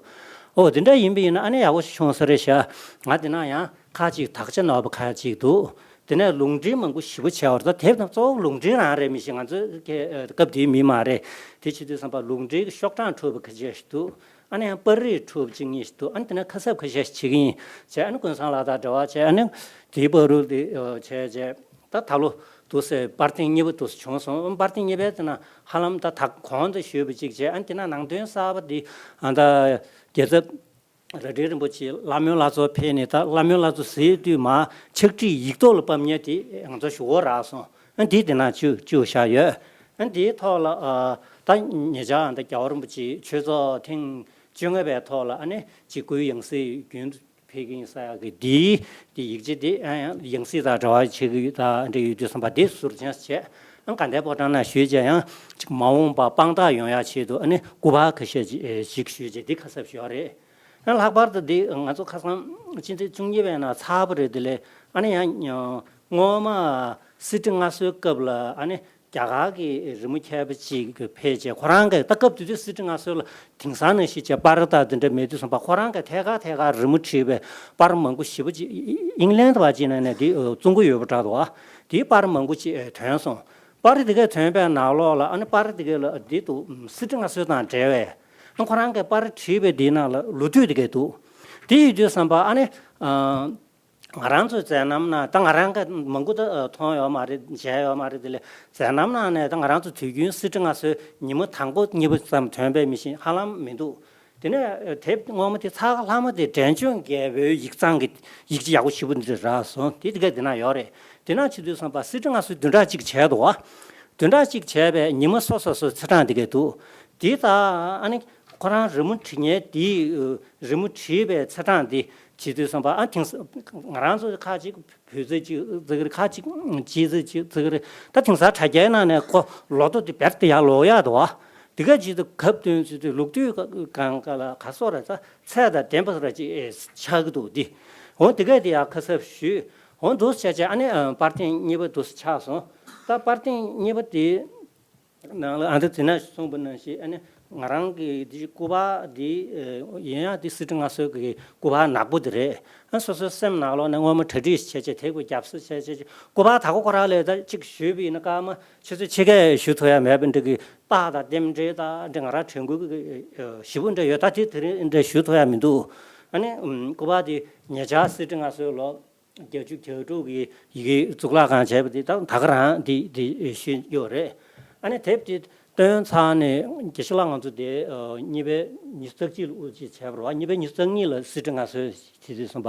ཨོ་དེ་འདྲ་ཡིན་པ་ཡིན་ན་ཨ་ནི་ཡག་པོ་ཞིག་བྱུང་ས་རེད་ཤག་ང་དེ་ན་ཡང་ཁག་ཅིག་དག་ཆ་ནོར་བ་ཁག་ཅིག་འདུག་དེ་ནས་ལུང་འདྲེན་མང་པོ་ཞེ་པོ་བྱས་པ་རེད། ད་དེབ་དང་གཙོ་བོ་ལུང་འདྲེན་རང་རེད། མི་ཤེས། ང་ཚོའི་སྐབས་དེའི་མི་མ་རེད། དེ་བྱེད་དུས་ཙམ་པ་ལུང་འདྲེན་གྱི་ཤོག་གྲངས་འཁྲུགས་པ་ཁ་ཤས་ཤིག་འདུག་ཨ་ནི་ཡང་པར་རིས་འཁྲུགས་པ་གཅིག་གཉིས་ཤིག་འདུག་ཨ་ནི་དེ་ནས་ཁ་གསབ་ཁ་ཤས་ཤིག་བྱེད་ཀྱི་ཡིན་བྱས། ཨ་ནི་ཀུན་བཟང་ལགས་དང་འབྲེལ་བ་བྱས། ཨ་ནི་དེའི་བར་དུ་དེ་བྱས་བྱས། ད་ད་ལོ་དུ་སེ་པར་ཐེངས་གཉིས་པ་དུ་སེ་བྱུང་སོང་། པར་ཐེངས་གཉིས་པའི་དེ་ན་ཧ་ལམ་ད་ད་གོང་དུ་ཞུས་པ་གཅིག་བྱས། ཨ་ནི་དེ་ན་ནང་དོན་གསར་པ་འདི་ཨ་ད་རྒྱལ་ཚབ་རྭ་སྒྲེང་རིན་པོ་ཆེ་བླ་མའི་བླ་མཚོར་ཕེབས་ནས། ད་བླ་མའི་བླ་མཚོ་ཟེར་དུས་མར་ཕྱག་བྲིས་ཡིག་ཐོག་ལ་ཕབ་མཁན་དེ་ང་ཚོ་ཞུ་བ་རག་སོང་། ཨ་འདི་དེ་ན་བཅུག་བཅུག་བཞག་ཡོད། ཨ་འདིའི་ཐོག་ལ་ཨ་ད་ཉེ་ཆར་ཨ་ད་རྒྱལ་བ་རིན་པོ་ཆེ་ཆོས་ཚོགས་ཐེངས་བཅོ་ལྔ་པའི་ཐོག་ལ་ཨ་ནི་ཅིག་སྐུའི་ཡང་སྲིད་རྒྱུན་དུ་ཕེབས་ཀྱི་ཡིན་ཟེར་ཡག་གི་འདིའི་དེ་ཡིག་ཆ་དེ་ཨ་ཡང་ཡང་སྲིད་དང་འབྲེལ་བ་བྱེད་ཀྱི་ཡོད་ད་འདྲ་ཡོད་དུས་ཙམ་པ་དེ་ཟུར་བཞག་བྱས། ཨ་དགའ་ལྡན་ཕོ་བྲང་ནང་ཞུས་བྱས་ཡང་ཅིག་མ་འོངས་པ་དཔང་རྟགས་ཡོང་ཡག་ཆེད་དུ་ཨ་ནི་སྐུ་པར་ཁ་ཤས་ཅིག་ཅིག་ཞུས་བྱས་འདི་ཁ་གསབ་ཞུས་པ་རེད། ཡང་ལྷག་པར་དུ་འདི་ང་ཚོ་ཁ་སང་སྤྱི་ཟླ་བཅུ་གཉིས་པའི་ནང་ཚར་བ་རེད། དེ་ལས་ཨ་ནི་ཡང་སྔོན་མ་གསེར་ཁྲི་མངའ་གསོལ་སྐབས་ལ་ཨ་ནི་རྒྱ་གར་གྱི་རི་མོ་མཁས་པ་ཅིག་ཕེབས་བྱས། ཁོ་རང་གིས་ད་སྐབས་དེ་དུས་གསེར་ཁྲི་མངའ་གསོལ་ལ་དེང་སང་ནང་བཞིན་བྱས་པར་དང་དེ་འདྲ་མེད་དུས་ཙམ་པ། ཁོ་རང་གིས་ཐད་ཀར་ཐད་ཀར་རི་མོ་བྲིས་པའི་པར་མང་པོ་ཞེ་པོ་ཅིག་ཨིང་ལན་བ་ཅིག་ནང་ནས་འདི་བཙོང་གི་ཡོད་པ་འདྲ་འདུག་ཨ་དེའི་པར་མང་པོ་ཅིག་ཐོན་སོང་། པར་དེ་གས་ཐོན་པའི་ནང་ལོགས་ལ་ཨ་ནི་པར་དེ་གས་ལ་འདི་འདུག་གསེར་ཁྲི་མངའ་གསོལ་དང་འབྲེལ་བའི་ ཁོ་རང་གིས་པར་བྲིས་པའི་འདིའི་ནང་ལ་ལོ་དུས་དེ་གས་འདུག་དེ་ཡོད་དུས་ཙམ་པ་ཨ་ནི། ང་རང་ཚོའི་མཛད་རྣམ་ནང་ད་ང་རང་གིས་མང་པོ་ད་མཐོང་ཡོད་མ་རེད། མཇལ་ཡོད་མ་རེད། དེ་ལས་མཛད་རྣམ་ནང་ནས་ད་ང་རང་ཚོ་དུས་རྒྱུན་གསེར་ཁྲི་མངའ་གསོལ་ཉི་མ་དང་པོ་གཉིས་པ་ཙམ་ཐོན་པའི་མི་ཤེས་ཧ་ལམ་མི་འདུག་དེ་ནས་དེབ་སྔོན་མ་དེ་ཚ་ཁ་ལྷག་མ་དེ་འབྲས་ལྗོངས་རྒྱལ་པོའི་ཡིག་ཚང་གི་ཡིག་ཆ་ཡག་པོ་ཞེ་པོ་འདི་རག་སོང་། དེ་དེ་ག་དེ་ན་ཡོད་རེད། དེ་ན་བྱེད་དུས་ཙམ་པ་གསེར་ཁྲི་མངའ་གསོལ་བདུན་ཕྲག་གཅིག་བྱས་འདུག་བ། བདུན་ཕྲག་གཅིག་བྱས་པའི་ཉི་མ་སོ་སོ་སོའི་ཚེས་གྲངས་དེ་ག་འདུག་དེ་ད་ཨ་ནི་ཁོ་རང་རི་མོ་བྲིས་མཁན་དེའི་རི་མོ་བྲིས་པའི་ཚེས་གྲངས་དེ་བྱེད་དུས་ཙམ་པ་ཨ་དེང་ང་རང་ཚོ་ཁ་ཅིག་བོད་ཚེས་གཅིག་བརྩི་གི་རེད། ཁ་ཅིག་རྗེས་ཚེས་གཅིག་བརྩི་གི་རེད། ད་དེང་སང་དྲ་རྒྱའི་ནང་ནས་ཁོ་ལོ་ཐོ་དེ་བེར་དེ་ཡར་ལོག་ཡག་འདུག་བ། དེ་ག་ཅིག་ཏུ་གབ་སྟོན་ཚུལ་དུ་ལུགས་དུས་གང་ག་ལ་ག་སོགས་ར་ཚ་ཚད་དང་ལྡན་པ་ར་ཅིག་ཆགས་ཀྱི་འདུག་འདི། འོ་དེ་ག་དེ་ཡག་ཁ་གསབ་ཞུས། འོ་འདུག་བྱས་བྱས་ཨ་ནི་པར་ཐེངས་གཉིས་པ་འདུག་ཆགས་སོང་། ད་པར་ཐེངས་གཉིས་པ་དེ་ནང་ལ་ཨ་འདི་དེ་ན་གསུངས་པ་ནང་བཞིན་ཨ་ནི་ང་རང་གི་འདི་སྐུ་པར་འདི་ཡིན་ཡང་འདི་གསེར་ཁྲི་མངའ་གསོལ་གྱི་སྐུ་པར་ནག་པོ་འདི་རེད། ཨ་སོ་སོའི་སེམས་ནང་ལོགས་ནས་སྔོན་མ་གྲ་སྒྲིག་བྱས་བྱས་དེ་དགོས་རྒྱབ་ས་བྱས་བྱས་སྐུ་པར་དག་པོ་ཁོ་རང་ལས་ད་ཅིག་ཞུས་པ་ཡིན་ན་སྐར་མ་ཆུ་ཚོད་ཕྱེད་ཀས་ཞུ་ཐུབ་ཡ་མེད་པ་འདྲ་གི་རྟགས་དང་རྟེན་འབྲེལ་དང་འདྲ་ང་རང་དྲན་སྐུལ་གྱི་ཞེ་པོ་འདྲ་ཡོད། ད་དེ་དེ་རིང་འདྲ་ཞུ་ཐུབ་ཡ་མི་འདུག་ཨ་ནི་སྐུ་པར་དེ་ཉེ་ཆར་གསེར་ཁྲི་མངའ་གསོལ་ལོ་བརྒྱད་ཅུ་གྱ་དྲུག་གི་ཡི་གེ་གཙུག་ལག་ཁང་བྱས་པ་དེ་ད་ད་ག་རང་དེ་དེ་ཞུས་ཡོད་རེད། ཨ་ནི་དེབ་དེ་བཏོན་ཚར་ནས་དགེ་བཤེས་ལགས་ང་ཚོ་དེ་གཉིས་པའི་ཉི་ཤུ་རྩ་གཅིག་ལ་དབུ་འབྱེད་བྱས་པ་རེད་བ། གཉིས་པའི་ཉི་ཤུ་རྩ་གཉིས་ལ་གསེར་ཁྲི་མངའ་གསོལ་བྱེད་དུས་ཙམ་པ།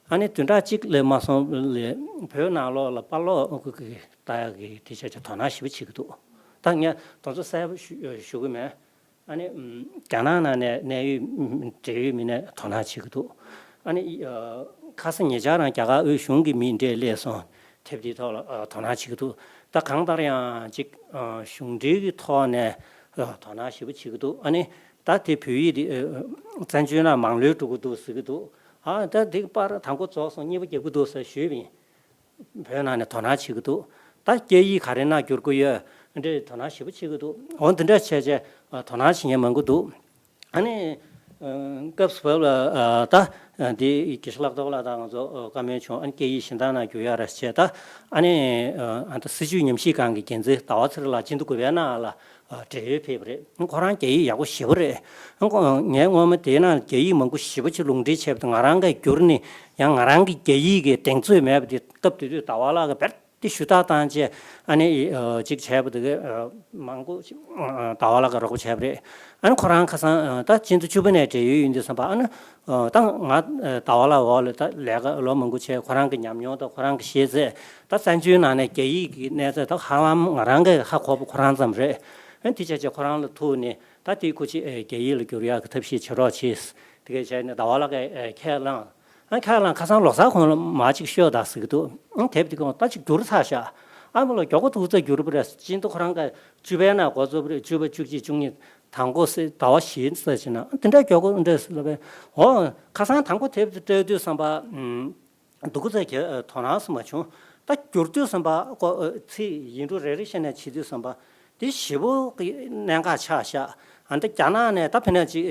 ཨ་ནི་བདུན་ཕྲག་གཅིག་ལས་མ་སོང་ལས་བོད་ནང་ལོགས་ལ་པར་ལོག་ལྟ་ཡག་གི་དེ་བྱས་བྱས་དོ་སྣང་ཞེ་པོ་བྱེད་ཀྱི་འདུག་ད་ངས་དེ་ཚོ་གསལ་པོ་ཞུ་ཞུ་གི་མེད། ཨ་ནི་རྒྱ་ནག་ནང་ནས་གནད་ཡོད་འབྲེལ་ཡོད་མི་སྣས་དོ་སྣང་བྱེད་ཀྱི་འདུག་ཨ་ནི་ཁ་སང་ཉེ་ཆར་རང་རྒྱ་གར་དབུས་གཞུང་གི་མི་འདྲས་སླེབས་སོང་། དེབ་དེའི་ཐོག་ལ་དོ་སྣང་བྱེད་ཀྱི་འདུག་ད་གང་ལྟར་ཡང་ཅིག་གཞུང་འབྲེལ་གྱི་ཐོག་ནས་དོ་སྣང་ཞེ་པོ་བྱེད་ཀྱི་འདུག་ཨ་ནི་ད་དེ་བོད་ཡིག་དེ་བཙན་བྱོལ་ནང་མང་ལོས་འགྲོ་གི་འདུག་ཟེར་གྱི་འདུག་ཨ་ད་དེ་པར་དང་པོ་རྫོགས་སོང་། གཉིས་པ་རྒྱག་གི་འདུག་ཟེར་ཞུས་པ་ཡིན། བོད་ནང་ནས་དོ་སྣང་བྱེད་ཀྱི་འདུག་ད་སྐད་ཡིག་ག་རེ་ནང་བསྒྱུར་གྱི་ཡོད་འདྲའི་དོ་སྣང་ཞེ་པོ་བྱེད་ཀྱི་འདུག་འོ་འདི་འདྲ་བྱས་བྱས་དོ་སྣང་བྱེད་མཁན་མང་པོ་འདུག་ཨ་ནི་སྐབས་སུ་བབས་ལ་ད་འདི་དགེ་བཤེས་ལགས་རྡོ་ལགས་དང་ང་ཚོ་བཀའ་མོལ་བྱུང་། ཨ་ནི་སྐད་ཡིག་གཞན་དག་ནང་བསྒྱུར་ཡག་རེ་བྱས། ད་ཨ་ནི་ཨ་ད་སྲིད་བྱུས་ཉམས་ཞིབ་ཁང་གི་འགན་འཛིན་ཟླ་བ་ཚེ་རིང་ལགས་ཆེད་དུ་དགོས་པའི་ནང་ལ་འབྲེལ་ཡོད་ཕེབས་པ་རེད། ཁོ་རང་སྐད་ཡིག་ཡག་པོ་ཞེ་པོ་རེད། ངས་སྔོན་མ་དེའི་ནང་སྐད་ཡིག་མང་པོ་ཞེ་པོ་ཅིག་ལུང་འདྲེན་བྱས་པ་དང་། ང་རང་གིས་བསྒྱུར་ནས་ཡང་ང་རང་གི་སྐད་ཡིག་གི་གདེང་ཚོད་མེད་པ་དེ་སྐབས་དེ་དུས་ཟླ་བ་ལགས་ཀྱིས་བེར་ཏེ་ཞུ་དག་བཏང་བྱས། ཨ་ནི་ཅིག་བྱས་པ་དེ་ག་མང་པོ་ཟླ་བ་ལགས་ཀྱིས་རོགས་པ་བྱས་པ་རེད། ཨ་ནི་ཁོ་རང་ཁ་སང་ད་ཕྱི་ཟླ་བཅུ་པ་ནས་འབྲེལ་ཡོད་ཡིན་དུས་ཙམ་པ། ཨ་ནི་ད་ང་ཟླ་བ་ལགས་འོག་ལ་ད་ལས་ཀ་ལོ་མང་པོ་བྱས། ཁོ་རང་གི་ཉམས་མྱོང་དང་ཁོ་རང་གི་ཤེས་ཚད། ད་བཙན་བྱོལ་ནང་ནས་རྒྱ་ཡིག་གི་གནས་ཚད་ད་ཧ་ལམ་ང་རང་གིས་ཧ་གོ་བ་ཁོ་རང་ཙམ་རེད། ཨ་ནི་དེ་བྱས་བྱས་ཁོ་རང་ལ་ཐུག་ནས། ད་དེའི་ཁུ་ཆེ་རྒྱ་ཡིག་ལ་བསྒྱུར་ཡག་གི་ཐབས་ཤེས་བྱེད་རོགས་གྱིས། དེ་གས་བྱས་ནས་ཟླ་བ་ལགས་ཀྱིས་ཁས་བླངས། ཨ་ཁས་བླངས་ཁ་སང་ལོ་གསར་གོང་ལ་མར་ཅིག་ཤོད་དང་ཟེར་གྱི་འདུག་ཨ་དེབ་དེ་གོང་ད་ཅིག་བསྒྱུར་ཚར་ཤག་ཨ་མ་ལོ་མགྱོགས་པོ་ཐུག་ཚར་བསྒྱུར་པ་རེད། སྤྱི་ཟླ་ཁོ་རང་ག་བཅུ་པའི་ནང་འགོ་བཙུགས་པ་རེད། བཅུ་པ་བཅུ་གཅིག་བཅུ་གཉིས་དང་པོ་ཟེར་ཟླ་བ་བཞི་ཙམ་ཞིག་ན་དེ་འདྲ་མགྱོགས་པོ་འདྲ་ཟེར་ལབ་པས། འོ་ཁ་སང་དང་པོ་དེབ་དེ་སྤྲད་དུས་ཙམ་པ། སྡུག་ཙམ་གྱི་དོ་སྣང་སུ་མ་བྱུང་། ད་བསྒྱུར་དུས་ཙམ་པ་ཀོ་ཚིག་ཡིག་འབྲུ་རེ་རེ་བཤད་ནས་བྱེད་དུས་ཙམ་པ་དེ་ཞེ་པོ་གི་གནད་འགག་ཆགས་ཤག་ཨ་འདི་རྒྱ་ནག་ནས་ད་ཕི་ན་ཅིག་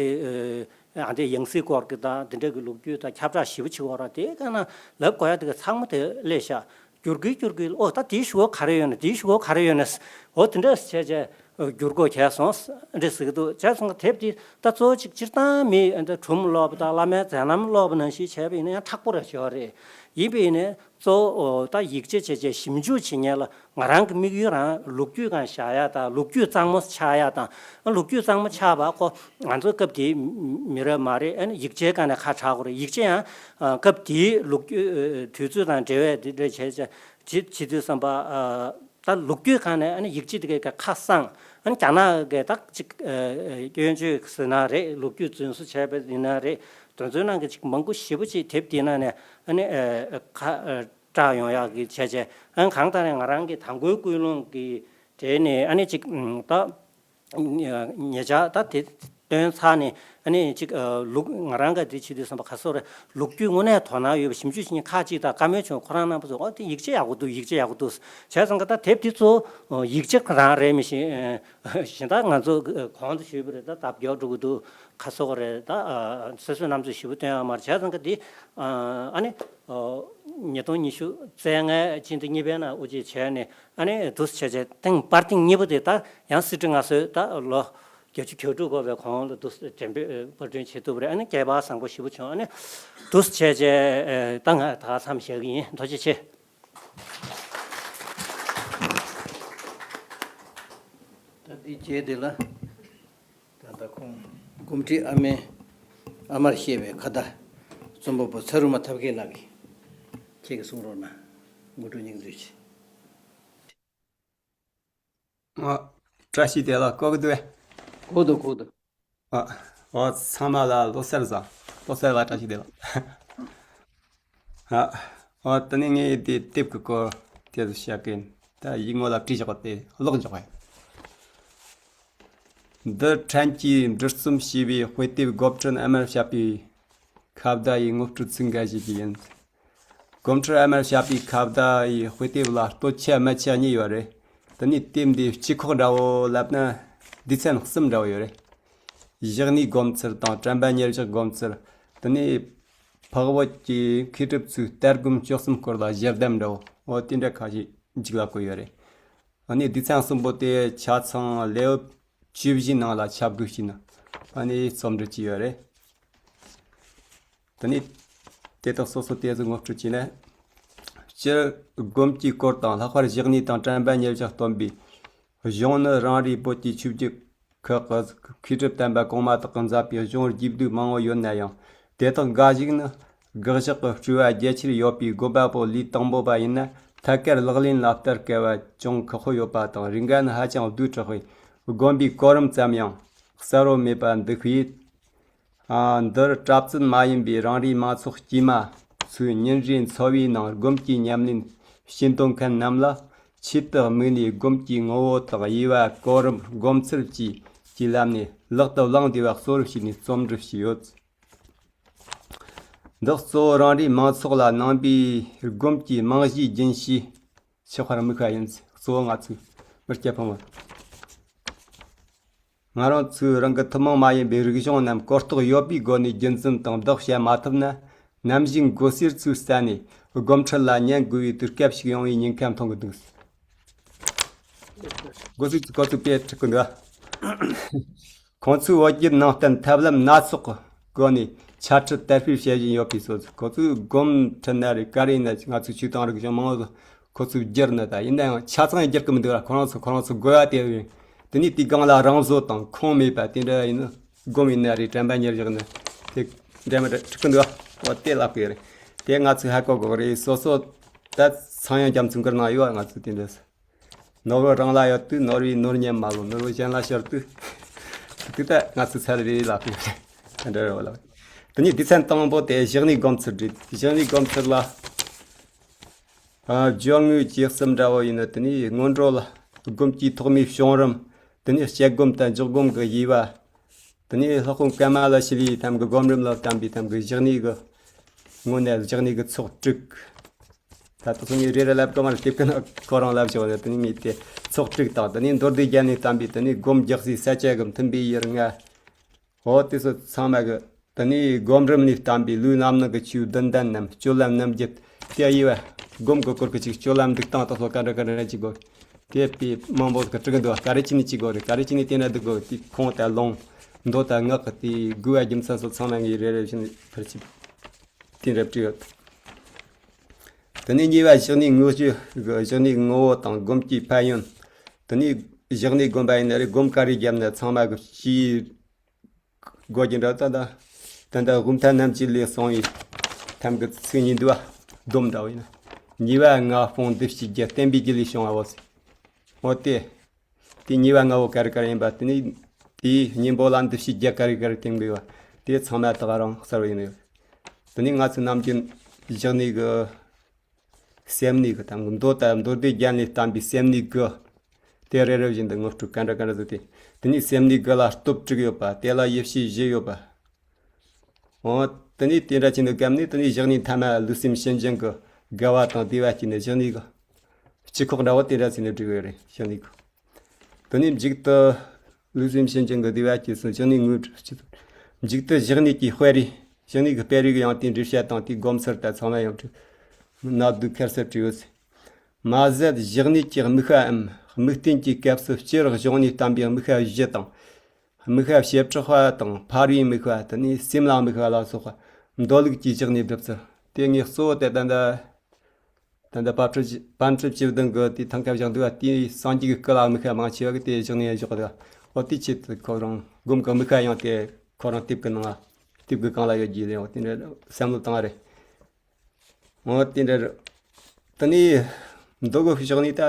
ཨ་འདི་ཡང་སྲིད་སྐོར་གྱི་དང་འདི་འདྲ་གི་ལོ་རྒྱུས་དང་ཁྱབ་བསྒྲགས་ཞེ་པོ་བྱེད་དགོས་ར། དེ་ག་ན་ལབ་དགོས་ཡ་དེ་ག་ཚང་མ་དེ་སླེབས་ཤག་བསྒྱུར་གི་བསྒྱུར་གི། ཨོ་ད་དེའི་གཞུག་གུ་ག་རེ་ཡོད་ན། དེའི་གཞུག་གུ་ག་རེ་ཡོད་ན། ཨོ་དེ་འདྲ་བྱས་བྱས། བསྒྱུར་དགོས་བྱས་སོང་འདྲ་ཟེར་གྱི་འདུག་བྱས་སོང་དེབ་འདི་ད་གཙོ་བོ་གཅིག་སྤྱིར་བཏང་མི་འདི་སྒྲུང་ཀློག་པ་དང་བླ་མའི་མཛད་རྣམ་ཀློག་པ་ནང་བཞིན་བྱས་པ་ཡིན་ན་ཡང་མཁྲེགས་པོ་ར་ཞིག་ཡོད་རེད། ཡིན་པ་ཡིན་ནའི་གཙོ་བོ་ད་ཡིག་ཆ་བྱས་བྱས་ཞིབ་འཇུག་བྱེད་མཁན་ལ་ང་རང་གི་དམིགས་ཡུལ་རང་ལོ་རྒྱུས་སྒང་བཞག་ཡ་དང་། ལོ་རྒྱུས་གཙང་མ་ཆགས་ཡ་དང་། ལོ་རྒྱུས་གཙང་མ་ཆགས་པ་ཁོ་ང་ཚོ་སྐབས་དེའི་མི་རབས་མ་རེད། ཨ་ནི་ཡིག་ཆའི་སྒང་ནས་ཁ་གྲག་དགོས་རེད། ཡིག་ཆ་ཡང་སྐབས་དེའི་ལོ་རྒྱུས་དུས་ཚོད་དང་འབྲེལ་བའི་དེ་འདྲ་བྱས་བྱས་བྱེད་བྱེད་དུས་ཙམ་པ། ད་ལོ་རྒྱུས་སྒང་ནས་ཨ་ནི་ཡིག་ཆ་དེ་གའི་ཁ་གསང་། ཨ་ནི་རྒྱ་ནག་གི་ད་ཅིག་ཨ་ཨ་སྐྱོན་བརྗོད་ཟེར་ན་རེད། ལོ་རྒྱུས་རྫུན་བཟོ་བྱས་པ་ཡིན་ན་རེད། དེ་ཚོའི་ནང་གི་ཅིག་མང་པོ་ཞེ་པོ་ཅིག་དེབ་དེའི་ནང་ནས་ཨ་ནི་ཨ་ཨ་ཁ་ཨ་བཀྲག་ཡོང་ཡག་གི་བྱས་བྱས། ཨ་ནི་གང་ལྟར་ཡང་ང་རང་གི་དང་པོའི་ཀུན་སློང་གི་གྲས་ནས་ཨ་ནི་ཅིག་ཨ་ད། ཉེ་ཆར་ད་དེ་བཏོན་ཚར་ནས་ཨ་ནི་ཅིག་ཨ་ལུག་ང་རང་ག་དེ་བྱེད་དུས་ཙམ་པ་ག་སོ་རེ་ལོ་རྒྱུས་དངོས་གནས་དོ་སྣང་ཡོད་པ་ཞིབ་འཇུག་བྱེད་མཁན་ཁག་ཅིག་དང་བཀའ་མོལ་བྱུང་། ཁོ་རང་རྣམ་པ་ཚོས་ཨོ་དེ་ཡིག་ཆ་ཡག་པོ་འདུག་ཡིག་ཆ་ཡག་པོ་འདུག་བྱས་ཙང་ག་ད་དེབ་དེ་གཙོ་བོ་ཡིག་ཆ་རང་རེད་མི་ཤེས། གཞན་དག་ང་ཚོ་གོང་དུ་ཞུས་པ་རེད། ད་ལྡབ་མགྱོགས་འགྲོ་གི་འདུག་ག་སོ་རེ་ད་སོ་སོའི་རྣམ་ཚོས་ཞིབ་པོ་བཏོན་ཡོད་མ་རེད། བྱས་ཙང་ག་དེ་ཨ་ནི་ཉིས་སྟོང་ཉི་ཤུ་རྩ་ལྔའི་སྤྱི་ཟླ་གཉིས་པའི་ནང་དབུ་འབྱེད་བྱས་ནས། ཨ་ནི་འདུག་སེ་བྱས་བྱས་ཐེངས་པར་ཐེངས་གཉིས་པ་དེ་ད་ཡང་གསེར་ཁྲི་མངའ་གསོལ་ད་ལོ་ བརྒྱད་ཅུ་གྱ་དྲུག་འགོར་བའི་གོང་ལ་འདུག་སེ་འགྲེམས་སྤེལ་པར་སྐྲུན་བྱེད་ཐུབ་པ་རེད། ཨ་ནི་སྐལ་པ་བཟང་པོ་ཞེ་པོ་བྱུང་། ཨ་ནི་འདུག་སེ་བྱས་བྱས་ད་ང་ད་མཚམས་བཞག་གི་ཡིན། ཐུགས་རྗེ་ཆེ། ད་འདི་རྗེས་དེ་ལ་ད་ལྟ་ཁོང་དགོངས་ཁྲི་ཨ་མའི་ཨ་མར་བཤད་པའི་ཁ་བརྡ་རྩོམ་པ་པོ་ཚ་རུ་མ་ཐབས་མཁས་ལགས་ཀྱིས་ཁྱེད་ཀྱིས་གསུང་རོགས་གནང་། ངོ་སྤྲོད་སྙིང་བསྡུས་ཆེ། ཨ། བཀྲ་ཤིས་བདེ་ལེགས། གོ་གི་འདུག་གས། གོ་འདུག་གོ་འདུག་ཨ། ཨོ་ཚང་མ་ལ་ལོ་གསར་བཟང་། ལོ་གསར་ལ་བཀྲ་ཤིས་བདེ་ལེགས། ཨ། ཨོ་དེ་ནས་ངས་དེ་དེབ་ཀྱི་སྐོར་དེ་ཚོ་བཤད་གི་ཡིན། ད་ཡིག་ངོ་ལ་བྲིས་བཞག་པ་དེ་ཀློག་འཇོག་གས། འདི་ཕྲན་གྱིས་འབྲི་རྩོམ་བྱས་པའི་དཔེ་དེབ་སྒོ་ཁྲིད་ཨ་མར་བཤད་པའི་ཁ་བརྡ་ཡི་ངོ་སྤྲོད་ཚིག་འགའ་ཞིག་ཡིན། སྒོ་ཁྲིད་ཨ་མར་བཤད་པའི་ཁ་བརྡ་ཡི་དཔེ་དེབ་ལ་སྟོད་ཆ་སྨད་ཆ་གཉིས་ཡོད་རེད། དེ་ནས་དེབ་འདིའི་སྤྱི་ཁོག་འདྲ་བོ་ལབ་ན་སྡེ་ཚན་གསུམ་འདྲ་བོ་ཡོད་རེད། གཞི་གནས་སྒོམ་ཚུལ་དང་དྲན་པ་ཉེར་བཞག་སྒོམ་ཚུལ། དེ་ནས་འཕགས་བོད་ཀྱི་མཁས་གྲུབ་ཚོའི་ལྟ་སྒོམ་སྤྱོད་གསུམ་སྐོར་ལ་ཞལ་གདམས་འདྲ་བོ། འོ་དེ་འདྲ་ཁ་ཤས་མཇུག་ལ་བཀོད་ཡོད་རེད། ཨ་ནི་སྡེ་ཚན་གསུམ་པོ་དེ་ཆ་ཚང་ལེའུ་བཅུ་བཞིའི་ནང་ལ་ཁྱབ་དགོས་ཤིང་ན། ཨ་ནི་རྩོམ་འབྲི་བྱས་ཡོད་རེད། དེ་ནས་དེ་དག་སོ་སོ་དེ་ཚོ་ངོ་སྤྲོད་བྱས་ན། སྤྱིར་སྒོམ་གྱི་སྐོར་དང་ལྷག་པར་གཞི་གནས་དང་དྲན་པ་ཉེར་བཞག་སྟོན་པའི་གཞུང་ནི་རང་རེའི་བོད་ཀྱི་ཆོས་བརྒྱུད་ཁག་གི་མཁས་གྲུབ་དམ་པ་གོང་མ་དག་གིས་མཛད་པའི་གཞུང་རྒྱས་བསྡུས་མང་བོ་ཡོད་ན་ཡང་། དེ་དག་འགའ་ཞིག་ནི་དགག་བཞག་གི་སྤྲོས་པ་རྒྱ་ཆེར་ཡོད་པས། དགོན་པ་པོ་ལས་དང་པོ་པ་ཡིན་ན་ཐད་ཀར་ལག་ལེན་ལ་བསྟར་དཀའ་བ་ཅུང་ཁག་པོ་ཡོད་པ་དང་། རེ་འགའ་ནི་ཧ་ཅང་བསྡུས་དྲགས་པས་དགོན་པའི་གོ་རིམ་ཙམ་ཡང་གསལ་བོ་མེད་པ་འདུག་པས། ཨ། འདིར་གྲྭ་བཙུན་མ་ཡིན་པའི་རང་རེའི་མང་ཚོགས་དཀྱུས་མ་ཚོས་ཉིན་རེའི་འཚོ་བའི་ནང་སྒོམ་གྱི་ཉམས་ལེན་བྱེད་འདོད་མཁན་རྣམས་ལ་ཆེད་དུ་དམིགས་ནས་སྒོམ་གྱི་ངོ་བོ་དང་དབྱེ་བ། གོ་རིམ། སྒོམ་ཚུལ་བཅས་ཀྱི་ལམ་ནས་ལག་ཏུ་བླང་བདེ་བ་གཙོ་བོར་བྱས་ནས་རྩོམ་འབྲི་བྱས་ཡོད། འདི་གཙོ་བོ་རང་རེའི་མང་ཚོགས་ལ་ནང་པའི་སྒོམ་གྱི་རྨང་གཞིའི་རྒྱུན་ཤེས་ཆགས་པར་དམིགས་པ་ཡིན། གཙོ་བོ་ང་ཚོའི་མི་སྐྱ་ཕོ་མོ། ང་རང་ཚོས་རང་གི་ཐུན་མོང་མ་ཡིན་པའི་རིག་གཞུང་རྣམས་གོ་རྟོགས་ཡོད་པའི་སྒོ་ནས་རྒྱུན་འཛིན་དང་བདག་བྱ་མ་ཐུབ་ན། ནམ་ཞིག་མགོ་སེར་ཚོའི་རྩ་ནས་སྒོམ་ཁྲིད་ལ་ཉན་དགོས་པའི་དུས་སྐབས་ཤིག་ཡོང་བའི་ཉེན་ཁ་མཐོང་གི་འདུག་མགོ་སེར་ཚོས་ཁོ་ཚོའི་དཔེ་ཁྲིད་ཀྱི་འདུག་ཁོང་ཚོས་བོད་བརྒྱུད་ནང་བསྟན་ཐབས་ལམ་སྣ་ཚོགས་ཀྱི་སྒོ་ནས་ཆ་ཁྲིད་དར་སྤེལ་བྱེད་བཞིན་ཡོད་པས་སོ། ཁོ་ཚོས་སྒོམ་ཁྲིད་ན་རེད། ག་རེ་ཡིན་ན་ང་ཚོའི་ཆོས་དང་རིག་གཞུང་མང་བོ་ཁོ་ཚོས་བསྒྱུར་ནི། ད་ཡིན་ན་ཡང་ཆ་ཚང་བསྒྱུར་གི་མི་འདུག་ལ། ཁོ་རང་ཚོ་ཁོ་རང་ཚོ་དགོས་པ་དེ་ཡིན། དེ་ནས་དེའི་སྒང་ལ་རང་བཟོ་དང་ཁུངས་མེད་པ་དེ་འདྲ་ཡིན་ན། སྒོམ་ཡིན་ན་རེད། དྲན་པ་ཉེར་བཞག་ནི་དེ་འདྲ་མི་འདྲ་ཁྲིད་གི་འདུག་འོ་དེ་ལབ་གི་རེད། དེ་ང་ཚོས་ཧ་གོ་དགོས་རེད། སོ་སོ་ད་ཚངས་དབྱངས་རྒྱ་མཚོའི་མགུར་ནང་ཡོད་པ། ང་ཚོས་དེ་འདྲ་ནོར་བུ་རང་ལ་ཡོད་དུས་ནོར་བུའི་ནོར་ཉམས་མ་ལོ། ནོར་བུ་གཞན་ལ་ཤོར་དུས་དུས་ད་ང་ཚོའི་ཚར་རེད་ལབ་གི་རེད། དེ་འདྲ་རེད་བ་ལ། དེ་ནས་སྡེ་ཚན་དང་པོ་དེ་གཞི་གནས་སྒོམ་ཚུལ་རེད། གཞི་གནས་སྒོམ་ཚུལ་ལ། ཨ། སྦྱོར་དངོས་ཀྱི་གསུམ་འདྲ་བོ་ཡིན་ན། དེ་ནས་སྔོན་འགྲོ་ལ་སྒོམ་གྱི་ཐོག་མའི་བྱུང་རིམ། དེ་ནས་དཔྱད་སྒོམ་དང་འཇོག་སྒོམ་གྱི་དབྱེ་བ། དེ་ནས་ལྷ་དབང་ཀ་མ་ལ་ཤཱི་ལའི་ཐམ་གྱི་སྒོམ་རིམ་ལ་བརྟེན་པའི་ཐམ་གྱི་གཞི་གནས་ཀྱི་ངོས་ནས་གཞི་གནས་ཀྱི་ཚོགས་དྲུག་ད་ལྟ་སོ་ངས་རེ་རེ་ལབ་གི་མ་རེད། དེབ་ཀྱི་ནང་ཁོ་རང་ལབ་བཞག་ནས། དེ་ནས་ངས་དེ་ཚོགས་དྲུག་དང་། དེ་ནས་མདོ་སྡེ་རྒྱན་ལས་བརྟེན་པའི་དེ་ནས་སྒོམ་རྒྱག་སའི་ས་ཆ་གི་མཐུན་པའི་ཡུལ་ལྔ། འོ་དེ་ཚོ་ཚང་མ་གི། དེ་ནས་སྒོམ་རིམ་ལས་བརྟེན་པའི་ལུས་རྣམ་སྣང་གི་ཆོས་བདུན་ལྡན་རྣམས། སྤྱོད་ལམ་རྣམ་བརྒྱད་དེ་དབྱེ་བ། སྒོམ་གྱི་སྐོར་གྱི་ཅིག་སྤྱོད་ལམ་འདུག་སྟངས་དང་སོགས་ག་འདྲ་ག་འདྲ་ཅིག་དགོས། དེ་དཔེ་མང་པོ་གི་དྲུག་འདུག་ག་རེ་བྱས་ནས་ཅིག་དགོས་རེད། ག་རེ་བྱས་ནས་དེ་འདྲ་འདུག་དགོས། དེ་ཁུངས་དང་ལུང་། མདོ་དང་སྔགས་ཀྱི་དེ་དགོས་པ་རྒྱུ་མཚན་སོགས་ཚང་མ་ངས་རེ་རེ་བཞིན་ཕར་ཕྱིན། དེ་འདྲ་བྲིས་ཡོད། དེ་ནས་གཉིས་པ་གཞི་གནས་དངོས་སྤྱོད་ཀྱི་གཞི་གནས་ངོ་བོ་དང་སྒོམ་གྱི་ཕན་ཡོན། དེ་ནས་གཞི་གནས་སྒོམ་པ་ཡིན་ན་རེད། སྒོམ་ག་རེ་བརྒྱབ་ན་ཚང་མ་གི་སྤྱིའི་སྒོ་རྒྱུ་འདྲ། ད་ད་ད་ད་དབུ་མཐའ་རྣམ་བཅུ་ལས་གསུངས་པའི་ཐམ་གྱི་ཚིག་གཉིས་འདུག་པ། སྡོམ་འདྲ་བོ་ཡིན་ན། ཉེས་པ་ལྔ་སྤོང་བདུད་བཞིའི་རྒྱུ། བསྟན་པའི་རྒྱུ་ལས་བྱུང་བའོ། འོ་དེ། དེ་ཉེས་པ་ལྔ་བོ་ག་རེ་ག་རེ་ཡིན་པ། དེ་ནས་དེའི་གཉེན་པོ་ལ་བདུད་བཞིའི་རྒྱུ་ག་རེ་ག་རེ་བསྟེན་དགོས་པ། དེ་ཚང་མ་ད་ག་རང་གསལ་བོ་ཡིན་ནོ། དེ་ནས་ང་ཚོ་ནམ་རྒྱུན་གཞི་གནས་ཀྱི་སེམས་གནས་ཀྱི་ཐམ་གྱི་མདོ་དང་མདོ་སྡེ་རྒྱན་ལས་བརྟེན་པའི་སེམས་གནས་དགུ། དེ་རེ་རེ་བཞིན་དུ་ངོ་སྤྲོད་ག་འདྲ་ག་འདྲ་བཟོས་ཏེ། དེ་ནས་སེམས་གནས་དགུ་ལ་སྟོབས་དྲུག་ཡོད་པ། དེ་ལ་ཡེ་ཤེས་བཞི་ཡོད་པ། འོ། དེ་ནས་དེ་འདྲ་བྱས་ནས་བརྒྱབ་ནས། དེ་ནས་གཞི་གནས་ཐ་མ་ལུས་སེམས་ཤིན་སྦྱངས་ཀྱི་དགའ་བ་དང་བདེ་བ་བསྐྱེད་ནས་གཞི་གནས་ཀྱི་སྤྱི་ཁོག་འདྲ་བོ་དེ་འདྲ་བྱས་ནས་བསྒྲིགས་ཡོད་རེད། གཞི་གནས་ཀྱི། དེ་ནས་མཇུག་ཏུ་ལུས་སེམས་ཤིན་སྦྱངས་ཀྱི་བདེ་བ་བསྐྱེད་སོང་། གཞི་གནས་དངོས་གྲུབ་སྤྱི། མཇུག་ཏུ་གཞི་གནས་ཀྱི་སྤེལ་རེས། གཞི་གནས་ཀྱི་སྤེལ་རེས་ཀྱི་ཡང་དེ་འགྲེལ་བཤད་དང་དེའི་སྒོམ་ཚུལ་དང་ཚང་མ་ཡང་བྲིས། ནག་དུ་ཁར་སར་བྲིས་ཡོད། མ་ཟད་གཞི་གནས་ཀྱི་དམིགས་པའམ་དམིགས་རྟེན་གྱི་སྐབས་སུ་སྤྱིར་གཞུང་ནས་བསྟན་པའི་དམིགས་པ་བཞི་དང་། དམིགས་པ་བྱེ་བྲག་པ་དང་ཕ་རོལ་དམིགས་པ། དེ་ནས་སེམས་ལ་དམིགས་པ་ལ་སོགས་པ་མདོ་ལུགས་ཀྱི་བཞག་ནས་བསྒྲུབ་ཚུལ་དེ་ངས་གཙོ་བོ་དེ་ད་ལྟ་ད་ལྟ་པཎ་གྲུབ་པཎ་གྲུབ་བཅུ་བདུན་གྱི་དེ་ཐང་ཀ་བཞག་འདུག་པ། དེའི་སངས་རྒྱས་ཀྱི་སྐུ་ལ་དམིགས་པ་མང་ཆེ་བ་གི་དེ་བཞག་ནས་བཞག་འདུག་པ། འོ་དེ་ཆེད་དུ་ཁོ་རང་སྒོམ་གྱི་དམིགས་པ་ཡང་དེ་ཁོ་རང་དེབ་ཀྱི་ནང་ལ་དེབ་ཀྱི་སྒང་ལ་ཡོད་རྒྱུ་ལས། འོ་དེ་འདྲ་བསམ་བློ་བཏང་བ་རེད། འོ་དེ་འདྲ་རེད། དེ་ནས་མདོ་གི་བཞག་ནས་ད་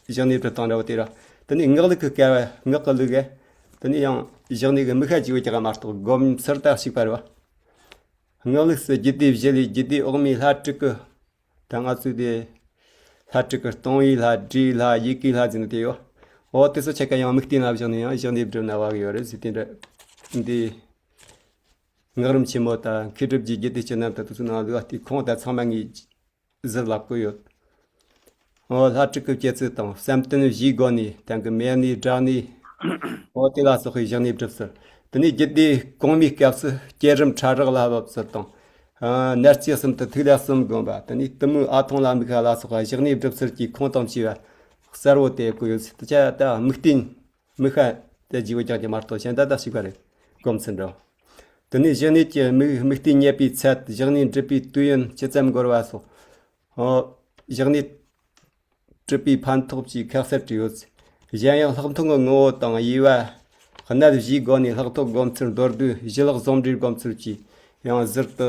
བཞག་ནས་བསྒྲུབ་སྟངས་འདྲ་བོ་དེ་ར། དེ་ནས་ངག་ལུགས་ཀྱི་སྐལ་བ་ངག་གི་ལུགས་གི་དེ་ནས་ཡང་བཞག་ནས་གི་དམིགས་པ་གཅིག་པོ་རྒྱག་གི་མ་གཏོགས་སྒོམ་ཚུལ་ད་གཅིག་པ་རེད་པ། ངག་ལུགས་སུ་རྒྱུད་སྡེ་བཞི་ལས་རྒྱུད་སྡེ་འོག་མའི་ལྷ་དྲུག་གི། ད་ང་ཚོས་དེ་ལྷ་དྲུག་གི་སྟོང་པའི་ལྷ། སྒྲའི་ལྷ། ཡི་གེའི་ལྷ་ཟེར་ནས་དེ་ཡོད། འོ་དེ་ཚོ་ཆ་ག་ཡང་དམིགས་རྟེན་ལ་བཞག་ནས་ཡང་བཞག་ནས་བསྒྲུབ་ན་བ་གི་ཡོད་རེད་ཟེར། དེ་འདྲ་འདི། ངག་རིམ་ཆེན་མོ་དང་མཁས་གྲུབ་ཀྱི་རྒྱུད་སྡེ་བཅུ་རྣམས་དང་དེ་ཚོའི་ནང་ལུགས་དེ་ཁུངས་དང་ཚང་མ་ངས་ཟུར་ལ་བཀོད་ཡོད། འོ་ལྷ་དྲུག་གི་བཅད་ཚུལ་དང་བསམ་གཏན་བཞིའི་སྒོ་ནས་དེང་གི་མེ་ནས་སྒྲ་ནས། འོ་དེ་ལ་སོགས་པའི་བཞག་ནས་བསྒྲུབ་ཚུལ། དེ་ནས་རྒྱུད་སྡེ་གོང་མའི་སྐབས་སུ་བསྐྱེད་རིམ་ཕྲ་རགས་ལ་བབ་ཚུལ་དང་། ཨ་ནར་སྐྱེས་གསུམ་དུ་ཐིག་ལེ་གསུམ་བསྒོམ་པ། དེ་ནས་གཏུམ་མོའི་ཨ་ཐུང་ལ་དམིགས་པ་ལ་སོགས་པ་བཞག་ནས་བསྒྲུབ་ཚུལ་གྱི་ཁུངས་དང་བཅས་པ་གསལ་བོ་དེ་བཀོད་ཡོད་ཚུལ་དུ་ཆ་ད་དམིགས་རྟེན། དམིགས་པ་དེ་བརྗེ་བོ་རྒྱག་རྒྱུ་མ་གཏོགས་གཞན་དག་དང་གཅིག་པ་རེད། སྒོམ་ཚུལ་འདྲ། དེ་ནས་བཞག་ནས་ཀྱི་དམིགས་དམིགས་རྟེན་རྙེད་པའི་ཚད། བཞག་ནས་འགྲུབ་པའི་དུས་ཡུན་ཇི་ཙམ་འགོར་བ་སོགས། འོ། བཞག་ནས་གྲུབ་པའི་ཕན་ཐོགས་ཀྱི་ཁ་གསལ་བྲིས་ཡོད། གཞན་ཡང་ལྷག་མཐོང་གི་ངོ་བོ་དང་དབྱེ་བ། གནད་བཞིའི་སྒོ་ནས་ལྷག་མཐོང་སྒོམ་ཚུལ། མདོར་བསྡུས་ཞི་ལྷག་ཟུང་འབྲེལ་སྒོམ་ཚུལ་གྱིས་ཡང་ཟུར་དུ་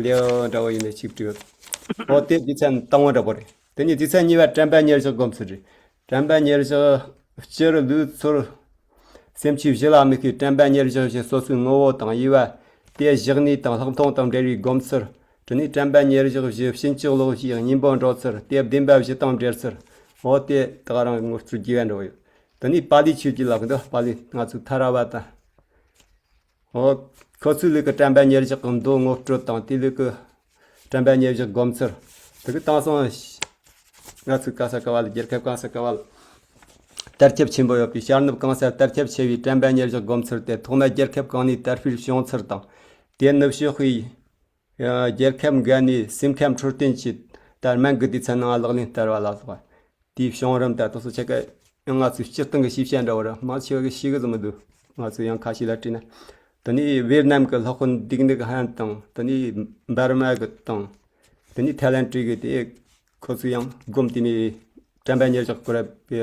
ལེའུ་འདྲ་བོ་ཡིན་ནས་གཅིག་བྲིས་ཡོད། འོ་དེ་སྡེ་ཚན་དང་པོ་འདྲ་བོ་རེད། དེ་ནས་སྡེ་ཚན་གཉིས་པ་དྲན་པ་ཉེར་བཞག་སྒོམ་ཚུལ་རེད། དྲན་པ་ཉེར་བཞག་སྤྱིར་ལུས་ཚོར་སེམས་ཆོས་བཞི་ལ་དམིགས་པའི་དྲན་པ་ཉེར་བཞག་བཞི་སོ་སོའི་ངོ་བོ་དང་དབྱེ་བ། དེ་བཞག་ནས་དང་ལྷག་མཐོང་དང་འབྲེལ་བའི་སྒོམ་ཚུལ། དེ་ནས་དྲན་པ་ཉེར་བཞག་བཞི་ཕྱིན་ཅི་ལོག་བཞིའི་གཉེན་པོ་འགྲོ་ཚུལ། དེ་བདེན་པ་བཞི་དང་འབྲེལ་ཚུལ། འོ་དེ་ད་ག་རང་ངོ་སྤྲོད་རྒྱས་པ་འདྲ་བོ་ཡོད། དེ་ནས་པཱ་ལིའི་ཆོས་བརྒྱུད་ལ་འདུག་པཱ་ལི་ང་ཚོའི་ཐར་བ་དང་། འོ། ཁོ་ཚོའི་ལུགས་ཀྱི་དྲན་པ་ཉེར་བཞག་གི་མདོ་ངོ་སྤྲོད་དང་དེའི་ལུགས་ཀྱི་དྲན་པ་ཉེར་བཞག་སྒོམ་ཚུལ། དེ་གི་དེང་སང་ང་ཚོའི་ག་ས་ག་བ་ལ་རྒྱལ་ཁབ་གང་ས་ག་བ་ལ་དར་ཁྱབ་ཆེན་པོ་ཡོད་པའི་ཤར་ནུབ་གང་སར་དར་ཁྱབ་ཆེ་བའི་དྲན་པ་ཉེར་བཞག་སྒོམ་ཚུལ་དེ་ཐོག་མར་རྒྱལ་ཁབ་གང་ནས་དར་སྤེལ་བྱུང་ཚུལ་དང་། དེ་ནུབ་ཕྱོགས་པའི་རྒྱལ་ཁབ་འགའ་ནས་སེམས་ཁམས་འཕྲོད་བསྟེན་གྱི་དར་སྨན་གྱི་སྡེ་ཚན་ནང་ལག་ལེན་བསྟར་བ་ལ་སོགས་པ། དེའི་བྱུང་རིམ་དང་དེ་ཚོ་ཆ་ག་ཡང་ང་ཚོའི་སྤྱིར་བཏང་གི་ཤེས་བྱ་འདྲ་བོ་ར་མང་ཆེ་བ་གི་ཤེས་གི་ཟིན་མི་འདུག་ང་ཚོ་ཡང་ཁ་ཤས་ལ་དྲིས་ན། དེ་ནས་ཝེར་ནམ་གི་སློབ་དཔོན་ཌིག་ནིག་ཧན་དང་། དེ་ནས་འབར་མ་གི་དང་། དེ་ནས་ཐའི་ལན་ཊི་གི་དེ་ཁོ་ཚོ་ཡང་སྒོམ་དེ་མོ་དྲན་པ་ཉེར་བཞག་སྐོར་བའི་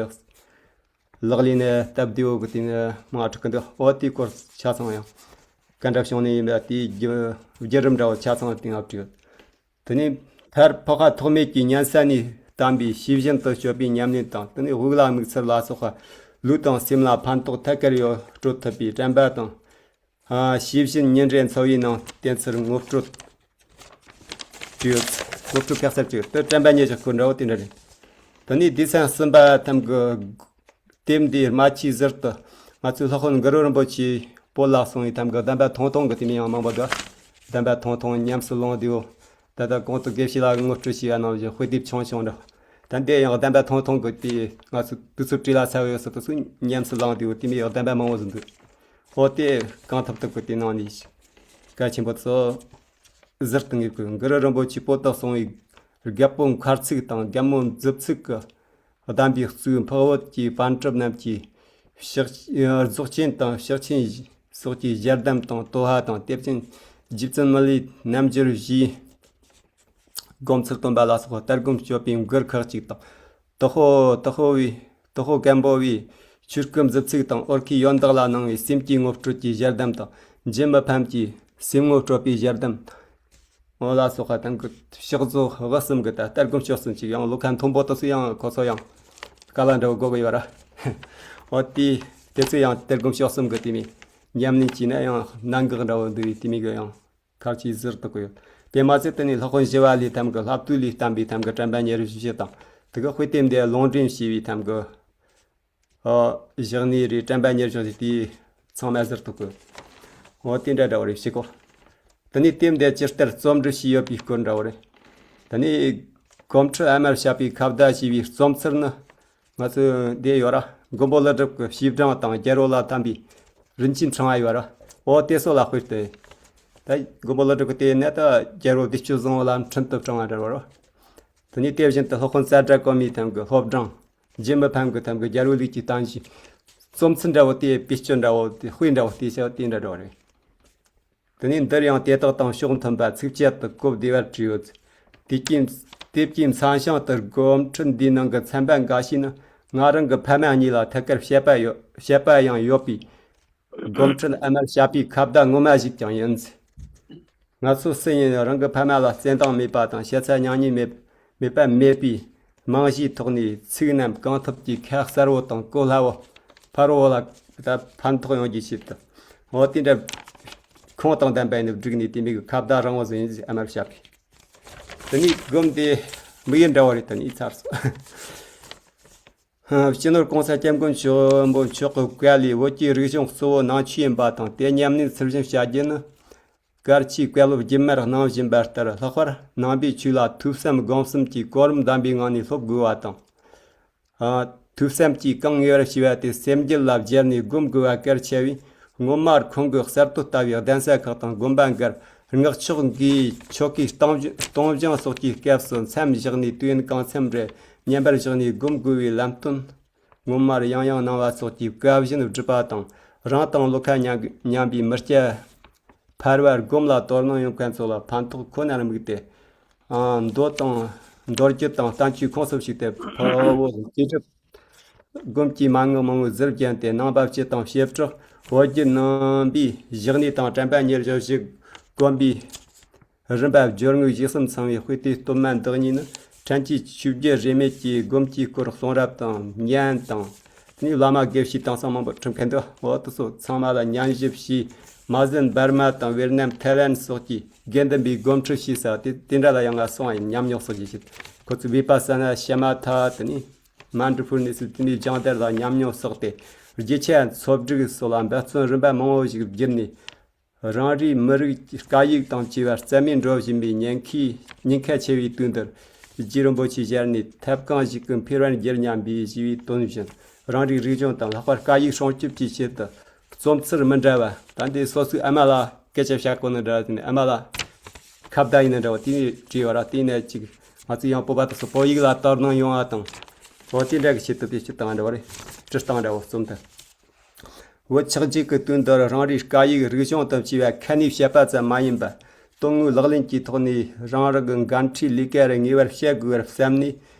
ལག་ལེན་ནས་སྟབས་བདེ་བོ་གི་དེ་ནས་མ་འགྲིག་གི་འདུག་འོ་དེའི་སྐོར་ཆ་ཚང་ཡང་ག་འདྲ་བྱུང་ནས་ཡིན་པ་དེའི་བརྒྱུད་རིམ་འདྲ་བོ་ཆ་ཚང་དེ་ང་བྲིས་ཡོད། དེ་ནས་མཐར་འཕགས་པ་ཐོགས་མེད་ཀྱིས་གཉན་ས་ནས་བསྟན་པའི་ཤེས་བཞིན་དུ་སྤྱོད་པའི་ཉམས་ལེན་དང་། དེ་ནས་དབུགས་ལ་དམིགས་ཚུལ་ལ་སོགས་པ་ལུས་དང་སེམས་ལ་ཕན་ཐོགས་ཐད་ཀར་ཡོད་སྤྲོད་ཐུབ་པའི་དྲན་པ་དང་། ཨ། ཤེས་བཞིན་ཉིན་རེའི་འཚོ་བའི་ནང་བསྟེན་ཚུལ་ངོ་སྤྲོད་བྲིས་ཡོད། ངོ་སྤྲོད་ཁ་གསལ་བྲིས་ཡོད། དེ་དྲན་པ་ཉེར་བཞག་སྐོར་འདྲ་བོ་དེ་འདྲ་རེད། དེ་ནས་སྡེ་ཚན་གསུམ་པ་ཐམ་གི་དེབ་འདིའི་རྨ་ཆུའི་ཟུར་དུ་ང་ཚོའི་སློབ་དཔོན་གུ་རུ་རིན་པོ་ཆེས་བོད་ལ་གསུངས་པའི་ཐམ་གི་གདམས་པ་ཐུང་ཐུང་གི་དེ་མིན་ཡང་མང་པོ་འདུག་གདམས་པ་ཐུང་ཐུང་ཉམས་སུ་བླང་དེའོ། ད་ལྟ་གོང་དུ་དགེ་བཤེས་ལགས་ངོ་སྤྲོད་བྱས་པ་ནང་བཞིན་དཔེ་དེབ་ཆུང་ཆུང་འདྲ། ད་འདི་ཡང་གདམས་པ་ཐུང་ཐུང་གི་དེ་ང་ཚོས་དུས་ཚོད་བྲིས་ལ་ཚར་བའི་ཟུར་དུ་སུ་ཉམས་སུ་བླང་དེའོ་དེ་མིན་ཡང་གདམས་པ་མང་བོ་ཟིན་འདུག་འོ་དེ་གང་ཐུབ་ཐུབ་ཀྱི་དེ་ནང་ནས་གལ་ཆེན་པོ་ཚོ་ཟུར་དུ་ངེས་དགོས། གུ་རུ་རིན་པོ་ཆེས་བོད་དུ་གསུངས་པའི་རྒད་པོ་མཁར་ཚུགས་དང་རྒན་མོ་མཛུབ་ཚུགས་ཀྱི་གདམས་པའི་གཙོས་འཕགས་བོད་ཀྱི་པཎ་གྲུབ་རྣམས་ཀྱི་ཕྱག་རྫོགས་ཆེན་དང་ཕྱག་ཆེན་སོགས་ཀྱི་ཞལ་གདམས་དང་། དོ་ཧ་དང་། དེབ་ཅན་རྗེ་བཙུན་མི་ལའི་རྣལ་འབྱོར་བཞིའི་སྒོམ་ཚུལ་སྟོན་པ་ལ་སོགས་པ་ལྟར་སྒོམ་སྤྱོད་པའི་མགུར་ཁག་ཅིག་དང་། དོ་ཧོ་དོ་ཧོ་བའི་དོ་ཧོ་སྐམ་པོ་བའི་ཆོས་སྐུ་མཛུབ་ཚུགས་དང་། ཨོར་ཁའི་ཡོན་བདག་ལ་གནང་བའི་སེམས་བསྐྱེད་ངོ་སྤྲོད་ཀྱི་ཞལ་གདམས་དང་། འཇུ་མི་ཕམ་གྱི་སེམས་ངོ་སྤྲོད་པའི་ཞལ་གདམས། འོ་ལ་སོགས་པ་དང་གི་ཕྱག་རྫོགས་དབུ་གསུམ་གྱི་ད་ལྟར་སྒོམ་སྤྱོད་གསུམ་ཅིག་ཡང་ལོ་ཁ་མཐོན་པོ་དེ་ཚོ་ཡང་ཁོ་ཚོ་ཡང་དཀའ་ལས་འདྲ་བོ་དགོས་ཀྱི་ཡོད་ར། འོ་དེ་དེ་ཚོ་ཡང་ལྟར་སྒོམ་སྤྱོད་གསུམ་གྱི་དེ་མིན་ཉམས་ལེན་བྱས་ན་ཡང་གནད་འགག་འདྲ་བོ་འདུག་པས་དེ་མིན་གྱི་ཡང་ཁག་ཆེ་ཟུར་དུ་བཀོད་ཡོད། དེ་མ་ཚད་དེ་ནས་སློབ་དཔོན་ཞི་བ་ལྷའི་ཐམ་གི་ལྷ་བཏུལ་ལས་བསྟན་པའི་ཐམ་གི་དྲན་པ་ཉེར་བཞི་དང་། དེ་གི་དཔེ་དེབ་འདི་ལུང་འདྲེན་བྱས་པའི་ཐམ་གི་ཨོ། བཞག་ནས་རེད། དྲན་པ་ཉེར་བཞག་ཅིག་དེ་ཚང་མ་ཟུར་དུ་བཀོད། འོ་དེ་འདྲ་འདྲ་བོ་རེད་ཞེས་གོ། དེ་ནས་དེབ་འདི་ཇི་ལྟར་རྩོམ་སྒྲིག་བྱས་ཡོད་པའི་སྐོར་འདྲ་བོ་རེད། དེ་ནས་སྒོམ་ཁྲིད་ཨ་མར་བྱ་པའི་ཁ་བརྡ་ཞེས་པའི་རྩོམ་ཚུལ་ནི་ང་ཚོའི་འདི་ཡོད་ར། མགོན་པོ་ཀླུ་སྒྲུབ་ཀྱི་བྱིས་སྦྲང་དང་རྒྱལ་པོ་ལ་བསྟན་པའི་རིན་ཆེན་ཕྲེང་བ་ཡོད་ར། འོ་དེ་ཚོ་ལ་དཔེར་ཏེ། ད་མགོན་པོ་ཀླུ་སྒྲུབ་ཀྱི་དེ་ནས་ད་རྒྱལ་པོ་བདེ་སྤྱོད་བཟང་པོ་ལ་འཕྲིན་དུ་དྲངས་པ་འདྲ་བོ་ར། དེ་ནས་དེ་བཞིན་དུ་སློབ་དཔོན་ཙཱ་ཏྲ་གོ་མིའི་ཐམ་གི་སློབ་སྦྲང་། འཇུ་མི་ཕམ་གྱི་ཐམ་གི་རྒྱལ་པོའི་ལུགས་ཀྱི་བསྟན་བཅོས། རྩོམ་ཚུལ་འདྲ་བོ་དེ་བེད་སྤྱོད་འདྲ་བོ་དེ་དཔེ་འདྲ་བོ་བལྟས་ཤག་དེ་འདྲ་འདྲ་བོ་རེད། དེ་ནས་འདིར་ཡང་དེ་དག་དང་ཕྱོགས་མཐུན་པ་ཚིགས་བཅད་དུ་གོ་བདེ་བར་བྲིས་ཡོད། དེ་ཀྱིས་དེ་ཀྱིས་མཚན་བྱང་དུ་སྒོམ་ཁྲིད་འདིའི་ནང་གི་ཚན་པ་འགའ་ཞིག་ནི་ང་རང་གི་ཕ་མ་གཉིས་ལ་ཐད་ཀར་བཤད་པ་ཡོད། བཤད་པ་ཡང་ཡོད་པས། སྒོམ་ཁྲིད་ཨ་མར་བཤད་པའི་ཁ་བརྡ་ངོ་མ་ཞིག་ཀྱང་ཡིན། ང་ཚོ་སུ་ཡིན་རང་གི་ཕ་མ་ལ་བརྩེ་འདང་མེད་པ་དང་ཤ་ཚ་མྱ་ངན་མེད་མེད་པ་མེད་པས། རྨང་གཞིའི་ཐོག་ནས་ཚིག་རྣམས་གང་ཐུབ་ཀྱིས་ཁ་གསལ་བོ་དང་གོ་སླ་བོ། ཕ་རོལ་བོ་ལ་ད་ཕན་ཐོགས་ཡོང་རྒྱུའི་ཆེད་དུ། འོ་དེ་འདྲ་ཁུངས་དང་ལྡན་པ་ཡིན་ནོ་བསྒྲིགས་ནས་དེ་མིན་གྱི་ཁ་བརྡ་རིང་བོ་ཟིན་ཨ་མར་བཤད་པས། དེ་ནས་སྒོམ་དེ་དམིགས་ཡུལ་འདྲ་བོ་རེད། དེ་ནས་ཚར་སོང་། སྤྱི་ནོར་༸གོང་ས་༸སྐྱབས་མགོན་ཆེན་པོ་མཆོག་གི་བཀའ་ལས་བོད་ཀྱི་རིག་གཞུང་གཙོ་བོ་ནང་ཆོས་ཡིན་པ་དང་དེ་ཉམས་ལེན་ཚུལ་བཞིན་བྱ་རྒྱུ་ནི། གལ་ཆེའི་བཀའ་སློབ་རྒྱུན་མར་གནང་བཞིན་པ་ལྟར་ལྷག་པར་ནང་པའི་ཆོས་ལ་ཐོས་བསམ་སྒོམ་གསུམ་གྱི་གོ་རིམ་ལྡན་པའི་ངང་ནས་སློབ་དགོས་པ་དང་། ཨ། ཐོས་བསམ་གྱིས་གང་ངེས་པར་བྱས་པ་དེ་སེམས་རྒྱུད་ལ་སྦྱར་ནས་སྒོམ་དགོས་པ་གལ་ཆེ་བས། སྔོན་མར་ཁོང་གི་གསར་གཏོད་ལྟ་བུའི་གདན་ས་ཁག་དང་དགོན་པ་འགར་སྔགས་ཕྱོགས་འགའི་ཆོ་གའི་སྟོང་སྟོང་སྦྱོང་སོགས་ཀྱི་སྐབས་སུ་མཚམས་བཞག་ནས་དུས་ཡུན་གང་འཚམ་རེ་བསྙེན་པར་བཞག་ནས་སྒོམ་དགོས་པའི་ལམ་སྟོན། སྔོན་མར་ཡང་ཡང་གནང་བ་སོགས་ཀྱི་བཀའ་བཞིན་སྒྲུབ་པ་དང་། རང་དང་བློ་ཁ་མཉམ་མཉམ་པའི་མི་སྐྱ་ཕལ་བར་སྒོམ་ལ་དོ་སྣང་ཡོང་མཁན་ཚོ་ལ་ཕན་ཐོགས་ཁོ་ནར་དམིགས་ཏེ། ཨ། མདོ་དང་མདོ་རྒྱུད་དང་བསྟན་བཅོས་ཁོངས་སུ་ཞུགས་ཏེ་ཕུ་བོ་དགེ་སྒྲུབ་སྒོམ་གྱི་མན་ངག་མང་པོ་ཟུར་བརྒྱན་ཏེ་གནང་བ་སྤྱི་དང་བྱེ་བྲག་བོད་བརྒྱུད་ནང་པའི་ཞི་གནས་དང་དྲན་པ་ཉེར་སྦྱོར་བཞི་སྒོམ་པའི་རིམ་པ་སྦྱོར་དངོས་བཞི་གསུམ་ཚང་བའི་དཔེ་དེབ་སྟོད་སྨད་འདི་གཉིས་ནི་ཕྲན་གྱིས་ཆོས་བརྒྱུད་རིས་མེད་ཀྱི་སྒོམ་གྱི་སྐོར་གསུང་རབ་དང་ཉན་དང་། དེ་ནས་བླ་མ་དགེ་བཤེས་དེང་སང་མང་པོ་ཁྲིམས་མཁན་འདུག་འོ་དེ་ཚོ་ཚང་མ་ལ་ཉམས་ཞིབ་བྱས། མ་ཟད་འབར་མ་དང་ཝེར་ནམ་ཐའི་ལན་སོགས་ཀྱི་དགེ་འདུན་པའི་སྒོམ་ཁྲིད་བྱས་ས་དེ་དེ་འདྲ་ལ་ཡང་ང་སོང་བ་ཡིན། ཉམས་མྱོང་སོགས་ཀྱི་ཞིབ་ཁོ་ཚོས་བི་པ་ས་ན་ཤ་མ་ཐ་དེ་ནས་མན་ཌི་ཕུར་ནས་སུ་དེ་ནས་སྦྱང་བརྡར་ལ་ཉམས་མྱོང་བསགས་ཏེ་རྒྱུ་ཆ་འཚོལ་སྒྲིག་སོགས་ལ་འབད་བརྩོན་རིམ་པ་མང་བོ་ཞིག་བརྒྱུད་ནས། རང་རེའི་མི་རིགས་སྐད་ཡིག་དང་བཅས་པ་རྩ་མེད་འགྲོ་བཞིན་པའི་ཉེན་ཁའི་ཉེན་ཁ་ཆེ་བའི་དུས་འདིར་རྗེ་རིན་པོ་ཆེ་ཞལ་ནས་ཐབས་གང་ཞིག་གིས་འཕེལ་བར་འགྱུར་སྙམ་པའི་ཞི་བའི་དོན་བཞིན་རང་རེའི་རིག་གཞུང་དང་ལྷག་པར་སྐད་ཡིག་སྲུང་སྐྱོབ་ཀྱི་ཆེད་དུ་རྩོམ་ཚུལ་མི་འདྲ་བ་ད་འདི་སོ་སོའི་ཨ་མ་ལ་སྐད་ཆ་བཤད་དགོས་ནི་འདྲ་བ་དེ་ནི་ཨ་མ་ལ་ཁ་བརྡ་ཡིན་ནི་འདྲ་བ་དེ་ནས་བྲིས་བ་ར། དེ་ནས་ཅིག་ང་ཚོ་ཡང་བོད་པ་དེ་ཚོ་བོད་ཡིག་ལ་དོ་སྣང་ཡོང་བ་དང་། འོ་དེ་འདྲ་གི་ཆེད་དུ་དེ་སྤྱིར་བཏང་འདྲ་བ་རེད། སྤྱིར་བཏང་འདྲ་བོ་རྩོམ་དུ། བོད་ཆགས་འཇིག་གི་དུས་འདིར་རང་རེའི་སྐད་ཡིག་རིག་གཞུང་དང་བཅས་པ་ཁ་ནས་བཤད་པ་ཙམ་མ་ཡིན་པར་དོན་དངོས་ལག་ལེན་གྱི་ཐོག་ནས་རང་རང་གི་འགན་འཁྲིའི་ལས་ཀ་རེ་ངེས་པར་བྱེད་དགོས་པར་བསམ་ནས།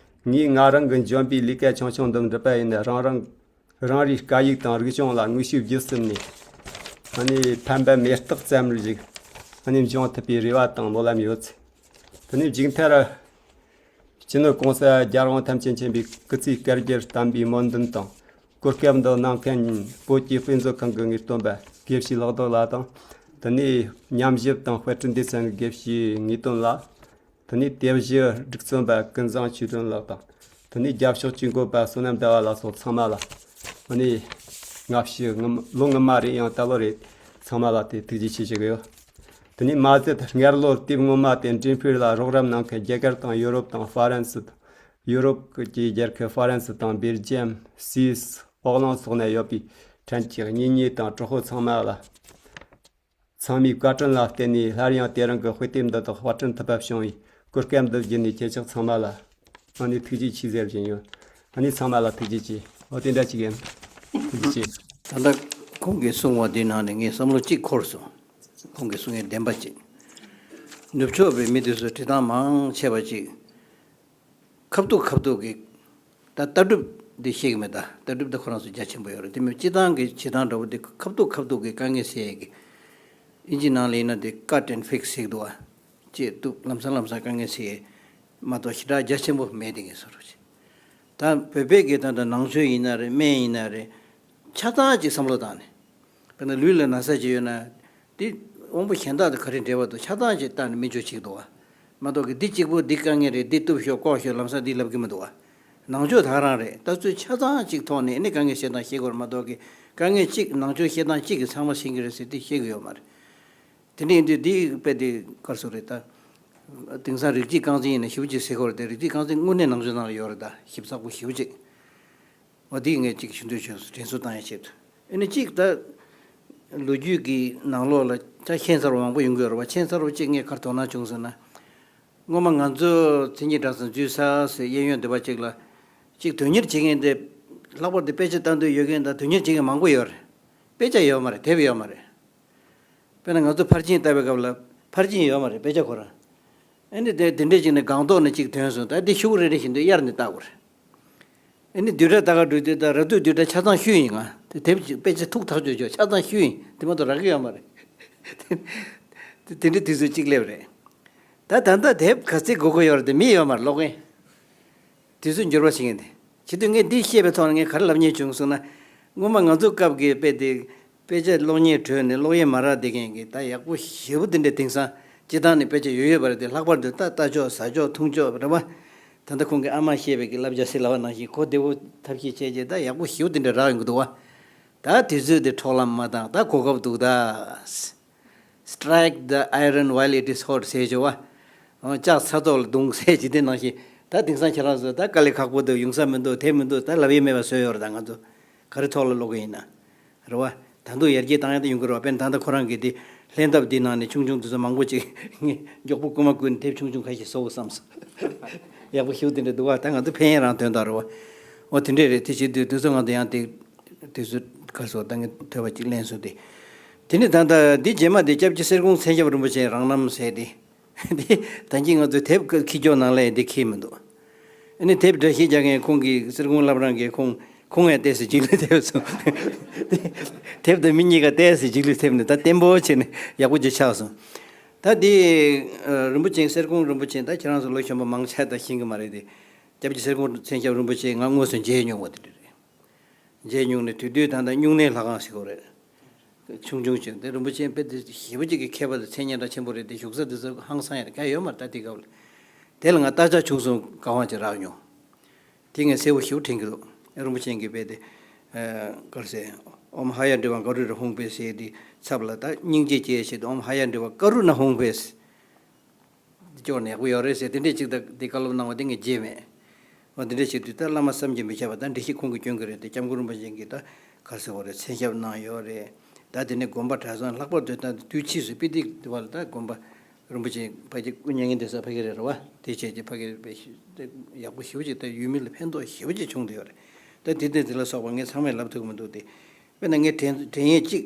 ངས་ང་རང་གི་འཇོན་པའི་ལས་ཀ་ཆུང་ཆུང་འདི་འགྲུབ་པ་ཡིན་ན་རང་རང་རང་རེའི་སྐད་ཡིག་དང་རིག་གཞུང་ལ་དངོས་ཤུགས་བརྒྱུད་ཟིན་ནས། ཨ་ནི་ཕན་པ་མེ་སྟག་ཙམ་ཞིག་ཨ་ནི་འབྱུང་ཐུབ་པའི་རེ་བ་དང་སྨོན་ལམ་ཡོད། དེ་ནས་མཇུག་མཐར། སྤྱི་ནོར་༸གོང་ས་༸རྒྱལ་དབང་ཐམས་ཅད་མཁྱེན་པའི་སྐུ་ཚེ་བསྐལ་བརྒྱར་བརྟན་པའི་སྨོན་འདུན་དང་། གོ་སྐབས་འདི་གནང་མཁན་བོད་ཀྱི་དཔེ་མཛོད་ཁང་གི་ངེས་སྟོན་པ་དགེ་བཤེས་ལག་རྡོར་ལགས་དང་། དེ་ནས་ཉམས་ཞིབ་དང་དཔེ་ཁྲིད་སྡེ་ཚན་གྱི་དགེ་བཤེས་ངེས་སྟོན་ལགས། དེ་ནས་དེབ་གཞི་སྒྲིག་མཛད་པ་ཀུན་བཟང་ཆོས་སྒྲོན་ལགས་དང་། དེ་ནས་རྒྱབ་ཕྱོགས་ཀྱི་འགོ་པ་བསོད་ནམས་ཟླ་བ་ལགས་སོགས་ཚང་མ་ལ། ཨ་ནི་སྔ་ཕྱི་སྔ་མ་ལོ་སྔོན་མ་རེད་ཡང་ད་ལོ་རེད། ཚང་མ་ལ་དེ་ཐུགས་རྗེ་ཆེ་ཞུ་གི་ཡོད། དེ་ནས་མ་ཟད་སྔར་ལོ་དེབ་སྔོན་མ་དེ་འགྲེམས་སྤེལ་ལ་རོགས་རམ་གནང་མཁན་རྒྱ་གར་དང་ཡོ་རོབ་དང་ཧྥ་རན་སི། ཡོ་རོབ་ཀྱི་རྒྱལ་ཁབ་ཧྥ་རན་སི་དང་སྦེལ་ཇམ། སིས། ཨོག་ལན་སོགས་ནས་ཡོད་པའི་ཕྲན་གྱི་གཉེན་ཉེ་དང་གྲོགས་པོ་ཚང་མ་ལ། ཚང་མའི་བཀའ་དྲིན་ལ་བརྟེན་ནས་སླར་ཡང་དེ་རིང་གི་དཔེ་དེབ་འདི་དག་དཔར་སྐྲུན་ཐུབ་པ་བྱུང་བའི་གོ་སྐབས་འདི་བརྒྱུད་ནས་ཁྱེད་ཅག་ཚང་མ་ལ་ཨ་ནི་ཐུགས་རྗེ་ཆེ་ཟེར་བཞིན་ཡོད། ཨ་ནི་ཚང་མ་ལ་ཐུགས་རྗེ་ཆེ། འོ་དེ་འདྲ་ཅིག་ཡིན། ཐུགས་རྗེ་ཆེ། ད་ལྟ་ཁོང་གིས་གསུངས་པ་འདི་ནང་ནས་ངའི་བསམ་བློ་གཅིག་འཁོར་སོང་། ཁོང་གིས་གསུང་ཡས་བདེན་པ་ཅིག་ནུབ་ཕྱོགས་པའི་མི་དེ་ཚོ་བྲིས་སྟངས་མང་ཆེ་བ་ཅིག་ཁ་ཐུག་ཁ་ཐུག་གི་ད་ལྟ་གྲུབ་འདི་ཤེས་ཀྱི་མེད། ད་ལྟ་གྲུབ་འདི་ཁོ་རང་ཚོ་རྒྱ་ཆེན་པོ་ཡོད་རེད། དེ་མིན་སྤྱི་བཏང་གི་བྱེད་སྟངས་འདྲ་བོ་འདི་ཁ་ཐུག་ཁ་ཐུག་གི་དཀའ་ངལ་སེལ་ཡས་ཀྱི། ཨིན་ཇི་ནང་ལ་ཡིན་ན་འདི་cut and fix ཟེར་གྱི་འདུག་བ། ཅེས་འདུག་ལམ་སང་ལམ་སང་དཀའ་ངལ་སེལ་ཡས་མ་གཏོགས་ཞེ་དྲག་རྒྱ་ཆེན་པོ་མེད། དེ་གའི་བཟོ་འདྲ་ཅིག་ད་བོད་པའི་གི་ད་ལྟ་ནང་ཆོས་ཡིན་ན་རེད། སྨན་ཡིན་ན་རེད། ཆ་ཚང་ཅིག་བསམ་བློ་བཏང་ནས། དཔེར་ན་ལུས་ལ་ན་ཚ་ཅིག་ཡོད་ན། དེ་དབང་པོ་གཞན་དག་དང་ག་རེ་འབྲེལ་བ་འདུག་ཆ་ཚང་ཅིག་བལྟས་ནས་སྨན་བཅོས་བྱེད་ཀྱི་འདུག་བ། མ་གཏོགས་ཀྱི་འདི་གཅིག་པོ་འདི་དཀའ་ངལ་རེད། འདི་གཏུབ་ཤོག་བཀོག་ཤོག་ལམ་སང་འདི་ལབ་ཀྱི་མི་འདུག་བ། ནང་ཆོས་ད་ག་རང་རེད། ལྟ་ཚུལ་ཆ་ཚང་ཅིག་ཐོག་ནས་ཨ་ནི་དཀའ་ངལ་སེལ་སྟངས་ཤེས་དགོས་རེད་མ་གཏོགས་ཀྱི། དཀའ་ངལ་གཅིག་ནང་ཆོས་བཤད་སྟངས་གཅིག་གིས་ཚང་མ་ཤེས་ཀྱི་རེད་ཟེར་དེ་ཤེས་ཀྱི་ཡོད་མ་རེད། དེ་འདྲ་ཡིན་དུས་འདི་དཔེ་དེ་ག་རེ་ཟེར་དགོས་རེད་ད། དེང་སང་རིགས་གཅིག་རྐང་འཛིན་ཡིན་ན་ཞེ་པོ་ཅིག་ཟེར་གྱི་ཡོད་རེད་དེ། རིགས་གཅིག་རྐང་འཛིན་དངོས་གནས་ནང་ཆོས་ནང་ལ་ཡོད་རེད། ད་ཞིབ་ཚགས་པོ་ཞེ་པོ་ཅིག་འོ་དེ་ངས་གཅིག་ཞུ་འདོད་བྱུང་། དྲན་གསོ་བཏང་ཡ་ཆེད་དུ། ཨ་ནི་གཅིག་ད་ལོ་རྒྱུས་ཀྱི་ནང་ལོགས་ལ་ད་ཤན་སྦྱར་བ་མང་པོ་ཡོང་གི་ཡོད་རེད་བ། ཤན་སྦྱར་བ་གཅིག་ངས་ག་རེ་དོ་སྣང་བྱུང་ཟེར་ན། སྔོན་མ་ང་ཚོ་མཚན་ཉིད་གྲྭ་ཚང་འཛུལ་ས་ཟེར་གཡས་གཡོན་སྡེ་པ་གཅིག་ལ་གཅིག་དོན་གཉེར་བྱེད་མཁན་དེ་ ལྷག་པར་དུ་དཔེ་ཆ་ལྟ་འདོད་ཡོད་མཁན་དང་དོན་གཉེར་བྱེད་མཁན་མང་པོ་ཡོད་རེད། དཔེ་ཆ་ཡོད་མ་རེད། དེབ་ཡོད་མ་རེད། དཔེར་ན་ང་ཚོ་ཕར་ཕྱིན་ལྟ་བའི་སྐབས་ལ་ཕར་ཕྱིན་ཡོད་མ་རེད། དཔེ་ཆ་ཁོ་རང་། ཨ་ནི་དེ་དེ་འདྲས་བྱས་ནས་སྒང་ཏོག་ནས་གཅིག་ཐོན་སོང་། ད་འདི་ཤོག་རེ་རེ་བཞིན་དུ་གཡར་ནས་ལྟ་དགོས་རེད། ཨ་ནི་བསྡུས་གྲྭ་ལྟ་ག་འགྲོ་དུས་ད་ར་སྟོད་བསྡུས་གྲྭ་ཆ་ཚང་ཤོས་ཡིན། ང་དེ་དེབ་ཅིག་དཔེ་ཆ་ཐུག་ཐག་ཆོད་ཆོད་ཆ་ཚང་ཤོས་ཡིན། དེ་མ་གཏོགས་རག་གི་ཡོད་མ་རེད། དེ་དེ་འདྲའི་དུས་ཚོད་གཅིག་སླེབས་རེད། ད་ད་ལྟ་དེབ་ག་ཚད་དགོས་ཀྱི་ཡོད་རེད་དེ་མི་ཡོད་མ་རེད། ཀློག་མཁན། དུས་ཚོད་འགྱུར་བ་ཕྱིན་ཡིན་ཏེ། བྱེད་དུས་ངས་འདི་ཤེས་པའི་ཐོག་ནས་ངས་ག་རེ་ལབ་སྙིང་བྱུང་སོང་ན། སྔོན་མ་ང་ཚོ་སྐབས་ཀྱི་དཔེ་དེ། དཔེ་ཆ་ཀློག་མཁན་བྲོས་ནས་ཀློག་ཡས་མ་རག་བསྡད་མཁན་གྱི་ད་ཡག་པོ་ཞེ་པོ་དེ་འདྲ། དེང་སང་སྤྱི་བཏང་ནས་དཔེ་ཆ་ཡོད་ཡོད་པ་རེད་དེ། ལྷག་པར་དུ་ད་རྟ་མཆོག་ཟ་མཆོག་འཐུང་མཆོག་རེད་བ། ད་ལྟ་ཁོང་གི་ཨ་མ་བཤད་པའི་གི་བསླབ་བྱ་ཟེར་ལབ་པ་ནང་བཞིན་གོ་བདེ་པོ་ཐབས་ཤེས་བྱས་རྗེས་ད་ཡག་པོ་ཞེ་པོ་དེ་འདྲ་རག་ཡོང་གི་འདུག་བ། ད་དུས་ཚོད་དེ་འཕྲོ་ལམ་མ་བཏང་ད་གོ་སྐབས་འདུག་ད། Strike the iron while it is hot ཟེར་བྱས་བ། ལྕགས་ཚ་ཐོག་ལ་བརྡུངས་ཟེར་བྱས་དེ་ནང་བཞིན། ད་དེང་སང་ཁྱེད་རང་ཚོ་ད་དཀའ་ལས་ཁག་པོ་འདུག་ཡོང་ས་མི་འདུག་དེ་མི་འདུག་ད་ལབ་ཡས་མེད་པ་བཟོས་ཡོད་རེད། ད་ང་ཚོ་ག་རེ་ཐོག་ལ་ཀློག་གི་ཡིན་ན། རེད་བ། ད་དུང་ཡར་རྒྱས་བཏང་ཡག་ད་ཡོང་གི་རེད་བ། དཔེར་ན་ད་ལྟ་ཁོ་རང་གི་དེ་ལྷན་ཐབས་འདི་ནང་ནས་ཆུང་ཆུང་དེ་ཚོ་མང་པོ་ཅིག་ངས་མགྱོགས་པོ་རྐུན་མ་བརྐུས་ནས་དེབ་ཆུང་ཆུང་ཁ་ཤས་བཟོ་དགོས་བསམ་སོང་། ཡག་པོ་ཞེ་པོ་དེ་འདྲ་འདུག་བ། ད་ང་ཚོ་ཕན་ཡོན་རང་དོན་དག་རེད་བ། འོ་དེ་འདྲས་རེད། དེ་བྱེད་དུས་དུས་ཚོད་སྒང་དུ་ཡང་དེ། དུས་ཚོད་ག་སོགས་ད་ངས་ཐོས་པ་གཅིག་ལེན་སོང་སྟེ། དེ་ནས་ད་ལྟ་འདི་རྗེས་མ་དེ་སྐྱབས་རྗེ་གསེར་ཀོང་མཚན་ཞབས་རིན་པོ་ཆེ་རང་རྣམ་ཟེར་ཏེ། འདི་ད་གིན་ང་ཚོས་དེབ་འཁྱེར་ཀྱོག་ནང་ལ་འདི་འཁྱེར་མི་འདུག་ཨ་ནི་དེབ་འདྲ་ཞིག་རྒྱག་མཁན་ཁོང་གིས་གསེར་ཀོང་བླ་བྲང་གིས་ཁོང་ཁོང་ཡང་ཏོག་ཙམ་རྗེས་ལུས་ཐེབས་སོང་། དེབ་དང་མི་གཉིས་ཀ་ཏོག་ཙམ་རྗེས་ལུས་ཐེབས་ནས་ད་བརྟན་པོ་བྱས་ནས་ཡག་པོ་ཅིག་ཆགས་སོང་། ད་འདི་རིན་པོ་ཆེ་གསེར་ཀོང་རིན་པོ་ཆེ་ད་ཁྱེད་རང་ཚོ་ལོ་གཞོན་པ་མང་ཆེ་ད་ཤེས་ཀྱི་མ་རེད་དེ། སྐྱབས་རྗེ་གསེར་ཀོང་མཚན་ཞབས་རིན་པོ་ཆེ་ང་དངོས་སུ་མཇལ་མྱོང་བ་དེ་འདྲ་རེད། མཇལ་མྱོང་ནས་དུས་དུས་ད་ལྟ་སྨྱུང་གནས་ལྷ་ཁང་ཟེར་གྱི་རེད། ཆུང་ཆུང་ཅིག་དེ་རིན་པོ་ཆེ་དཔེ་དེ་ཞེ་པོ་ཅིག་གི་མཁས་པ་དང་མཚན་སྙན་གྲགས་ཆེན་པོ་རེད་དེ། བཞུགས་ས་དེ་ཚོ་ཧང་སང་ཡ་རེད། ག་ཡོད་མ་རེད་ད་དེ་སྐབས་ལ། དེ་ལ་ང་རྟ་ལྕག་ཆུང་གསུམ་བཀའ་དབང་ཅིག་རག་མྱོང་། དེ་ངས་གསལ་པོ་ཞེ་པོ་དྲན་གྱི་འདུག་རིན་པོ་ཆེ་གིས་དཔེ་དེ། ཨ། ག་རེ་ཟེར། ཨོཾ་ཧ་ཡ་དྲི་བ་ག་རུ་ར་ཧཱུྃ་ཕཊ་ཟེར་དེ་ཚབ་ལ་ད་སྙིང་རྗེ་སྐྱེ་ཆེད་དུ་ཨོཾ་ཧ་ཡ་དྲི་བ་ཀ་རུ་ཎ་ཧཱུྃ་ཕཊ། སྐྱོར་ནས་ཡག་པོ་ཡོད་རེད་ཟེར་དེ་འདྲས་ཅིག་ད་དེ་བཀའ་སློབ་གནང་བ་དེ་ངས་བརྗེད་མེད། འོ་དེ་འདྲས་བྱེད་དུས་ད་བླ་མ་བསམ་གྱིས་མི་ཁྱབ་པ་ད་འགྲེལ་བཤད་ཁོང་གིས་སྐྱོན་གྱི་རེད་དེ། སྐྱབས་མགོན་རིན་པོ་ཆེ་གིས་ད་ག་རེ་ཟེར་བ་རེད། མཚན་ཞབས་གནང་ཡོད་རེད། ད་དེ་ནས་དགོན་པ་གྲྭ་ཚང་ལྷག་པར་དུ་ད་དུས་ཕྱིས་སུ་སྤི་ཏི་དེ་བ་ལ་ད་དགོན་པ་རིན་པོ་ཆེ་ཕ་གི་སྐུ་མྱ་ངན་འདས་ས་ཕ་གི་རེད་རེད་བ། དེ་བྱས་ཀྱི་ཕ་གི་དཔེ་ཡག་པོ་ཞེ་པོ་ཅིག་ད་ཡུལ་མི་ལ་ཕན་ཐོགས་ཞེ་པོ་ཅིག་བྱུང་བསྡད་ཡོད་རེད། ད་དེ་དེ་དེ་ལ་སོགས་པ་ངས་ཚང་མས་ལབ་ཐུབ་ཀྱི་མི་འདུག་སྟེ། དཔེར་ན་ངས་དྲན་དྲན་ཡས་གཅིག་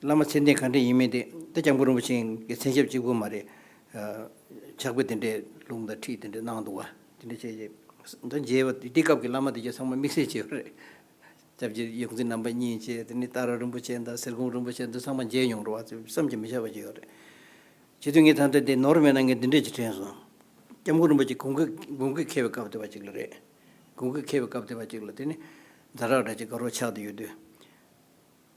བླ་མ་མཚན་ལྡན་ག་འདྲ་ཡིན་མིན་དེ་ད་སྐྱབས་མགོན་རིན་པོ་ཆེ་གི་མཚན་ཞབས་གཅིག་པུ་མ་རེད། ཨ། ཕྱག་དཔེ་དེ་འདྲའི་ལུང་དང་ཁྲིད་དེ་འདྲ་གནང་འདུག་བ། དེ་འདྲ་བྱས་རྗེས་ད་མཇལ་བ་དེ་དེ་སྐབས་ཀྱི་བླ་མ་དེ་གྱད་ཚང་མ་དམིགས་བསལ་བྱས་པ་རེད། སྐྱབས་རྗེ་ཡོངས་འཛིན་རྣམ་པ་གཉིས་བྱས། དེ་ནས་ཏཱ་ར་རིན་པོ་ཆེ་དང་གསེར་ཀོང་རིན་པོ་ཆེ་འདི་ཚང་མ་མཇལ་མྱོང་རེད་བ། བསམ་གྱིས་མི་ཁྱབ་པ་ཅིག་ཡོད་རེད། བྱེད་དུས་ངས་ད་ལྟ་དེ་ནོར་མེད་ན་ངས་འདི་འདྲས་ཅིག་དྲན་སོང་། སྐྱབས་མགོན་རིན་པོ་ཆེ་དགུན་ཁ་དགུན་ཁ་འཁེལ་བའི་སྐབས་དེ་བ་ཅིག་ལ་རེད། དགུན་ཁ་འཁེལ་བའི་སྐབས་དེ་བ་ཅིག་ལ་དེ་ནས་ཛ་དྲག་འདྲ་ཅིག་དགའ་རོགས་ཆགས་བསྡད་ཡོད་དུས།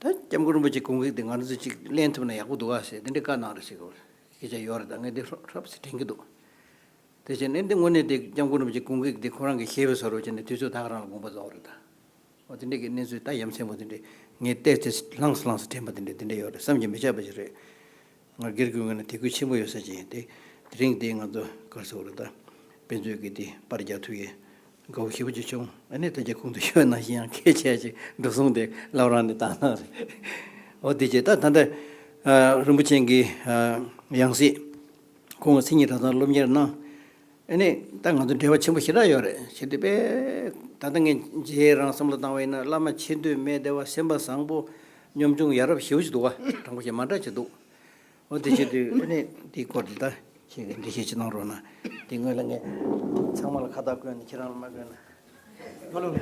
ད་སྐྱབས་མགོན་རིན་པོ་ཆེ་དགུན་ཁ་དེ་ང་རང་ཚོ་ཅིག་ལེན་ཐུབ་ན་ཡག་པོ་འདུག་ཨ་ཟེར་དེ་འདྲའི་བཀའ་གནང་རེད་ཟེར་གི་སྐད་ཆ་ཡོད་རེད། ད་ངས་འདི་ཧྲབ་ཧྲབ་ཟེར་དྲན་གྱི་འདུག་དེ་བྱས་ནས་འདི་དངོས་གནས་དེ་སྐྱབས་མགོན་རིན་པོ་ཆེ་དགུན་ཁ་དེ་ཁོ་རང་གི་བཞེས་པའི་བཟོ་འདྲ་བྱས་ནས་དུས་ཚོད་ད་ག་རང་ལ་དགོངས་པ་རྫོགས་རེད་ད། འོ་དེ་འདྲས་ཀྱི་གནས་ཚུལ་ད་ཡ་མཚན་པོ་དེ་འདྲས་ངས་བལྟས་ཏེ་ལྷངས་སུ་ལྷངས་སུ་དྲན་པ་དེ་འདྲས་དེ་འདྲས་ཡོད་རེད། བསམ་གྱིས་མི་ཁྱབ་པ་ཞིག་རེད། ང་སྒེར་གྱི་ངོས་ནས་དད་གུས་ཆེན་པོ་ཡོད་ས་ཅིག་ཡིན་ཏེ། དེ་རིང་འདི་ང་ཚོ་ག་རེ་ཟེར་དགོས་རེད་ད། དཔེ་མཛོད་ཀྱི་འདི་པར་རྒྱག་ཐུབ་ཡས་དགའ་བོ་ཞེ་པོ་ཅིག་བྱུང་། ཨ་ནི་ད་ཆ་གོང་དུ་ཞུས་པ་ནང་བཞིན་ཡང་གལ་ཆེ་ཅིག་འགྲོ་སོང་དེ་བླ་བྲང་ནས་བཏང་གནང་རེད། འོ་དེ་བྱས་ད་ད་ལྟ་རིན་པོ་ཆེ་གི་ཡང་སྲིད། ཁོང་མཚན་ཉིད་གྲྭ་ཚང་སློབ་གཉེར་གནང་། ཨ་ནི་ད་ང་ཚོ་འབྲེལ་བ་ཆེན་པོ་ཞེ་དྲག་ཡོད་རེད། བྱས་ཏེ་དཔེ་ད་ལྟ་ངས་རྗེས་རང་བསམ་བློ་བཏང་བ་ཡིན་ན་བླ་མ་ཆེ་འདོད་མེད་བདེ་བ་སེམས་པ་བཟང་པོ་སྙོམས་ཆུང་ཡ་རབས་ཞེ་པོ་ཞིག་འདུག་བ། དྲང་པོ་ཞིག་མ་འདྲ་ཅིག་འདུག་འོ་དེ་བྱས་དུས་ཨ་ནི་དེའི་སྐོར་དེ་ད་ཁྱེད་ཀྱིས་འགྲེལ་བཤད་ཅིག་གནང་རོགས་གནང་། དེ་སྔོན་ལ་ངས་ཚང་མ་ལ་ཁ་བཏགས་བསྐོན་ནས་ཁྱེད་རང་ལ་མ་བསྐོན་ན། ལོ་ལོ་ལོ།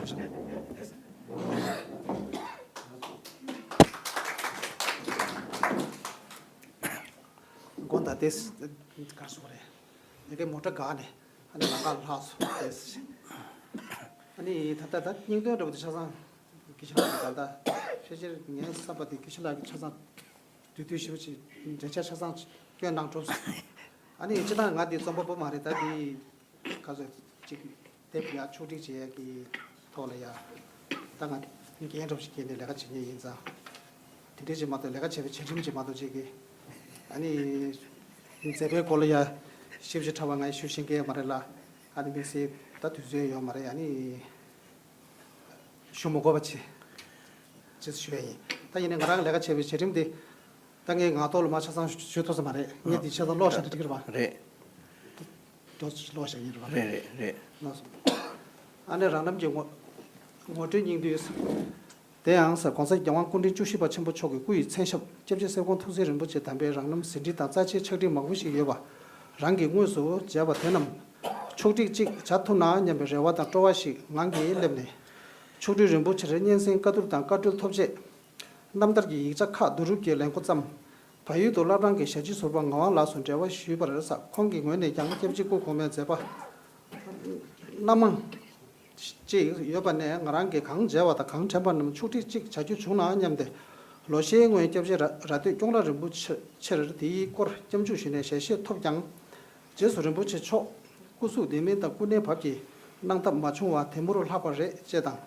དགོངས་དག་སྟེ། གར་སོང་རེད། ཡ་གི་མོ་ཊ་འགག་ནས་ཨ་ནི་ལམ་ཁ་ལྷག་སོང་སྟེ། ཨ་ནི་ད་ལྟ་ད་སྙིང་དོན་འདྲ་པོ་དེ་ཆ་ཚང་སྐུ་ཞབས་ལགས་ད་ལྟ་ཕལ་ཆེར་ངའི་བསམ་པ་དེ་སྐུ་ཞབས་ལགས་ཀྱི་ཆ་ཚང་དུས་དུས་ཞུ་ཅིག་འབྲེལ་ཆ་ཆ་ཚང་སྐྱོན་གནང་གྲུབ་སོང་། ཨ་ནི་སྤྱིར་བཏང་ང་འདི་རྩོམ་པ་པོ་མ་རེད། ད་འདི་ག་ཚོད་ཅིག་དེབ་ཡ་ཕྱོགས་སྒྲིག་བྱེད་ཡ་གི་ཐོག་ལ་ཡ། ད་ང་འགན་འདྲ་པོ་ཞིག་འཁྱེར་ནས་ལས་ཀ་བྱེད་མཁན་ཡིན་ཙང་། དེ་འདྲས་ཅིག་མ་གཏོགས་ལས་ཀ་བྱེད་པའི་བྱེད་རིམ་ཅིག་མ་གཏོགས་ཅིག་གི། ཨ་ནི་མཛད་པའི་སྐོར་ལ་ཡ་ཞིབ་ཞིབ་ཕྲ་བ་ང་ཞུ་ཤེས་མཁན་མ་རེད་ལ། ཨ་ནི་དམིགས་བསལ་ད་དུས་ཚོད་ཡོད་མ་རེད། ཨ་ནི་ཞུ་མི་དགོས་པ་བྱེད། ཅེས་ཞུ་ཡ་ཡིན། ད་ཡིན་ནའི་ང་རང་ལས་ཀ་བྱེད་པའི་བྱེད་རིམ་དེ། ད་ངས་ངག་ཐོག་ལ་མ་ཆ་ཚང་ཞུ་ཐུབ་ས་མ་རེད། ངས་འདི་ཆ་ཚང་ཀློག་བཞག་ན་འགྲིག་གི་རེད་པ། རེད། ཏོག་ཙམ་ཀློག་བཞག་ཡིན་རེད་པ། རེད་རེད་རེད། ལགས་སོ། ཨ་ནི་རང་རྣམ་གྱི་ངོ་ ངོ་སྤྲོད་སྙིང་བསྡུས། དེ་ཡང་ས་༸གོང་ས་༸རྒྱལ་དབང་སྐུ་ཕྲེང་བཅུ་བཞི་པ་ཆེན་པོ་མཆོག་གི་སྐུ་ཡི་མཚན་ཞབས་སྐྱབས་རྗེ་སེར་ཀོང་ཐུགས་སྲས་རིན་པོ་ཆེ་དམ་པའི་རང་རྣམ་ཟིན་བྲིས་དང་རྩ་ཆེའི་ཕྱག་བྲིས་མང་པོ་ཞིག་ཡོད་པ་རང་གིས་དངོས་སུ་མཇལ་བ་དེ་རྣམས་ཕྱོགས་སྒྲིག་ཅིག་བྱ་ཐུབ་ན་སྙམ་པའི་རེ་བ་དང་སྤྲོ་བ་ཞིག་ངང་གིས་སླེབས་ནས། མཆོག་སྤྲུལ་རིན་པོ་ཆེར་སྙན་སེང་བཀའ་བསྡུར་དང་བཀའ་འཁྲོལ་ཐོབ་རྗེས། རྣམ་ཐར་གྱི་ཡིག་ཆ་ཁག་བསྡུ་རུབ་ཀྱིས་ལེན་འགོ་བརྩམས། བལ་ཡུལ་དུ་བླ་བྲང་གི་ཞལ་ཆད་ཟུར་པ་ངག་དབང་ལགས་སུ་འབྲེལ་བ་ཞུས་པར་ཁོང་གི་ངོས་ནས་ཀྱང་སྐྱབས་རྗེ་སྐུ་གོང་མའི་མཛད་པ་སྣ་མང་ཅིག་ཡོད་པ་ནས་ང་རང་གིས་གང་མཇལ་བ་དང་གང་དྲན་པ་རྣམས་ཕྱོགས་སྒྲིག་ཅིག་བྱ་རྒྱུ་བྱུང་ན་སྙམ་སྟེ། ལོ་ཤས་སྔོན་སྐྱབས་རྗེ་ར་ར་སྟོད་སྐྱོང་ར་རིན་པོ་ཆེ་ཆེར་དེའི་སྐོར་སྐྱབས་འཇུག་ཞུས་ནས་ཞལ་བཞེས་ཐོབ་ཀྱང་། རྗེས་སུ་རིན་པོ་ཆེ་མཆོག་སྐུ་གཟུགས་བདེ་མིན་དང་སྐུ་ནད་བབས་ཀྱིས་གནང་ཐབས་མ་བྱུང་བ་དེ་མུར་ལྷག་པ་རེད་ཅེས་དང་།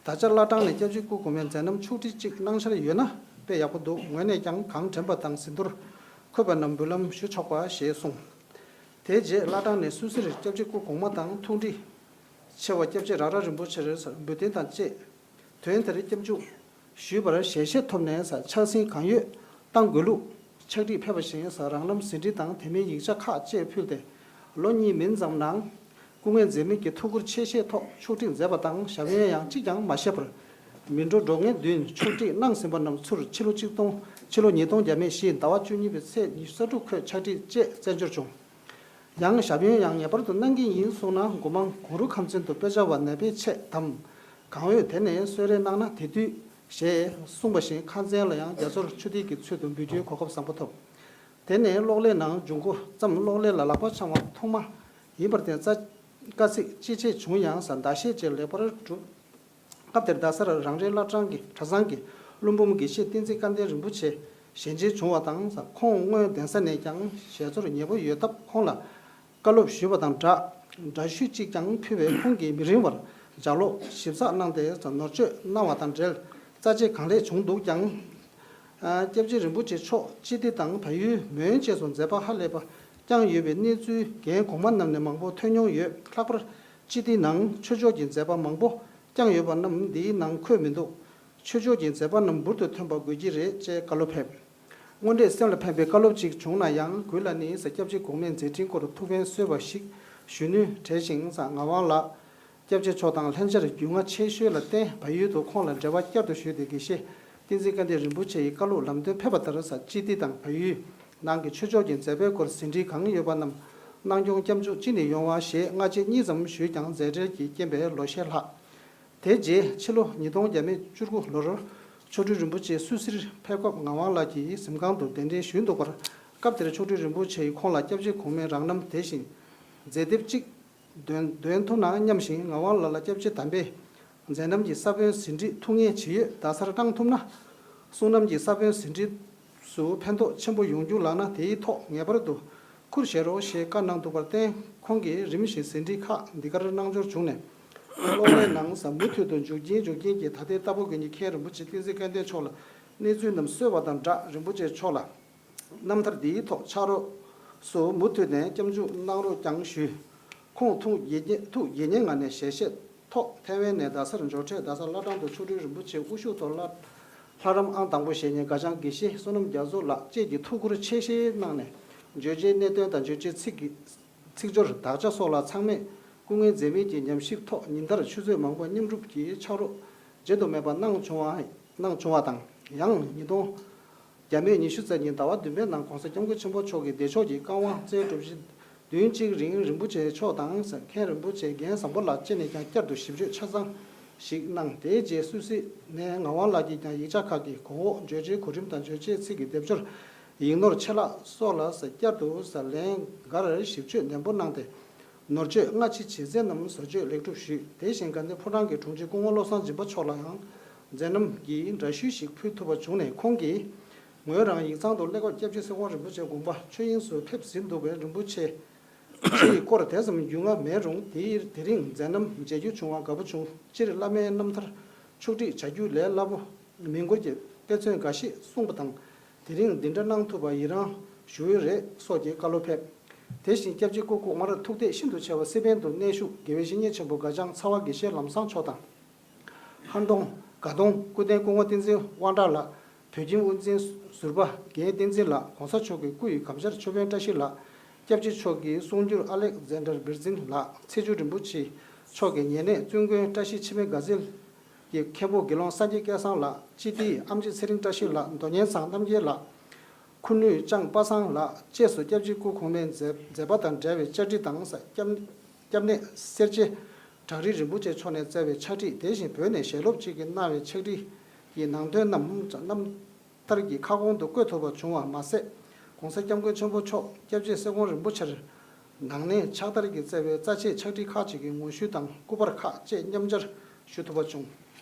ད་ཆ་བླ་བྲང་ནས་སྐྱབས་རྗེ་སྐུ་གོང་མའི་མཛད་རྣམ་ཕྱོགས་སྒྲིག་ཅིག་གནང་འཆར་ཡོད་ན་དཔེ་ཡག་པོ་འདུག་ངོས་ནས་ཀྱང་གང་དྲན་པ་དང་ཟིན་ཐོར་འཁོད་པ་རྣམས་འབུལ་ལམ་ཞུ་ཆོག་པ་ཞེས་གསུངས། དེ་རྗེས་བླ་བྲང་ནས་སུད་སིར་སྐྱབས་རྗེ་སྐུ་གོང་མ་དང་ཐུགས་འདྲིས་ཆེ་བ་སྐྱབས་རྗེ་ར་ར་རིན་པོ་ཆེར་འབུལ་རྟེན་དང་བཅས། དོན་དེར་སྐྱབས་འཇུག་ཞུས་པར་ཞལ་བཞེས་ཐོབ་ནས་ཕྱག་སེན་གང་ཡོད་བཏང་དགོས་ལུགས་ཕྱག་བྲིས་ཕེབས་པ་བཞིན་རང་རྣམ་ཟིན་བྲིས་དང་དེ་མིན་ཡིག་ཆ་ཁག་བཅས་ཕུལ་ཏེ། ལོ་གཉིས་མིན་ཙམ་ནང་སྐུ་ངལ་འཛེམས་མེད་ཀྱི་ཐུགས་ཁུར་ཆེ་བཞེས་ཐོག་ཕྱོགས་སྒྲིག་མཛད་པ་དང་ཞབས་ཡོན་ཡང་གཅིག་ཀྱང་མ་བཞེས་པར། མི་འགྲོ་འགྲོ་ངེས་བདུན་ཕྱོགས་སྒྲིག་གནང་ཟིན་པ་རྣམས་ཚུར་ཕྱི་ལོ་གཅིག་སྟོང་ཕྱི་ལོ་ཉིས་སྟོང་བརྒྱ་མེད་བཞི་ཟླ་བ་བཅུ་གཉིས་པའི་ཚེས་ཉི་ཤུ་རྩ་དྲུག་འཁོད་ཕྱག་བྲིས་བཅས་བཙན་འབྱོར་བྱུང་། ཡང་ཞབས་ཡོན་ཡང་ངེས་པར་དུ་གནང་གི་ཡིན་གསུངས་ན་སྒོ་མང་གུང་རུ་ཁམས་ཚན་དུ་དཔེ་ཆ་བ་ནད་པའི་ཆེད་དམ་གང་འོས་དེ་ནས་གསོལ་རས་གནང་ན་དེ་དུས་ཞེས་གསུངས་པ་བཞིན་ཁང་ཚན་ལ་ཡང་རྒྱ་མཚོར་ཆུ་ཐིགས་ཀྱི་ཚུལ་དུ་འབུལ་རྒྱུའི་གོ་སྐབས་བཟང་པོ་ཐོབ། དེ་ནས་གློག་ཀླད་ནང་འབྱུང་འགོ་བརྩམས། གློག་ཀླད་ལ་ལག་པ་འཆང་བ་ཐོག་མ་ཡིན་པར་བརྟེན་རྩ་དཀའ་ཚེགས་ཅི་ཆེ་བྱུང་ཡང་ཟ་ཟླ་ཤས་ཀྱི་ལེགས་པར་གྲུབ། སྐབས་དེར་རྡ་སར་རང་རེའི་བླ་བྲང་གི་གྲྭ་ཚང་གི་ཀླུ་འབུམ་དགེ་བཤེས་བསྟན་འཛིན་སྐལ་ལྡན་རིན་པོ་ཆེ་ཞལ་མཇལ་བྱུང་བ་དང་ཁོང་སྔོན་གདན་ས་ནས་ཀྱང་ཞལ་ཚོར་ཉེ་པོ་ཡོད་སྟབས་ཁོང་ལ་བཀའ་སློབ་ཞུས་པ་དང་སྦྲགས་འདྲ་བཤུས་གཅིག་ཀྱང་ཕུལ་བས་ཁོང་གིས་མི་རིང་བར་ལྗགས་ཀློག་ཞིབ་ཚགས་གནང་སྟེ་ནོར་བཅོས་གནང་བ་དང་འབྲེལ་རྩ་ཆེ་གང་ལེགས་བྱུང་འདུག་ཀྱང་། སྐྱབས་རྗེ་རིན་པོ་ཆེ་མཆོག་སྤྱི་བདེ་དང་བལ་ཡུལ་མོན་བཅས་སུ་མཛད་པ་ཧ་ལས་པ་བསྐྱངས་ཡོད་པའི་གནས་ཚུལ་རྒན་གོང་མ་རྣམས་ནས་མང་པོ་ཐོས་མྱོང་ཡོད། ལྷག་པར་སྤྱི་བདེའི་ནང་ཆོས་ཕྱོགས་ཀྱི་མཛད་པ་མང་པོ་བསྐྱངས་ཡོད་པ་རྣམས་འདིའི་ནང་འཁོད་མི་འདུག་ཆོས་ཕྱོགས་ཀྱི་མཛད་པ་རྣམས་འབུར་དུ་ཐོན་པ་དགོས་ཀྱི་རེད་ཅེས་བཀའ་སློབ་ཕེབས། དངོས་འབྲེལ་སེམས་ལ་ཕན་པའི་བཀའ་སློབ་ཅིག་བྱུང་ན་ཡང་གུས་ལ་ནི་སྐྱབས་རྗེ་གོང་མའི་མཛད་འཕྲིན་སྐོར་ཐུགས་ཕན་གསོས་པ་ཞིག་ཞུ་ནུས་བྲལ་ཞིང་ངག་དབང་ལགས། སྐྱབས་རྗེ་མཆོག་དང་ལྷན་སྦྱར་རྒྱུས་མངའ་ཆེ་ཤོས་ལ་བརྟེན་བལ་ཡུལ་དུ་ཁོང་ལ་འབྲེལ་བ་བསྐྱར་དུ་ཞུས་ཏེ་དགེ་བཤེས་བསྟན་འཛིན་སྐལ་ལྡན་རིན་པོ་ཆེ་ཡི་བཀའ་སློབ་ལམ་སྟོན་ཕེབས་པ་ལྟར་ས་སྤྱི་བདེ་དང་བལ་ཡུལ་ནང་གི་ཆོས་ཕྱོགས་ཀྱི་མཛད་པའི་སྐོར་ཟིན་བྲིས་གང་ཡོད་པ་རྣམས་གནང་སྐྱོང་སྐྱབས་འཇུག་ཅི་ནས་ཡོང་བ་ཞེས་སྔ་རྗེས་གཉིས་ཙམ་ཞུས་ཀྱང་མཛད་བྲེལ་གྱི་རྐྱེན་པས་ལོ་ཤས་ལྷག་དེ་རྗེས་ཕྱི་ལོ་ཉིས་སྟོང་བརྒྱ་མེད་བཅུ་དགུ་ལོར་མཆོག་སྤྲུལ་རིན་པོ་ཆེ་སུད་སིར་ཕེབས་སྐབས་ངག་དབང་ལགས་ཀྱི་གཟིམ་ཁང་དུ་གདན་འདྲེན་ཞུས་འདུག་པར། སྐབས་དེར་མཆོག་སྤྲུལ་རིན་པོ་ཆེ་ཡིས་ཁོང་ལ་སྐྱབས་རྗེ་གོང་མའི་རང་རྣམ་དེ་བཞིན་མཛད་དེབ་ཅིག་འདོན་འདོན་ཐུབ་ན་སྙམ་ཞིང་ངག་དབང་ལགས་ལ་སྐྱབས་རྗེ་དམ་པས་མཛད་རྣམ་གྱི་ས་བོན་ཟིན་བྲིས་ཐུགས་མཉེས་ཇི་ཡོད་རྡ་སར་བཏང་ཐུབ་ན། གསུང་རྣམ་གྱི་ས་བོན་ཟིན་བྲིས་སུ་ཕན་ཐོགས་ཆེན་པོ་ཡོང་རྒྱུ་ལགས་ན་དེའི་ཐོག་ངེས་པར་དུ་ཁུར་བཞེས་རོགས་ཞེས་བཀའ་གནང་འདུག་པར་བརྟེན་ཁོང་གིས་རིམ་བཞིན་ཟིན་བྲིས་ཁག་འདི་གར་གནང་འབྱོར་བྱུང་ནས། གློག་ཀླད་ནང་ས་མུ་མཐུད་དུ་མཇུག་རྐྱེན་མཇུག་རྐྱེན་གྱིས་ད་ལྟའི་ལྟ་བུ་དགེ་བསྙེན་མཁན་རིན་པོ་ཆེ་བསྟན་འཛིན་སྐལ་ལྡན་མཆོག་ལ་གནས་ཚུལ་རྣམས་གསོལ་བ་དང་སྦྲགས་རིན་པོ་ཆེ་མཆོག་ལ་རྣམ་ཐར་འདིའི་ཐོག་ཕྱག་རོགས་སུ་མུ་མཐུད་ནས་སྐྱབས་འཇུག་གནང་རོགས་ཀྱང་ཞུས། ཁོང་ཐུགས་དགྱེས་མཉེས་ཐུགས་དགྱེས་མཉེས་ངང་ནས་ཞལ་བཞེས་ཐོག་ཐེ་ཝན་ནས་རྡ་སར་འབྱོར་འཕྲལ་རྡ་ས་བླ་བྲང་དུ་མཆོག་སྤྲུལ་རིན་པོ་ཆེའི་དབུ་བཞུགས་ཐོག་བླ་ལྷ་རམས་ཨང་དང་པོ་ཞེས་ཉན་དགའ་ལྕམ་དགེ་བཤེས་བསོད་ནམས་རྒྱ་མཚོ་ལགས་བཅས་ཀྱིས་ཐུགས་ཁུར་ཆེ་བཞེས་གནང་ནས་བརྗོད་བྱའི་གནད་དོན་དང་བརྗོད་བྱའི་ཚིག་གི་ཚིག་སྦྱོར་དག་ཆ་སོགས་ལ་ཚང་མས་སྐུ་ངལ་འཛེམས་མེད་ཀྱི་ཉམས་ཞིབ་ཐོག་ཉིན་ལྟར་ཆུ་ཚོད་མང་པོ་མཉམ་རུབ་ཀྱིས་ཕྱག་རོགས་བརྗེད་དུ་མེད་པ་གནང་བྱུང་བ་གནང་བྱུང་བ་དང་ཡང་ཉིས་སྟོང་བརྒྱ་མེད་ཉི་ཤུ་རྩ་གཉིས་ཟླ་བ་བདུན་པའི་ནང་༸གོང་ས་༸སྐྱབས་མགོན་ཆེན་པོ་མཆོག་གིས་བདེ་མཆོག་གི་བཀའ་དབང་སྩལ་གྲུབ་ཀྱི་བདུན་གཅིག་རིང་རིན་པོ་ཆེ་མཆོག་དང་མཁན་རིན་པོ་ཆེ་རྒན་བཟང་པོ་ལགས་བཅས་ནས་ཀྱང་བསྐྱར་དུ་ཞིབ་བརྗོད་ཆ་ཚང་ཞིག་གནང་། དེའི་རྗེས་སུད་སི་ནས་ངག་དབང་ལགས་ཀྱིས་ཀྱང་ཡིག་ཆ་ཁག་གི་གོང་འོག་བརྗོད་བྱའི་གོ་རིམ་དང་བརྗོད་བྱའི་ཚིག་གི་སྡེབ་སྦྱོར་ཡིག་ནོར་ཆད་ལྷག་སོགས་ལ་བསྐྱར་དུ་ལན་འགར་ཞིབ་དཔྱོད་ནན་པོ་གནང་སྟེ། ནོར་བཅོས་སྔ་ཕྱི་ཇི་མཛད་རྣམས་བཟོ་བཅོས་ལེགས་གྲུབ་ཞུས། དེ་བཞིན་དགའ་ལྡན་ཕོ་བྲང་གི་དྲུང་ཆེ་སྐུ་ངོ་བློ་བཟང་སྦྱིན་པ་མཆོག་ལ་ཡང་མཛད་རྣམ་གྱི་འདྲ་བཤུས་ཤིག་ཕུལ་ཐུབ་པ་བྱུང་ནས་ཁོང་གིས་ངོས་རང་ཡིག་ཚང་དུ་ཀླད་ཀོར་སྐྱབས་རྗེ་སེར་ཀོང་རིན་པོ་ཆེ་དགོངས་པ་ཆོས་དབྱིངས་སུ་ཕེབས་ཟིན་འདུག་པས་རིན་པོ་ཆེ་ཆེ་ཡི་སྐོར་དེ་ཙམ་རྒྱུས་མངའ་མེད་རུང་དེའི་དེ་རིང་མཛད་རྣམ་མཇལ་རྒྱུ་བྱུང་བར་དགའ་པོ་བྱུང་། སྤྱིར་བླ་མའི་རྣམ་ཐར་ཕྱོགས་སྒྲིག་བྱ་རྒྱུ་ལས་སླ་པོ་མི་འགོར་གྱི་དཔེ་མཚོན་འགའ་ཤས་གསུངས་པ་དང་དེ་རིང་འདི་འདྲ་གནང་ཐུབ་པ་ཡི་རང་ཞུ་འོས་རེད་སོགས་ཀྱི་བཀའ་སློབ་ཕེབས། དེ་བཞིན་སྐྱབས་རྗེ་སྐུ་གོང་མར་ཐུགས་གཏད་ཤིན་ཏུ་ཆེ་བ་སི་པན་དུ་གནས་བཞུགས་དགེ་བའི་བཤེས་གཉེན་ཆེན་པོ་དགའ་ལྕམ་ཚ་བ་དགེ་བཤེས་ལམ་བཟང་མཆོག་དང་། ཧན་ཏོང་། དགའ་གདོང་། སྐུ་རྟེན་སྐུ་ངོ་བསྟན་འཛིན་དབང་གྲགས་ལགས། བོད་ཁྱིམ་དབུ་འཛིན་ཟུར་པ་རྒན་བསྟན་འཛིན་ལགས། ༸གོང་ས་མཆོག་གི་སྐུ་ཡི་སྒམ་ཤར་ཆོས་དཔོན་བཀྲ་ཤིས་ལགས། སྐྱབས་རྗེ་མཆོག་གི་གསུང་སྒྱུར་ཨ་ལེག་ཛན་ཌར་བིར་ཛིན་ལགས། ཚེས་བཅུ་རིན་པོ་ཆེ་མཆོག་གི་ཉེ་གནས་བཙུན་དགོན་བཀྲ་ཤིས་འཆི་མེད་དགའ་ཚལ། ཀྱི་མཁན་པོ་དགེ་སློང་སངས་རྒྱས་སྐལ་བཟང་ལགས། སྤྱི་བདེའི་ཨེམ་ཆི་ཚེ་རིང་བཀྲ་ཤིས་ལགས། མདོ་སྙན་བཟང་རྣམ་རྒྱལ་ལགས། ཁུ་ནུའི་ལྕམ་པ་སངས་ལགས་བཅས་སུ་སྐྱབས་རྗེ་སྐུ་གོང་མའི་མཛད་མཛད་པ་དང་འབྲེལ་བའི་བཅར་འདྲི་དང་། སྐྱབས་སྐྱབས་གནས་སེར་བྱེས་བྲག་རི་རིན་པོ་ཆེ་མཆོག་ནས་བསྩལ་བའི་ཕྱག་བྲིས། དེ་བཞིན་བོད་ནས་ཞལ་སློབ་ཅིག་གིས་གནང་བའི་ཕྱག་བྲིས་ཀྱི་ནང་དོན་རྣམས་རྣམ་ཐར་གྱི་ཁ་སྐོང་དུ་བཀོད་ཐུབ་པ་བྱུང་བ་མ་ཟད། ༸གོང་ས་༸སྐྱབས་མགོན་ཆེན་པོ་མཆོག་སྐྱབས་རྗེ་སྲས་སྐོང་རིན་པོ་ཆེར་ནང་གནས་ཕྱག་བསྟར་གྱིས་བསྩལ་བའི་རྩ་ཆེའི་ཕྱག་བྲིས་ཁག་ཅིག་གི་ངོ་བཤུས་དང་སྐུ་པར་ཁག་བཅས་མཉམ་སྦྱར་ཞུ་ཐུབ་པ་བྱུང་།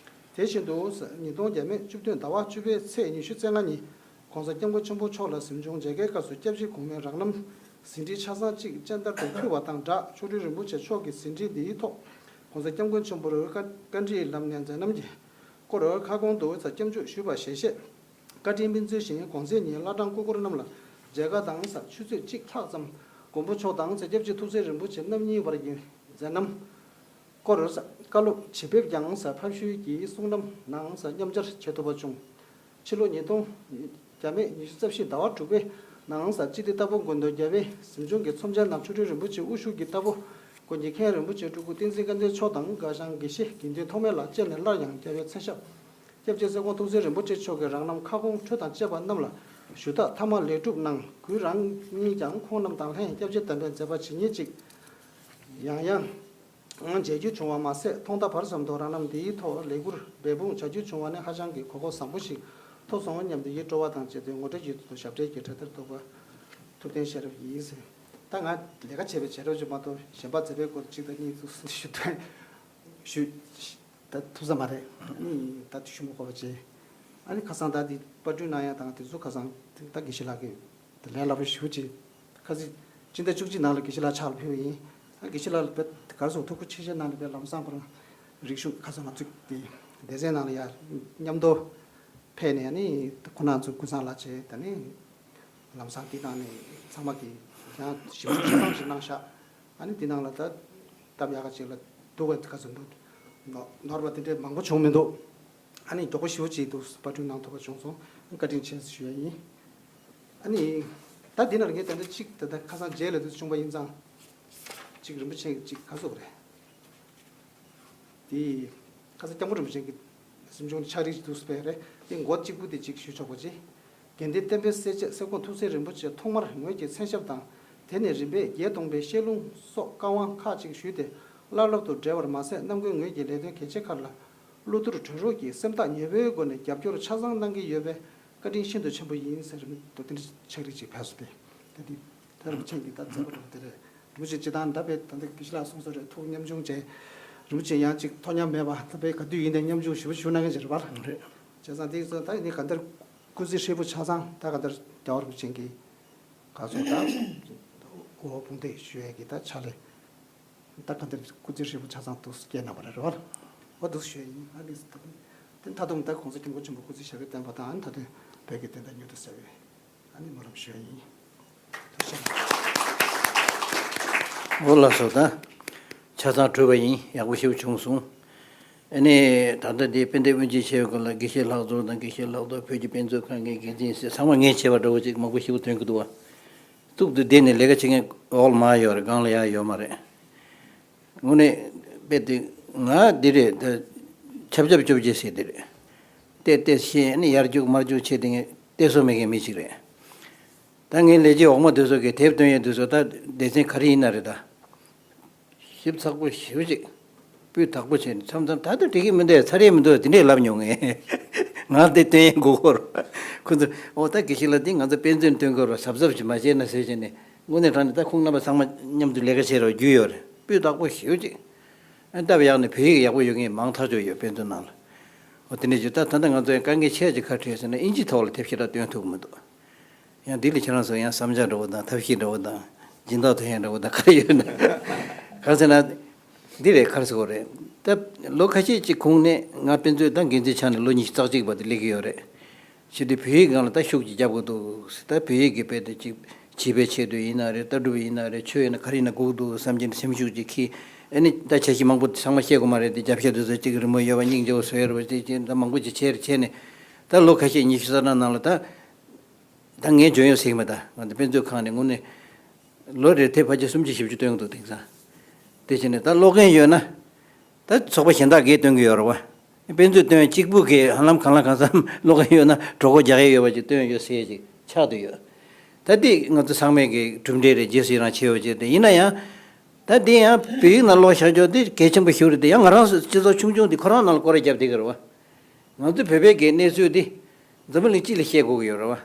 དེ་བཞིན་དུ་ཉིས་སྟོང་བརྒྱ་མེད་བཅུ་བདུན་ཟླ་བ་བཅུ་པའི་ཚེས་ཉི་ཤུ་རྩ་ལྔ་ཉིན་༸གོང་ས་༸སྐྱབས་མགོན་ཆེན་པོ་མཆོག་ལ་གཟིམ་ཆུང་མཇལ་ཁའི་སྐབས་སུ་སྐྱབས་རྗེ་གོང་མའི་རང་རྣམ་ཟིན་བྲིས་ཆ་ཚང་གཅིག་སྤྱན་བསྟར་དུ་ཕུལ་བ་དང་སྦྲགས། མཆོག་སྤྲུལ་རིན་པོ་ཆེ་མཆོག་གི་ཟིན་བྲིས་འདིའི་ཐོག་༸གོང་ས་༸སྐྱབས་མགོན་ཆེན་པོར་བཀའ་བཀའ་དྲིན་ལམ་ནས་མཛད་རྣམ་གྱི་སྐོར་ཁ་སྐོང་དུ་སྐྱབས་འཇུག་ཞུས་པ་ཞལ་བཞེས། བཀའ་དྲིན་སྨིན་ཚུལ་བཞིན་གོང་ཚེས་ཉིན་བླ་བྲང་སྐུ་འཁོར་རྣམས་ལ་མཇལ་ཁ་དང་ཆུ་ཚོད་གཅིག་ལྷག་ཙམ་མགོན་པོ་མཆོག་དང་སྐྱབས་རྗེ་ཐུགས་སྲས་རིན་པོ་ཆེ་རྣམ་གཉིས་བར་གྱི་མཛད་རྣམ་སྐོར་བཀའ་སློབ་ཇི་ཕེབས་ཀྱང་ཕབ་བཤུས་ཀྱི་གསུང་རྣམ་ནང་མཉམ་སྦྱར་བྱེད་ཐུབ་པ་བྱུང་། ཕྱི་ལོ་ཉིས་སྟོང་བརྒྱ་མེད་ཉི་ཤུ་རྩ་བཞི་ཟླ་བ་དྲུག་པའི་ནང་སྤྱི་བདེ་རྟ་ཕོ་དགོན་དུ་རྒྱལ་བའི་གཟིམ་ཆུང་གི་ཚོམས་ཆེན་ནང་མཆོག་སྤྲུལ་རིན་པོ་ཆེ་དབུ་བཞུགས་ཀྱི་རྟ་ཕོ་དགོན་གྱི་མཁན་རིན་པོ་ཆེ་སྤྲུལ་སྐུ་བསྟན་འཛིན་དཀར་ལྡན་མཆོག་དང་སྐལ་བཟང་དགེ་བཤེས་དགེ་འདུན་ཐོགས་མེད་ལགས་བཅས་ནས་སླར་ཡང་རྒྱལ་བའི་མཚན་ཞབས་སྐྱབས་རྗེ་སྲས་སྐོང་ཐུགས་སྲས་རིན་པོ་ཆེ་མཆོག་གི་རང་རྣམ་ཁ་སྐོང་འཕྲོས་དང་བཅས་པ་རྣམས་ལ་ཞུ་དག་མཐའ་མ་ལེགས་གྲུབ་གནང་། གུས་རང་ཉིད་ཀྱང་ཁོང་རྣམས་དང་ལྷན་སྐྱབས་རྗེ་དམ་པའི་མཛད་པ་ཇི་སྙེད་ཅིག་ཡང་ཡང་མཇལ་རྒྱུ་བྱུང་བ་མ་ཟད། ཐོག་མཐའ་བར་གསུམ་དུ་རང་རྣམ་འདིའི་ཐོག་ལས་འཁུར་འབད་འབུངས་བྱ་རྒྱུ་བྱུང་བ་ནི་ཧ་ཅང་གི་གོ་སྐབས་བཟང་པོ་ཞིག་ཐོབ་སོང་སྙམ་སྟེ་ཡིད་སྤྲོ་བ་དང་བཅས་ཏེ་ངོ་སྤྲོད་ཀྱི་དོན་དུ་ཞབས་གྲས་ཀྱི་གྲལ་སྟར་གཏུགས་པ་ཐུབ་བསྟན་ཤེས་རབ་ཡིན། ད་ང་ལས་ཀ་བྱས་པའི་བྱས་རབས་ཅིག་མ་གཏོགས་གཞན་པ་མཛད་པའི་སྐོར་གཅིག་དང་གཉིས་ཐུགས་སུ་ཞུ་དོན་ཞུ། ད་ཐུབ་ས་མ་རེད། ཨ་ནི་ད་ཞུ་མི་དགོས་པ་བྱས། ཨ་ནི་ཁ་སང་ད་འདི་པར་སྐྲུན་གནང་ཡ་དང་དེ་ཚོ་ཁ་སང་ད་དགེ་བཤེས་ལགས་ཀྱིས་དེ་ལན་སླ་པོ་ཞུ་ཅིག་ཁ་སང་སྤྱི་ཟླ་བཅུ་གཅིག་ནང་ལ་དགེ་བཤེས་ལགས་ཕྱག་ལ་ཕེབས་པ་ཡིན། ཨ་དགེ་བཤེས་ལགས་ལ་བེད་ག་རེ་ཟེར་ཐུགས་ཁུར་ཆེ་ཆེ་གནང་ནས་བེད་ལམ་སང་པར་རིག་གཞུང་ཁ་སང་ང་ཚོ་དེ་སྡེ་ཚན་ནང་ལ་ཡ་མཉམ་དུ་ཕེབས་ནས་ཨ་ནི་ཁོང་རྣམ་ཚོ་ཀུན་བཟང་ལགས་བྱས་ད་ནི་ལམ་སང་དེ་ནང་ནས་ཚང་མ་གིས་ཡང་ཞིབ་འཇུག་ཆ་ཚང་ཞིག་གནང་ཤག་ཨ་ནི་འདི་ནང་ལ་ད་སྟབས་ཡག་ག་ཅིག་ལ་འདུག་ག་ག་ཚོད་འདུག་ནོར་བ་དེ་འདྲས་མང་པོ་བྱུང་མི་འདུག་ཨ་ནི་མགྱོགས་པོ་ཞེ་པོ་ཅིག་འདུག་པར་སྐྲུན་གནང་ཐུབ་པ་བྱུང་སོང་། བཀའ་དྲིན་ཆེ་ཞུ་ཡ་ཡིན། ཨ་ནི་ད་འདི་ནང་ལ་ངས་ད་ལྟ་གཅིག་ད་ལྟ་ཁ་སང་རྗེས་ལ་དུས་བྱུང་བ་ཡིན་ཙང་གཅིག་རིན་པོ་ཆེ་གཅིག་ག་ཚོད་རེད། དེ་ཁ་སང་སྐྱབས་མགོན་རིན་པོ་ཆེ་གི་གཟིམ་ཆུང་ཕྱག་བྲིས་འདུག་སྤེལ་རེད། དེ་མགོ་གཅིག་པུ་དེ་གཅིག་ཞུ་ཆོག་པ་ཅི། དགེ་ལྡན་བསྟན་པའི་སྲས་བཅས་སྲས་སྐོང་ཐུགས་སྲས་རིན་པོ་ཆེ་ཐོག་མར་ངོས་ཀྱི་མཚན་ཞབས་དང་། དེ་ནས་རིམ་པས་བརྒྱད་སྟོང་པའི་བཤད་ལུང་སོགས་བཀའ་དབང་ཁག་ཅིག་ཞུས་ཏེ་བླ་སློབ་ཏུ་བགྲེས་པར་མ་ཟད་རྣམ་ཀུན་ངོས་ཀྱི་ལས་དོན་གལ་ཆེ་ཁག་ལ་བློ་བསྡུར་གྲོས་རོགས་ཀྱིས་སེམས་ཐག་ཉེ་པོའི་སྒོ་ནས་རྒྱབ་སྐྱོར་ཆ་ཚང་གནང་གི་ཡོད་པས་བཀའ་དྲིན་ཤིན་ཏུ་ཆེན་པོ་ཡིན་ཟེར་མདོ་དེ་འདྲ་ཕྱག་བྲིས་ཅིག་ཕེབས་སོང་སྟེ། ད་འདི་ད་རིན་པོ་ཆེ་གིས་ད་མཛད་པ་འདྲ་བོ་དེ་རེད། རིན་པོ་ཆེ་སྤྱིར་བཏང་ད་དཔེ་ད་ལྟ་དགེ་བཤེས་ལགས་གསུངས་སོང་རེད། ཐུགས་ཉམ་ཆུང་བྱས། རིན་པོ་ཆེ་ཡང་ཅིག་ཐོག་མཉམ་མེད་པ་ད་དཔེ་ག་དུས་ཡིན་ནའི་ཉམ་ཆུང་ཞེ་པོ་ཞུ་གནང་མཁན་ཅིག་རེད་པ། རེད། བྱས་ཙང་དེ་ཚོ་ད་ཡིན་ནའི་གང་ལྟར་སྐུ་ཚེ་ཧྲིལ་པོ་ཆ་ཚང་ད་གང་ལྟར་རྒྱལ་བ་རིན་པོ་ཆེ་གིས་ག་ཚོད་ད་འོ་དཔུང་འདེགས་ཞུ་ཡས་ཀྱི་ད་ཕྱག་ལས་ད་གང་ལྟར་སྐུ་ཚེ་ཧྲིལ་པོ་ཆ་ཚང་འདུག་སྐྱེལ་གནང་བ་རེད་རེད་པ། འོ་འདུག་ཞུ་ཡས་ཡིན། ཨ་ནི་ད་དེ་མཐའ་སྡོམ་ད་གོང་ས་སྐྱབས་མགོན་ཆེན་པོ་སྐུ་ཚེ་ཞབས་པད་བརྟན་པ་དང་ཨ་ནི་ད་དེ་བོད་ཀྱི་བདེན་མཐའ་མྱུར་དུ་གསལ་བའི་ཨ་ནི་སྨོན་ལམ་ཞུ་ཡས་ཡིན། འོ་ལགས་སོ། ད་ཆ་ཚང་གྲུབ་པ་ཡིན། ཡག་པོ་ཞེ་པོ་བྱུང་སོང་། ཨ་ནི་ད་ལྟ་འདི་དཔེ་འདེབས་དབུ་འབྱེད་བྱས་པའི་སྐོར་ལ་དགེ་བཤེས་ལྷག་རྡོར་དང་དགེ་བཤེས་ལྷག་རྡོར་བོད་ཀྱི་དཔེ་མཛོད་ཁང་གི་འགན་འཛིན་ཟེར་ཚང་མ་ངས་བྱས་པ་འདྲ་བོ་ཅིག་མང་པོ་ཞེ་པོ་ཐོན་གྱི་འདུག་བ། གཙུག་ཏུ་བསྡད་ནས་ལས་ཀ་བྱེད་མཁན་འོག་ལ་མར་ཡོད་རེད། སྒང་ལ་ཡར་ཡོད་མ་རེད། དངོས་གནས་དཔེ་དེ་ང་འདི་རེད། ད་ཆབ་ཆབ་ཅོབ་ཅེ་ཟེར་དེ་རེད། བལྟས་བལྟས་ཤེས་ནས་ཡར་རྒྱུག་མར་རྒྱུག་བྱས་དེ་ངས་བལྟས་སོ་མེད་མཁན་མི་ཞིག་རེད། ད་ངའི་ལས་བྱེད་འོག་མ་དེ་ཚོ་གིས་དེབ་སྟོན་ཡས་དེ་ཚོ་ད་སྡེ་ཚན་ག་རེ་ཡིན་ན་རེད་ད། ཞིབ་ཚགས་པོ་ཞེ་པོ་ཅིག་སྤུས་དག་པོ་བྱས་ནས་མཚམས་མཚམས་ད་ལྟ་འགྲིག་གི་མི་འདུག་ཚར་ཡས་མི་འདུག་དེ་འདྲས་ལབ་མྱོང་ངས། ང་དེ་སྟོན་ཡས་དགོས་སྐོར། ཁོ་ཚོ་ཨོ་ད་དགེ་བཤེས་ལགས་འདི་ང་ཚོ་དཔེ་མཛོད་སྟོན་དགོས་རོགས་གཟབ་གཟབ་ཅིག་མ་བྱས་ན་ཟེར་བྱས་ནས་དངོས་གནས་དྲང་གནས་ད་ཁོང་རྣམ་པ་ཚང་མ་མཉམ་དུ་ལས་ཀ་བྱེད་རོགས་རྒྱུས་ཡོད་རེད། སྤུས་དག་པོ་ཞེ་པོ་ཅིག་ཨ་སྟབས་ཡག་ནས་བོད་ཡིག་ཡག་པོ་ཡོད་མཁན་མང་ཐག་ཆོད་ཡོད་དཔེ་མཛོད་ནང་ལ། འོ་དེ་འདྲས་ཅིག་ད་ད་ལྟ་ང་ཚོ་ཡང་དཀའ་ངལ་ཆེ་ཅིག་ག་རེ་འཕྲད་ཟེར་ན་ཨིན་ཇི་ཐོག་ལ་དེབ་ཞེ་དྲག་སྟོན་ཐུབ་ཀྱི་མི་འདུག་ཡང་འདི་ལ་ཁྱེད་རང་ཚོ་ཡང་བསམ་འཆར་འདྲ་བོ་དང་ཐབས་ཤེས་འདྲ་བོ་དང་སྦྱིན་བདག་ཐོན་ཡག་འདྲ་བོ་དང་ག་རེ་ཡོད་ན། ག་རེ་ཟེར་ན། འདི་རེད་ག་རེ་ཟེར་དགོས་རེད། ད་ལོ་ཁ་ཤས་ཅིག་གོང་ནས་ང་དཔེ་མཛོད་ད་འགན་འཛིན་ཆགས་ནས་ལོ་ཉི་ཤུ་རྩ་གཅིག་བར་དུ་སླེབས་ཀྱི་ཡོད་རེད། བྱས་དུས་བོད་ཡིག་སྒང་ལ་ད་ཤུགས་ཀྱིས་རྒྱབ་དགོས་འདུག་ད་བོད་ཡིག་གི་དཔེ་དེ་ཅིག་བྱིས་པའི་ཆེད་དུ་ཡིན་ན་རེད། ལྟ་གྲུབ་ཡིན་ན་རེད། ཆོས་ཡིན་ན་ག་རེ་ཡིན་ན་དགོས་འདུག་བསམ་གྱི་འདུག་སེམས་ཤུགས་ཅིག་གིས་ཨ་ནི་ད་འཆར་གཞི་མང་པོ་ཚང་མ་བཤད་དགོས་མ་རེད་དེ་རྒྱབ་ཤ་དུས་ཚོད་གཅིག་རི་མོ་ཡོད་པ་སྙིང་རྗེ་བོ་བཟོས་ཡོད་རེད་པ་ཅིག་ཅིག་ད་མང་པོ་ཅིག་བྱས་རེད་བྱས་ནས་ད་ལོ་ཁ་ཤས་ཉི་ཤུ་རྩ་ལྔ་ནང་ལ་ད། ད་ངས་འཇོན་ཡོད་ཟེར་གྱི་མེད། ད་ང་ཚོ་དཔེ་མཛོད་ཁང་ནས་དངོས་གནས་ལོ་རེར་དེབ་ཕལ་ཆེར་སུམ་ཅུ་བཞི་བཅུ་སྟོན་གྱི་འདུག་དེང་སང་། དེ་བྱས་ནས་ད་ཀློག་མཁན་ཡོད་ན་ད་ཚོགས་པ་གཞན་དག་གིས་སྟོན་གྱི་ཡོད་རེད་བ། དཔེ་མཛོད་སྟོན་གཅིག་པུ་གིས་ཧ་ལམ་གང་ལ་གང་འཚམ་ཀློག་གི་ཡོད་ན་གྲོགས་པོ་རྒྱག་ཡས་ཡོད་པ་ཅིག་སྟོན་ཡོད་ཟེར་ཅིག་ཆགས་བསྡད་ཡོད། ད་འདི་ང་ཚོ་ཚང་མས་ཀྱི་གྲུབ་འབྲས་རེད། རྗེས་སུ་ཡི་རང་བྱས་ཡོད་ཅིག་དེ་ཡིན་ན་ཡང་། ད་འདི་ཡང་བོད་ཡིག་ནང་ཀློག་བཞག་ཆོག་དེ་གལ་ཆེན་པོ་ཞིག་རེད། དེ་ཡང་ང་རང་སྤྱི་ཚོགས་ཆུང་ཆུང་དེ་ཁོ་རང་ནང་ལ་སྐོར་ར་བརྒྱབ་བསྡད་ཀྱི་རེད་བ། ང་ཚོ་བོད་པའི་གི་གནས་ཚུལ་དེ་འཛམ་བུ་གླིང་སྤྱི་ལ་བཤད་དགོས་ཀྱི་ཡོད་རེད་བ།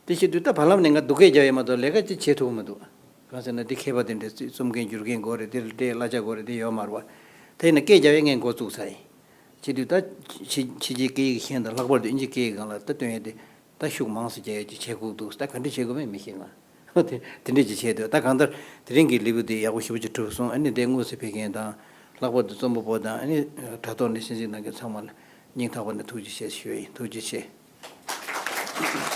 དེ་བྱེད་དུས་ད་བར་ལམ་ནས་ང་སྡུག་སྐད་རྒྱབ་ཡས་མ་གཏོགས་ལས་ཀ་ཅིག་བྱེད་ཐུབ་ཀྱི་མི་འདུག་གང་ཟེར་ན་དེ་མཁས་པ་དེ་འདྲ་རྩིས་རྩོམ་མཁན་བསྒྱུར་མཁན་དགོས་རེད། དེ་ལ་དེ་གླ་ཆ་དགོས་རེད། དེ་ཡོད་མ་རེད་བ། དེ་ཡིན་ན་སྐད་རྒྱབ་ཡས་ངས་འགོ་བཙུགས་ཚར་ཡིན། བྱེད་དུས་ད་ཕྱི་ཕྱི་རྒྱལ་སྐད་ཡིག་གཞན་དང་ལྷག་པར་དུ་ཨིན་ཇི་སྐད་ཡིག་སྒང་ལ་ད་སྟོན་ཡས་དེ་ད་ཤུགས་མང་ཙམ་རྒྱག་ཡས་ཅིག་བྱེད་དགོས་འདུག་ད་ག་འདྲ་བྱེད་དགོས་མིན་མི་ཤེས་ང་། དེ་དེ་འདྲས་ཅིག་བྱས་འདུག་ད་གང་ལྟར་དེ་རིང་གི་ལེའུ་དེ་ཡག་པོ་ཞེ་པོ་ཅིག་གྲུབ་སོང་། ཨ་ནི་དེ་དངོས་སུ་ཕེབས་མཁན་དང་། ལྷག་པར་དུ་རྩོམ་པ་པོ་དང་། ཨ་ནི་དྲ་ཐོག་ནས་གསན་གཟིགས་གནང་མཁན་ཚང་མ་ལ་སྙིང་ཐག་པ་ནས་ཐུགས་རྗེ་ཆེ་ཞུ་ཡིན། ཐུགས་རྗེ་ཆེ།